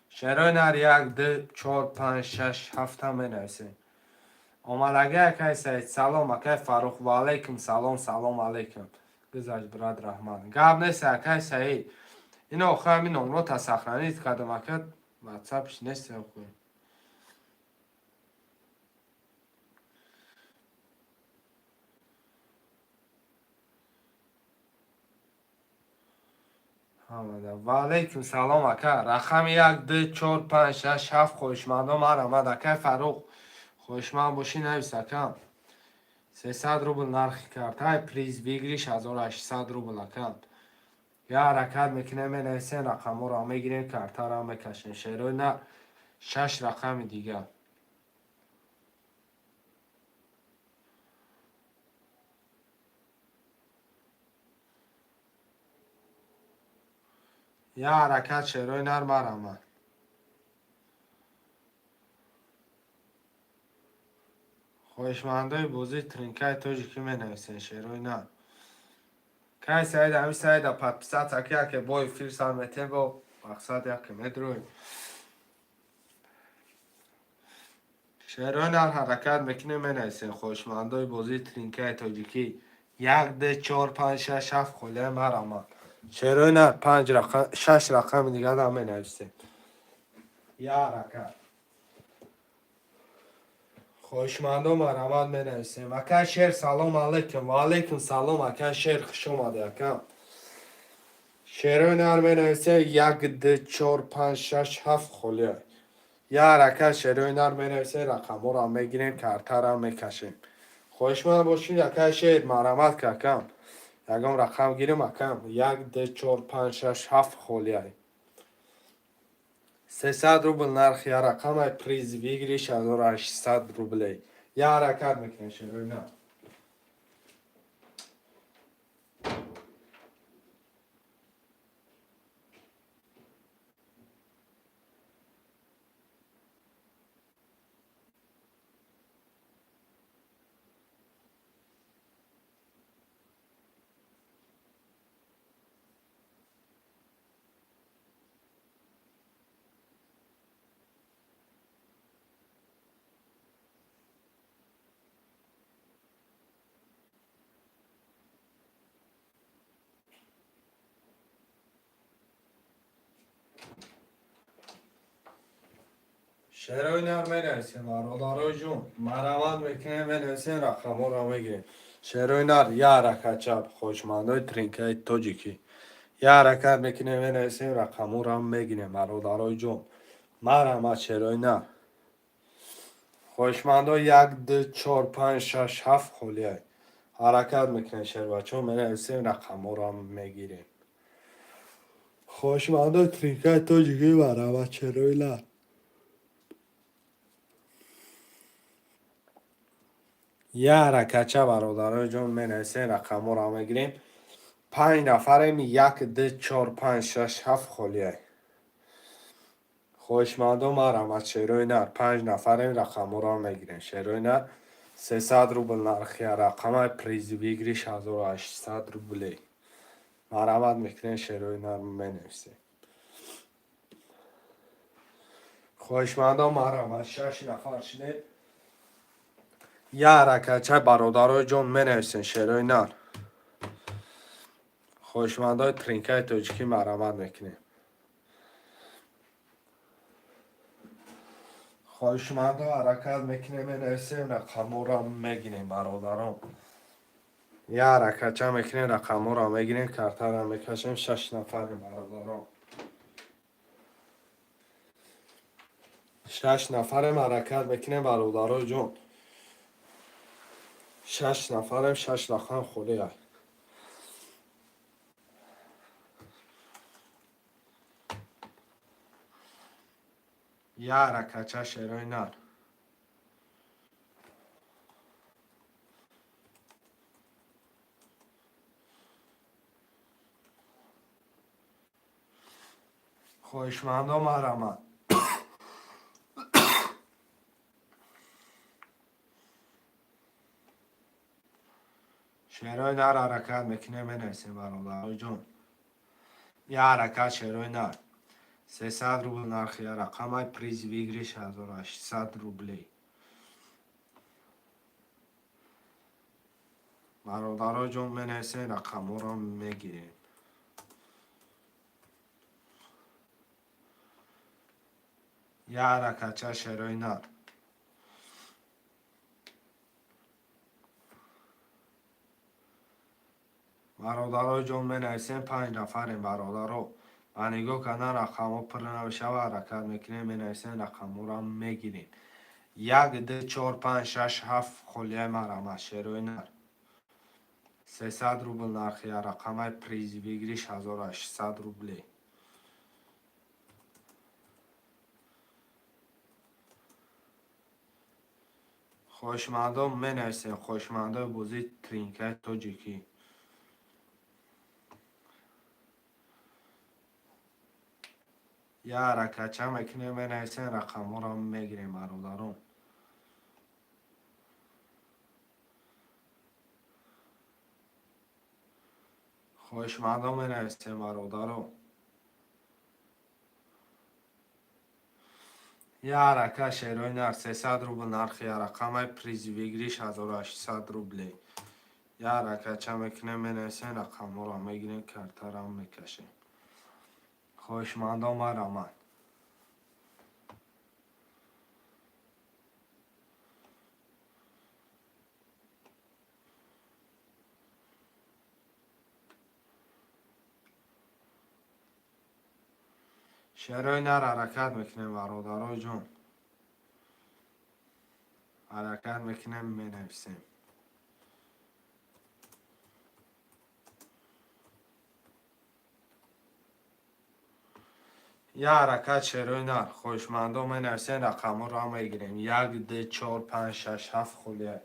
Speaker 1: Шерои нар, як, ду, чор, панҷ, шаш, ҳафта менависем. Омадагӣ, акай Саид. Салом, акай Фаррух. Ва алайкум салом, салом алайкум. Гузашт, брат, раҳмат. Гап нест, акай Саид. Ино охир ҳамин номрота сохранить кардам, ака, ватсапш нест охир. Ҳамада. Ва алайкум салом, ака. Рақами як, ду, чор, панҷ, шаш, ҳафт, хоҳишмандон, марҳамат. Акай Фаррух, хоҳишманд бошӣ, навис, ака. 300 рубл нархи картай, приз выигрыш 1800 рубл, ака. Я ҳаракат мекунем, менависем, рақамҳоро мегирем, картаро мекашем. Шерои на, шаш рақами дигар. Я ҳаракат, шерои нар, марҳамат. Хоҳишмандои бозии тринкаи тоҷикӣ менависем, шерои нар. Кай Саид, ҳами Саида подписаться ки, яке бо эфир сар метем, бо мақсад яке медроем. Шерои нар, ҳаракат мекунем, менависем, хоҳишмандои бозии тринкаи тоҷикӣ. Як, ду, чор, панҷ, шаш, ҳафт холия, марҳамат. Шерои нар, панҷ рақам, шаш рақами дигар менависем. Я ҳаракат. Хоҳишмандо, марҳамат, менависем. Ака Шер, салом алейкум. Ва алейкум салом, ака Шер, хуш омадӣ, ака. Шерои нар, менависем. Як, ду, чор, панҷ, шаш, ҳафт холия. Я ҳаракат, шерои нар, менависем, рақамҳоро мегирем, картаро мекашем. Хоҳишманд бошед, ака Шер, марҳамат, акам. Ягон рақам гирем, акам. Як, ду, чор, панҷ, шаш, ҳафт холия. 300 рубл нархи я рақамай, приз выигрыш 1800 рублей. Я ҳаракат мекунем, шерои нар. Шерои нар, менависем. Бародарои ҷон, марҳамат мекунем, менависем, рақамҳоро мегирем. Шерои нар, я ҳаракат чап. Хоҳишмандои тринкаи тоҷикӣ, я ҳаракат мекунем, менависем, рақамҳоро мегирем. Бародарои ҷон, марҳамат, шерои нар. Хоҳишмандо, як, ду, чор, панҷ, шаш, ҳафт холия. Ҳаракат мекунем, шербачаҳо, менависем, рақамҳоро мегирем. Хоҳишмандои тринкаи тоҷикӣ, марҳамат, шерои нар. Я ҳаракатча, бародарои ҷон, менависем, рақамҳоро мегирем. Панҷ нафарем. Як, ду, чор, панҷ, шаш, ҳафт холия. Хоҳишмандо, марҳамат, шерои нар. Панҷ нафарем, рақамҳоро мегирем. Шерои нар, 300 рубл нархи рақамай, приз выигрыш 1800 рублей. Марҳамат мекунем, шерои нар, менависем. Хоҳишмандо, марҳамат, шаш нафар шудем. Я ҳаракатча, бародарои ҷон, менависем, шерои нар. Хоҳишмандои тринкаи тоҷикӣ, марҳамат мекунем. Хоҳишмандо, ҳаракат мекунем, менависем, рақамҳоро мегирем. Бародарон, я ҳаракатча мекунем, рақамҳоро мегирем, картаро мекашем. Шаш нафарем, бародарон, шаш нафарем. Ҳаракат мекунем, бародарои ҷон, шаш нафарем, шаш рақам холия. Я ҳаракатча, шерои нар. Хоҳишмандо, марҳамат. Шерои нар, ҳаракат мекунем, менависем. Бародарои ҷон, я ҳаракат, шерои нар. 300 рубл нархи рақамай, приз выигрыш 1800 рублей. Бародарои ҷон, менависем, рақамҳоро мегирем. Я ҳаракатча, шерои нар. Бародарои ҷон, менависем, панҷ нафарем. Бародаро, ба нигоҳ кардан рақамҳо пур намешава. Ҳаракат мекунем, менависем, рақамҳоро мегирем. Як, ду, чор, панҷ, шаш, ҳафт холияи. Марҳамат, шерои нар. 300 рубл нархи рақамай, приз выигрыш 1800 рублей. Хоҳишмандон, менависем. Хоҳишмандои бозии тринкаи тоҷикӣ, я ҳаракатча мекунем, менависем, рақамҳоро мегирем. Бародарон, хоҳишмандон, менависем. Бародаро, я ҳаракат, шерои нар. 300 рубл нархи рақамай, приз выигрыш 1800 рублей. Я ҳаракатча мекунем, менависем, рақамҳоро мегирем, картаро мекашем. Хоҳишмандон, марҳамат. Шерои нар, ҳаракат мекунем, бародарои ҷон, ҳаракат мекунем, менависем. Я ҳаракат, шерои нар, хоҳишмандо менависем, рақамҳоро мегирем. Як, ду, чор, панҷ, шаш, ҳафт холия.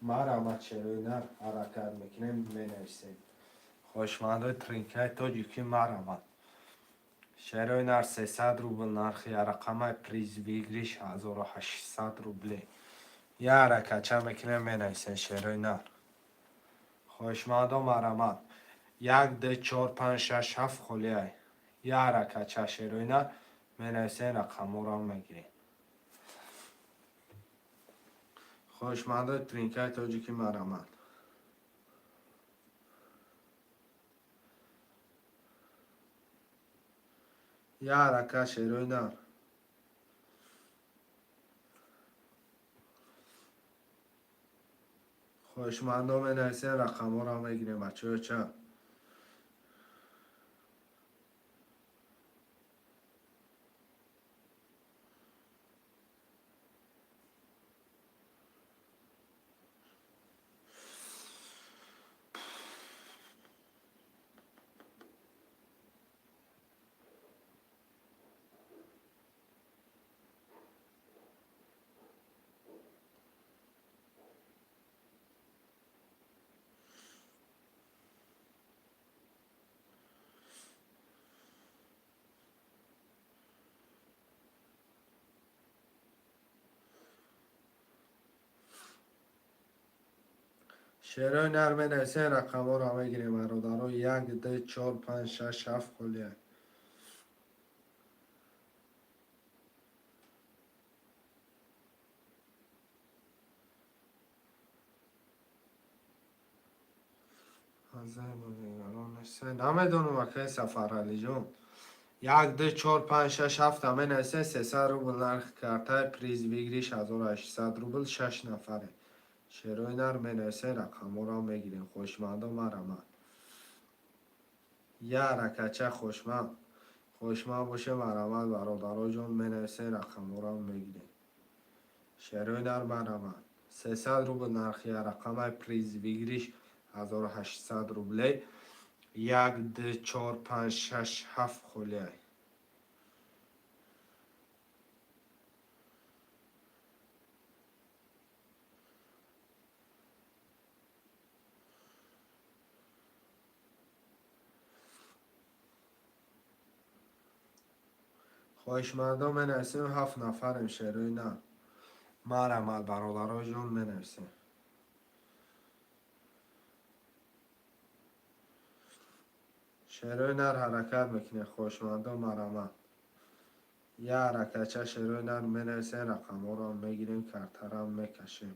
Speaker 1: Марҳамат, шерои нар, ҳаракат мекунем, менависем. Хоҳишмандои тринкаи тоҷикӣ, марҳамат. Шерои нар, 300 рубл нархи рақамаи, приз выигрыш 1800 рублей. Я ҳаракатча мекунем, менависем, шерои нар. Хоҳишмандо, марҳамат. Як, ду, чор, панҷ, шаш, ҳафт холияй. Я ҳаракатча, шерои нар, менависем, рақамҳоро мегирем. Хоҳишмандои тринкаи тоҷикӣ, марҳамат. Я ҳаракат, шерои нар. Хоҳишмандо менависем, рақамҳоро мегирем, бачаҳо ча. Шерои нар, менависем, рақамҳоро мегирем, бародаро. Як, ду, чор, панҷ, шаш, ҳафт холия. Намедонам, акаи Сафаралиҷон. Як, ду, чор, панҷ, шаш, ҳафта менависем. 300 рубл нархи картаи, приз выигрыш 1800 рубл. Шаш нафаре, шерои нар, менависем, рақамҳоро мегирем. Хоҳишмандо, марҳамат. Я ҳаракатча, хоҳишманд боше, марҳамат, бародароҷон, менависем, рақамҳоро мегирем. Шерои нар, марҳамат. 300 рубл нархи рақамаи, приз выигрыш 1800 рублей. Як, ду, чор, панҷ, шаш, ҳафт холияй. Хоҳишмандо менависем, ҳафт нафарем, шерои нар. Марҳамат, бародароҷон, менависем. Шерои нар, ҳаракат мекунем, хоҳишмандо, марҳамат. Я ҳаракатча, шерои нар, менависем, рақамҳоро мегирем, картарам мекашем.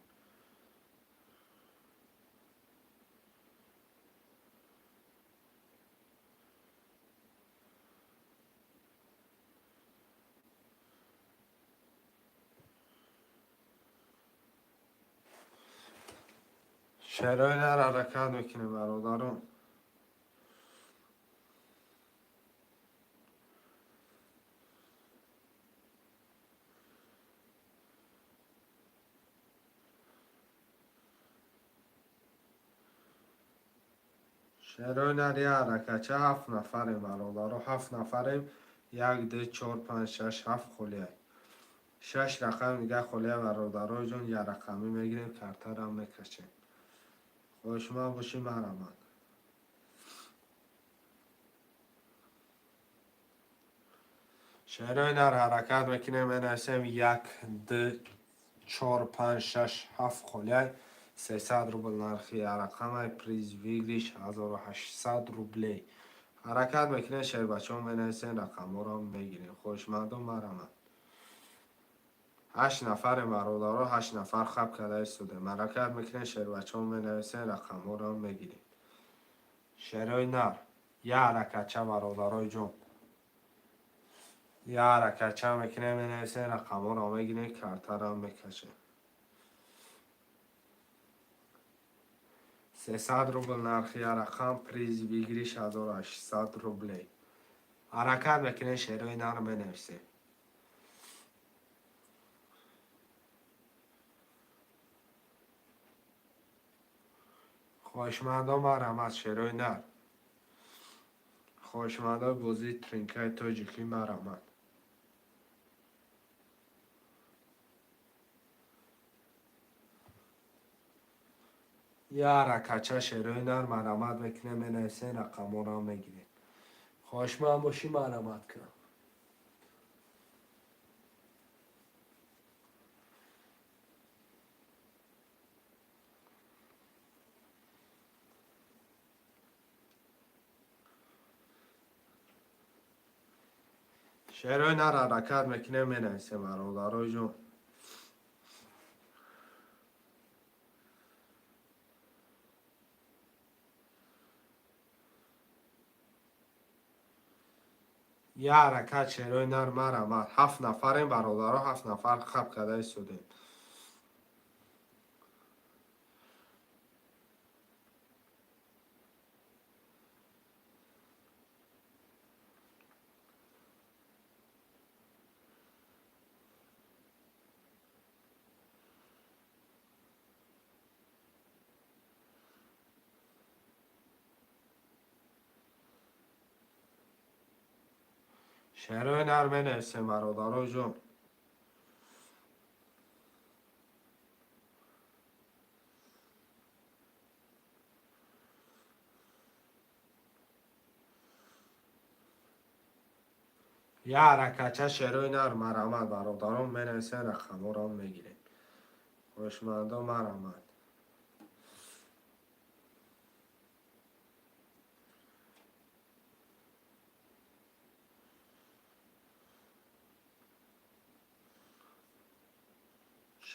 Speaker 1: Шерои нар, ҳаракат мекунем, бародарон. Шерои нар, я ҳаракатча, ҳафт нафарем, бародаро, ҳафт нафарем. Як, ду, чор, панҷ, шаш, ҳафт холияй. Шаш рақам дига холия, бародароҷон, я рақамӣ мегирем, картарам мекашем. Хоҳишманд бошӣ, марҳамат. Шерои нар, ҳаракат мекунем, менависем. Як, ду, чор, панҷ, шаш, ҳафт холияй. 300 рубл нархи рақамай, приз выигрыш 1800 рублей. Ҳаракат мекунем, шербачаҳо, менависем, рақамҳоро мегирем. Хоҳишмандо, марҳамат. Ҳашт нафарем, бародаро, ҳашт нафар хаб карда истодем. Ҳаракат мекунем, шербачаҳо, менависем, рақамҳоро мегирем. Шерои нар, я ҳаракатча, бародарои ҷон, я ҳаракатча мекунем, менависем, рақамҳоро мегирем, картаро мекашем. 300 рубл нархи рақам, приз выигрыш 1800 рублей. Ҳаракат мекунем, шерои нар менависем. Хоҳишмандон, марҳамат, шерои нар. Хоҳишмандои бозии тринкаи тоҷикӣ, марҳамат. Я ҳаракатча шерои нар, марҳамат мекунем, менависем, рақамҳоро мегирем. Хоҳишманд бошӣ, марҳамат кун. Шерои нар ҳаракат мекунем, менависем, бародарои ҷон. Я ҳаракат шерои нар, марҳамат. Ҳафт нафарем, бародаро, ҳафт нафар хаб карда истодем. Шерои нар менависем, бародаро ҷон. Я ҳаракатча шерои нар, марҳамат, бародарон, менависем, рақамҳоро мегирем. Хоҳишмандон, марҳамат.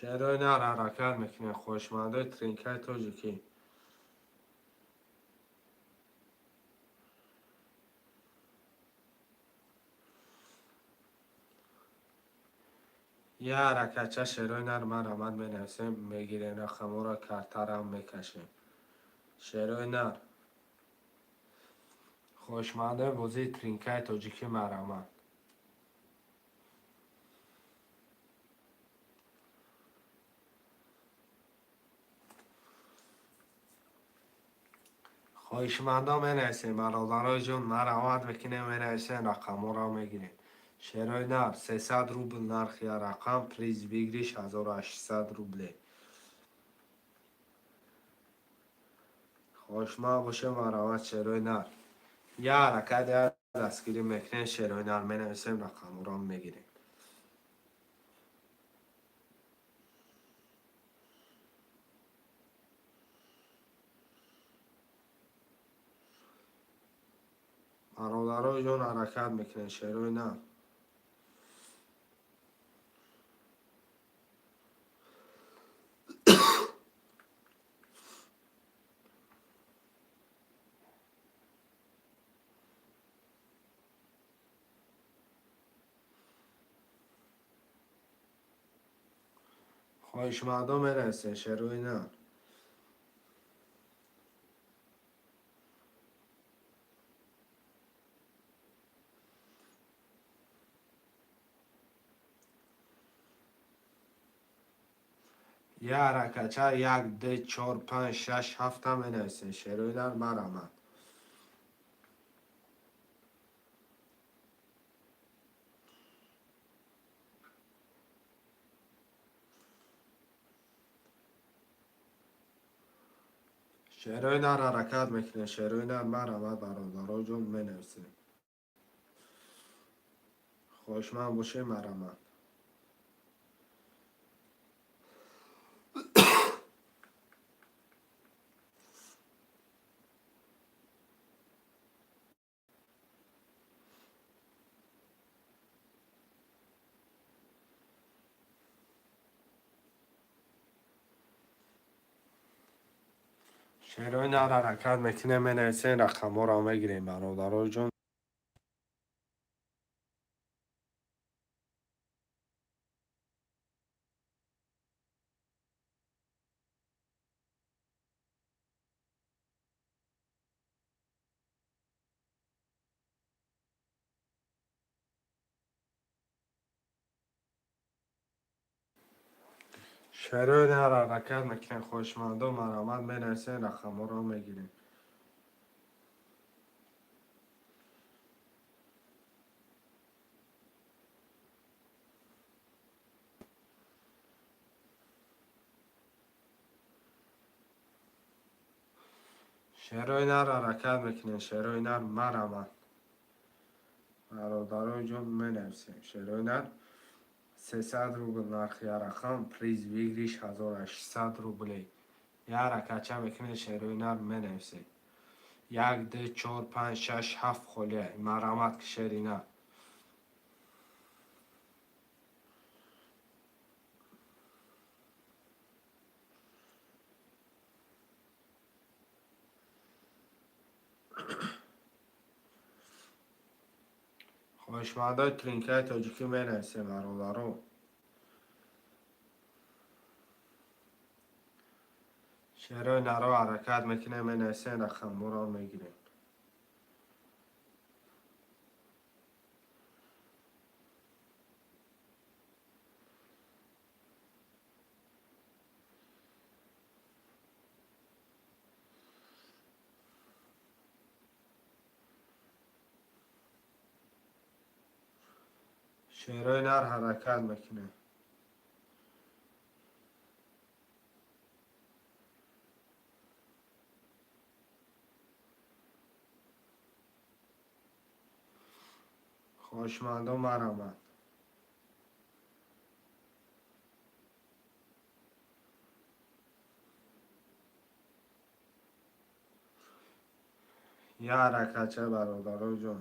Speaker 1: Шерои нар ҳаракат мекунем, хоҳишмандои тринкаи тоҷикӣ. Я ҳаракатча шерои нар, марҳамат, менависем, мегирем рақамҳоро, картарам мекашем. Шерои нар. Хоҳишмандои бозии тринкаи тоҷикӣ, марҳамат. Хоҳишмандон менависем, бародарои ҷон, марҳамат мекунем, менависем, рақамҳоро мегирем. Шерои нар 300 рубл нархи рақам, приз выигрыш 1800 рублей. Хоҳишманд бошем, марҳамат, шерои нар. Я ҳаракат, я дастгирӣ мекунем, шерои нар менависем, рақамҳоро мегирем. Бародарои ҷон, ҳаракат мекунем, шерои нар. Хоҳишмандон менависем, шерои нар. Я ҳаракатча як, ду, чор, панҷ, шаш, ҳафта менависем, шерои нар, марҳамат. Шерои нар ҳаракат мекунем, шерои нар, марҳамат, бародаро ҷон, менависем. Хоҳишманд бошем, марҳамат. Шерои нар ҳаракат мекунем, менависем, рақамҳоро мегирем, бародарои ҷон. Шерои нар ҳаракат мекунем, хоҳишмандо, марҳамат, менависем, рақамҳоро мегирем. Шерои нар ҳаракат мекунем, шерои нар, марҳамат, бародарои ҷон, менависем. Шерои нар 300 рубл нархи рақам, приз выигрыш 1800 рублей. Як ҳаракатча мекунед, шерои нар, менависед. Як, ду, чор, панҷ, шаш, ҳафт холия. Марҳамат, ки шери нар. Хоҳишмандои тринкаи тоҷикӣ, менависем, бародаро. Шерои наро ҳаракат мекунем, менависем, рақамҳоро мегирем. Шерои нар ҳаракат мекунем. Хоҳишмандо, марҳамат. Як ҳаракатча, бародарои ҷон.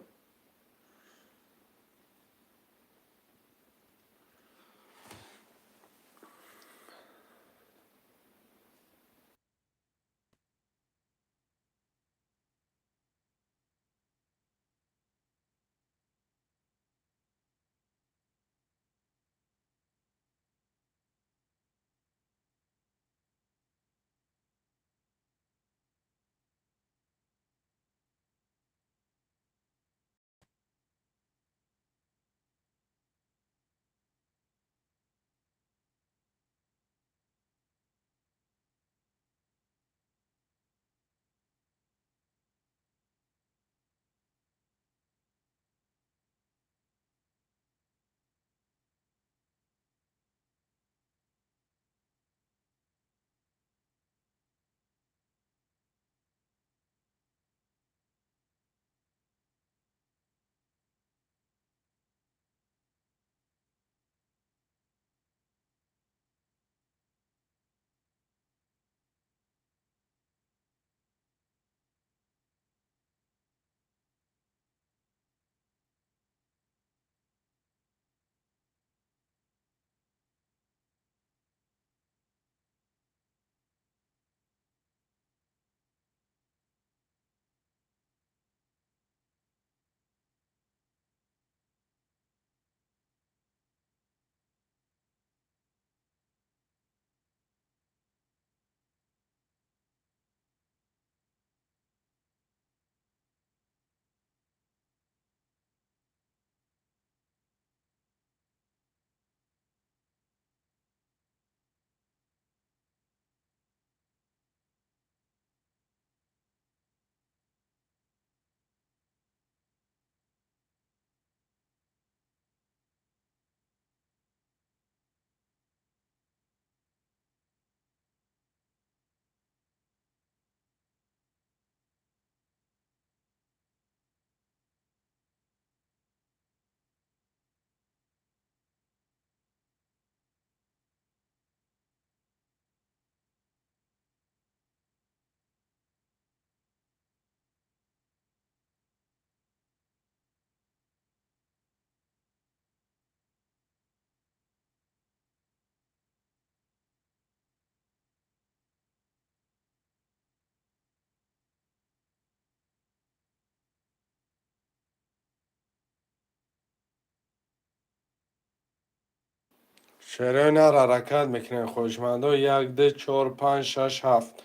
Speaker 1: Шерои нар ҳаракат мекунем, хоҳишмандо. Як, ду, чор, панҷ, шаш, ҳафт.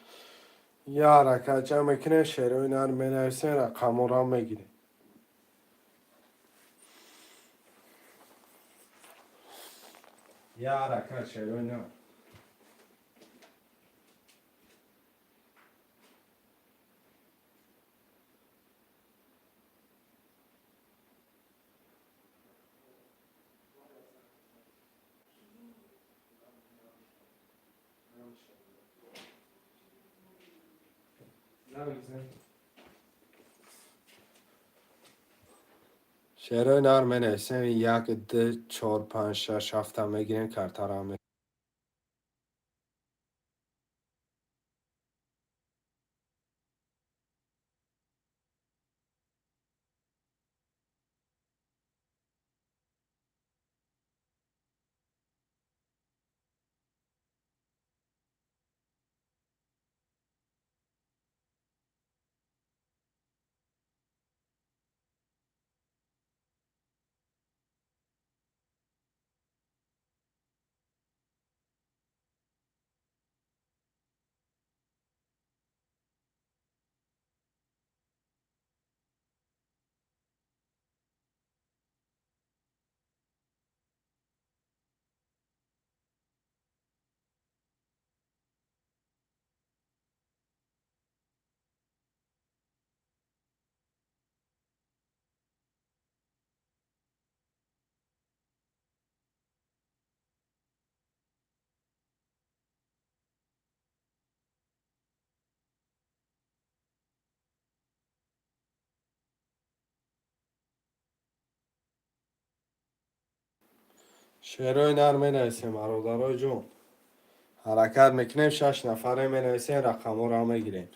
Speaker 1: Як ҳаракатча мекунем, шерои нар, менависем, рақамҳоро мегирем. Як ҳаракат, шерои нар. Шерои нар менависем, як, ду, чор, панҷ, шаш, ҳафта мегирем, картара Шерои нар менависем, бародарои ҷон. Ҳаракат мекунем, шаш нафаре менависем, рақамҳоро мегирем.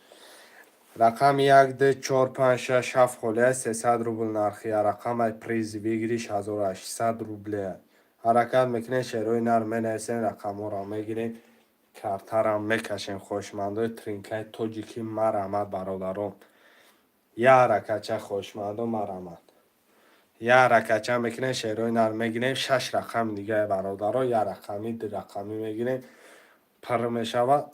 Speaker 1: Рақами як, ду, чор, панҷ, шаш, ҳафт холия, 300 рубл нархи, рақами приз выигрыш 1800 рубле. Ҳаракат мекунем, шерои нар менависем, рақамҳоро мегирем, картара мекашем. Хоҳишмандои тринкаи тоҷикӣ марҳамат, бародарон. Я ҳаракатча, хоҳишмандо, марҳамат. Я ҳаракатча мекунем, шерои нар мегирем, шаш рақами дигаи бародаро, я рақами, ду рақамӣ мегирем, пур мешавад,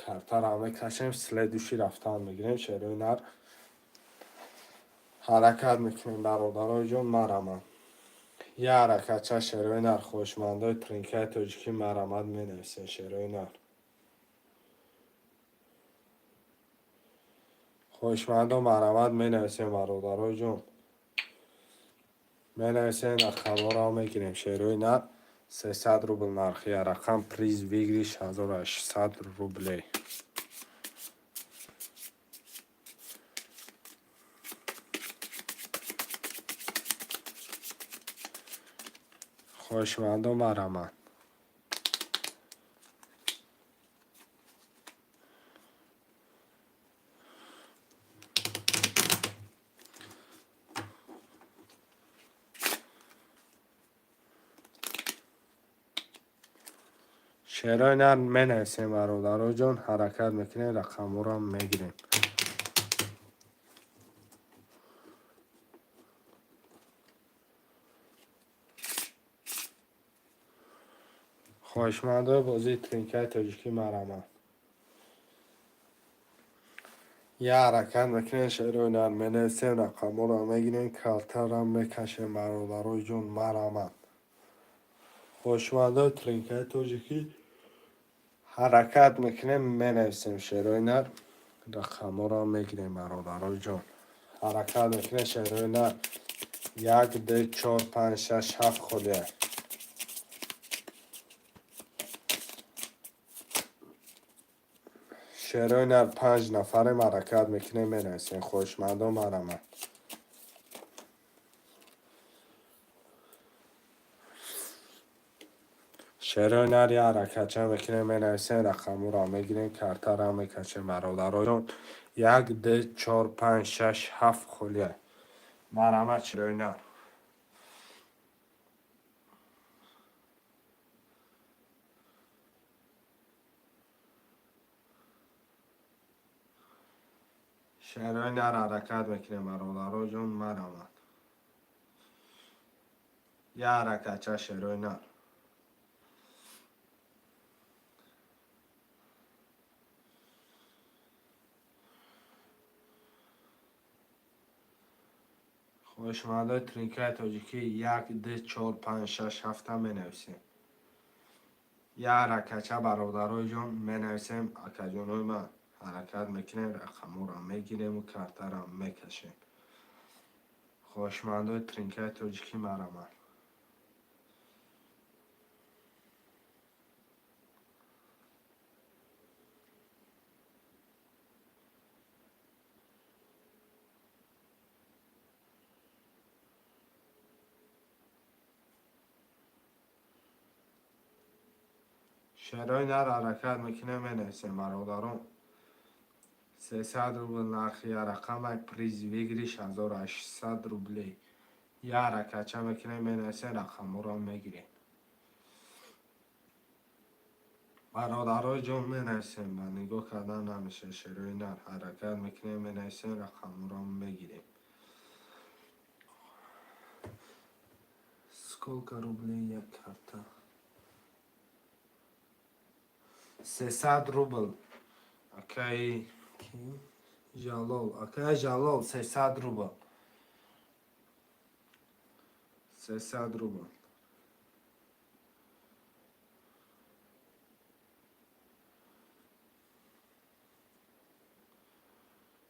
Speaker 1: картара мекашем, следующий рафтан мегирем, шерои нар ҳаракат мекунем, бародарои ҷон, марҳамат. Я ҳаракатча, шерои нар, хоҳишмандои тринкаи тоҷикӣ марҳамат, менависем, шерои нар. Хоҳишмандо марҳамат, менависем, бародарои ҷон. Менависем, рақамҳоро мегирем, шерои нар 300 рубл нархи, рақам приз выигрыш 1800 рублей. Хоҳишмандо марҳамат. Шерои нар менависем, бародаро ҷон, ҳаракат мекунем, рақамҳоро мегирем. Хоҳишмандои бозии тринкаи тоҷикӣ марҳамат. Я ҳаракат мекунем, шерои нар менависем, рақамҳоро мегирем, картара мекашем, бародарои ҷон, марҳамат. Хоҳишмандои тринкаи тоҷикӣ ҳаракат мекунем, менависем, шерои нар, рақамҳоро мегирем, бародарои ҷон. Ҳаракат мекунем, шерои нар, як, ду, чор, панҷ, шаш, ҳафт холия. Шерои нар панҷ нафарем, ҳаракат мекунем, менависем, хоҳишмандо марҳамат. Шерои нар я ҳаракатча мекунем, менависем, рақамҳоро мегирем, картара мекашем, бародароҷон. Як, ду, чор, панҷ, шаш, ҳафт холия. Марҳамат, шерои нар. Шерои нар ҳаракат мекунем, бародароҷон, марҳамат. Я ҳаракатча, шерои нар. Хоҳишмандои тринкаи тоҷикӣ як, ду, чор, панҷ, шаш, ҳафта менависем. Я ҳаракатча, бародарои ҷон, менависем, акаҷонои ман. Ҳаракат мекунем, рақамҳоро мегирему картара мекашем. Хоҳишмандои тринкаи тоҷикӣ марҳамат. Шерои нар, ҳаракат мекунем, менависем, бародарон. 300 рубл нархи як рақамай, приз выигрыш 1800 рублей. Як ҳаракатча мекунем, менависем, рақамҳоро мегирем. Бародарои ҷон, менависем, ба нигоҳ кардан намеша. Шерои нар, ҳаракат мекунем, менависем, рақамҳоро мегирем. Сколько рублей як карта? 300 рубл. Акаи Жалол, акаи Жалол, 300 рубл. 300 рубл.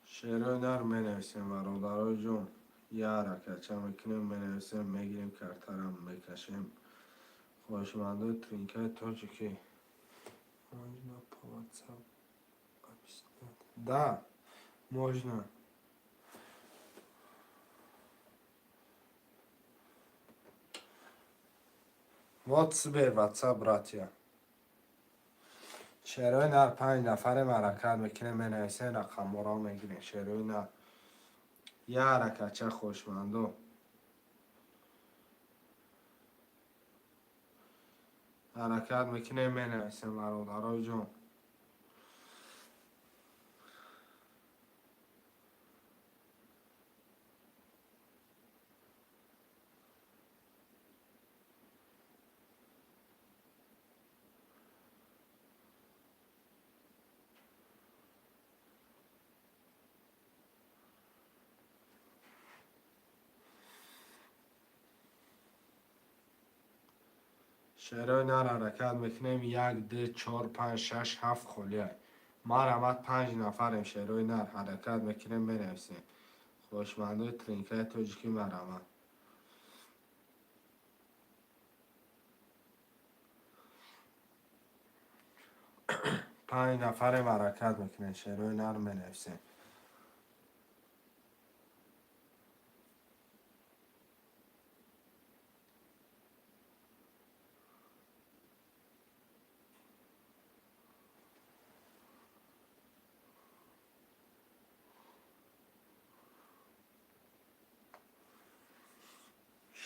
Speaker 1: Шерои нар, менависем, бародарои ҷон. Як ҳаракатча мекунем, менависем, мегирем, картарам мекашем. Хоҳишмандои тринкаи тоҷикӣ. Можно по WhatsApp объяснять? Да, можно. Вот себе WhatsApp, братья. Шерои нар, панҷ нафарем, ҳаракат мекунем, менависем, рақамҳоро мегирем. Шерои нар. Як ҳаракатча, хоҳишмандо. Ҳаракат мекунем, менависем, бародарои ҷон. Шерои нар, ҳаракат мекунем. Як, ду, чор, панҷ, шаш, ҳафт холиай. Марҳамат, панҷ нафарем, шерои нар, ҳаракат мекунем, менависем. Хоҳишмандои тринкаи тоҷикӣ, марҳамат. Панҷ нафарем, ҳаракат мекунем, шерои нар, менависем.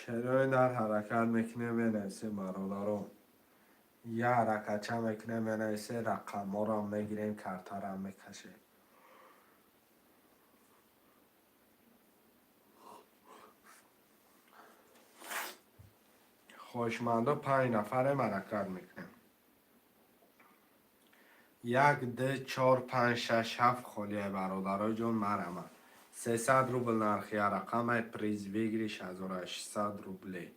Speaker 1: Шерои нар, ҳаракат мекунем, менависем, бародарон. Як ҳаракатча мекунем, менависем, рақамҳоро мегирем, картарам мекашем. Хоҳишмандо, панҷ нафарем, ҳаракат мекунем. Як, ду, чор, панҷ, шаш, ҳафт холия, бародарои ҷон, марҳамат. 300 рубл нархи як рақамай, приз выигрыш 1800 рублей.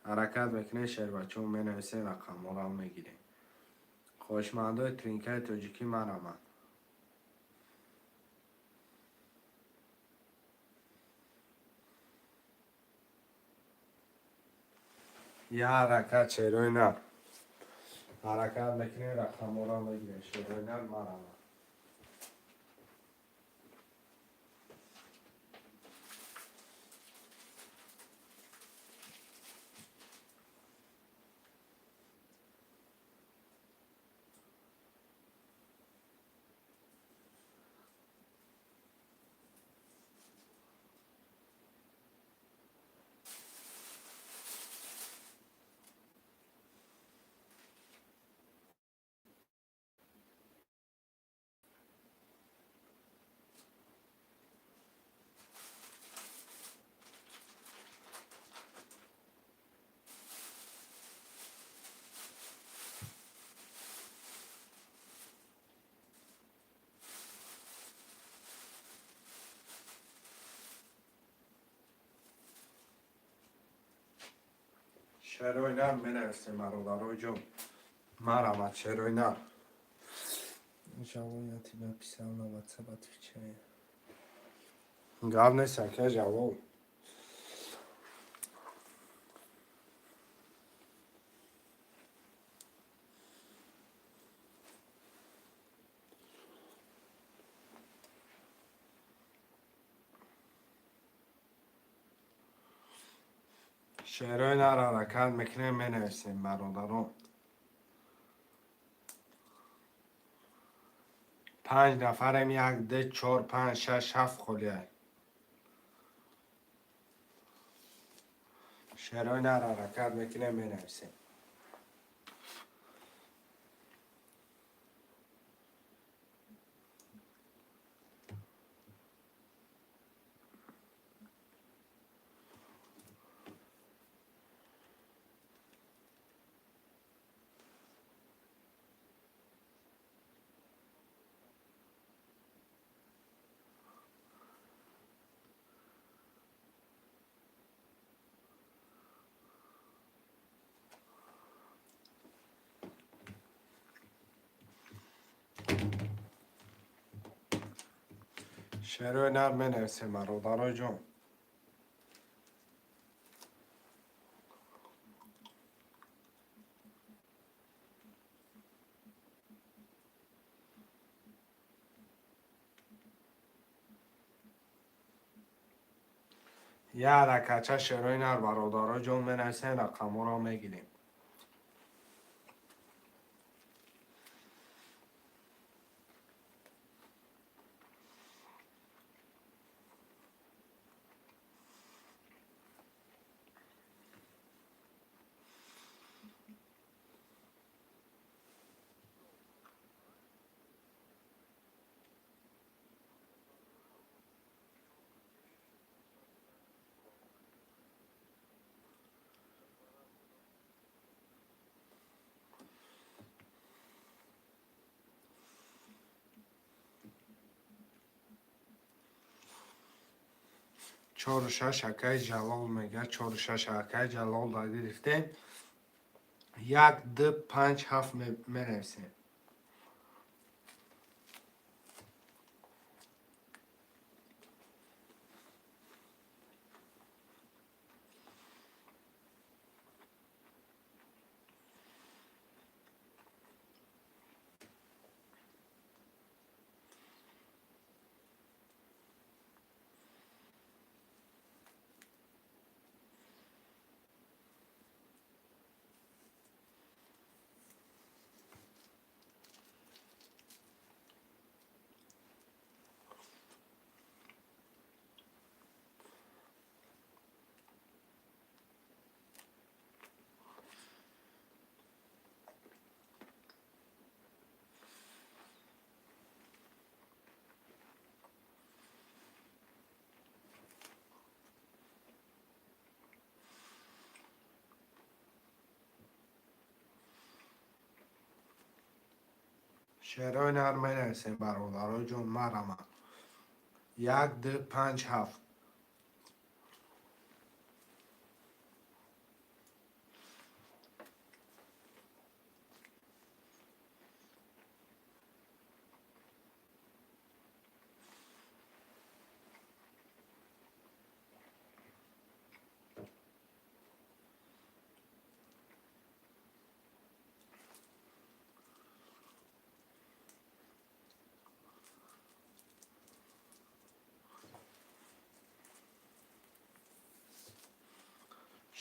Speaker 1: Ҳаракат мекунем, шербачон, менависем, рақамҳоро мегирем. Хоҳишмандои тринкаи тоҷикӣ, марҳамат. Як ҳаракат, шерои нар. Ҳаракат мекунем, рақамҳоро мегирем. Шерои нар, марҳамат. Шерои нар, менависем, бародарои ҷон. Марҳамат, шерои нар. Жалол, я тебя писал на WhatsApp, отвечай. Гап нест, ака Жалол. Шерои нар, ҳаракат мекунем, менависем, бародарон. Панҷ нафарем, як, ду, чор, панҷ, шаш, ҳафт холиай. Шерои нар ҳаракат мекунем, менависем. Шерои нар менависем, бародарои ҷон. Як ҳаракатча шерои нар, бародарои ҷон, менависем, рақамҳоро мегирем. Чору шаш акаи Ҷалол мега, чору шаш акаи Ҷалол да гирифтем. Як, ду, панҷ, ҳафт менависем. Шерои нар менависем, бародарои ҷон, марама. Як, ду, панҷ, ҳафт.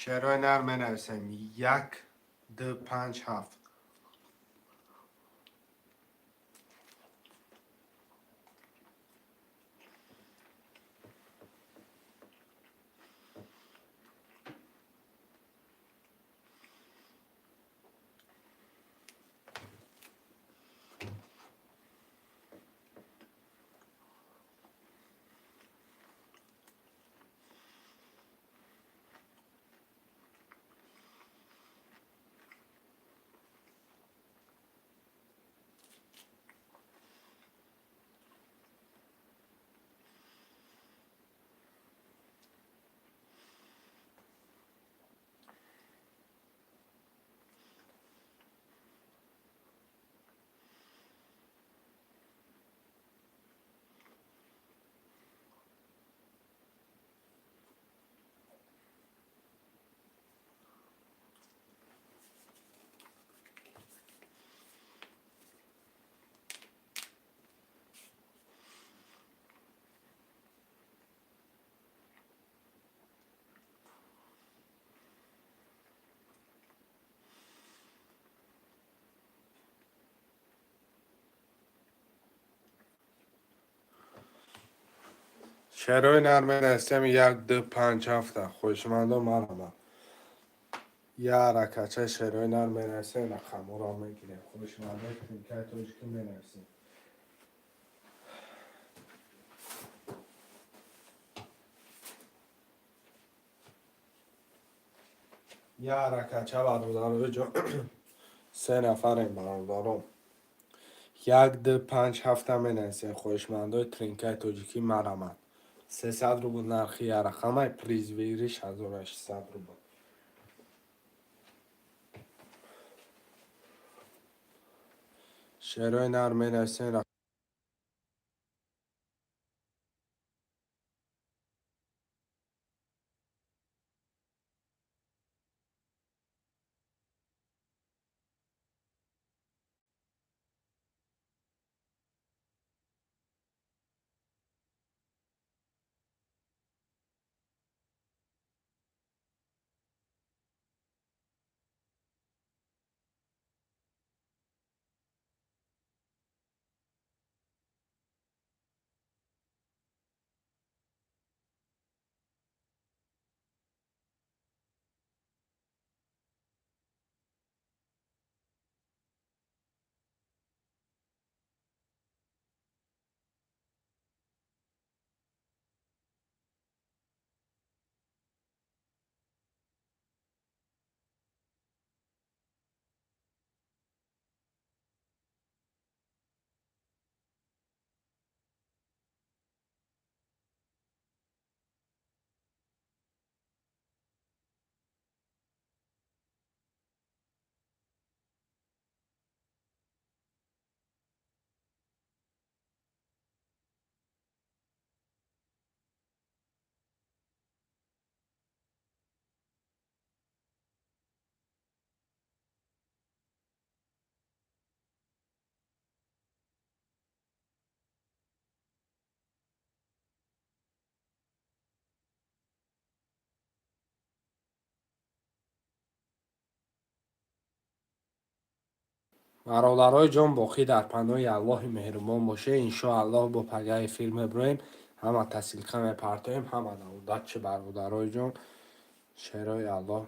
Speaker 1: Шерои нар менависем. Як, ду, панҷ, ҳафт. Шерои нар менависем, як, ду, панҷ, ҳафта. Хоҳишмандо, марҳамат. Я ракача шерои нар менависем, рақамҳоро мегирем. Хоҳишмандо, тринкаи тоҷикӣ менависем. Я ракача, бародарои ҷон, се нафарем, бародарон. Як, ду, панҷ, ҳафта менависем. Хоҳишмандои тринкаи тоҷикӣ, марҳамат. 300 рубл нархи як рақамай, приз выигрыш 1600 рубл. Шерои нар менависем. Бародарои ҷон, боқӣ дар паноҳи Аллоҳи меҳрубон боше. Иншоаллоҳ, бо пагаи эфир мебироем, ҳама та ссылка мепартоем, ҳама удачи, бародарои ҷон, шерои Аллоҳ.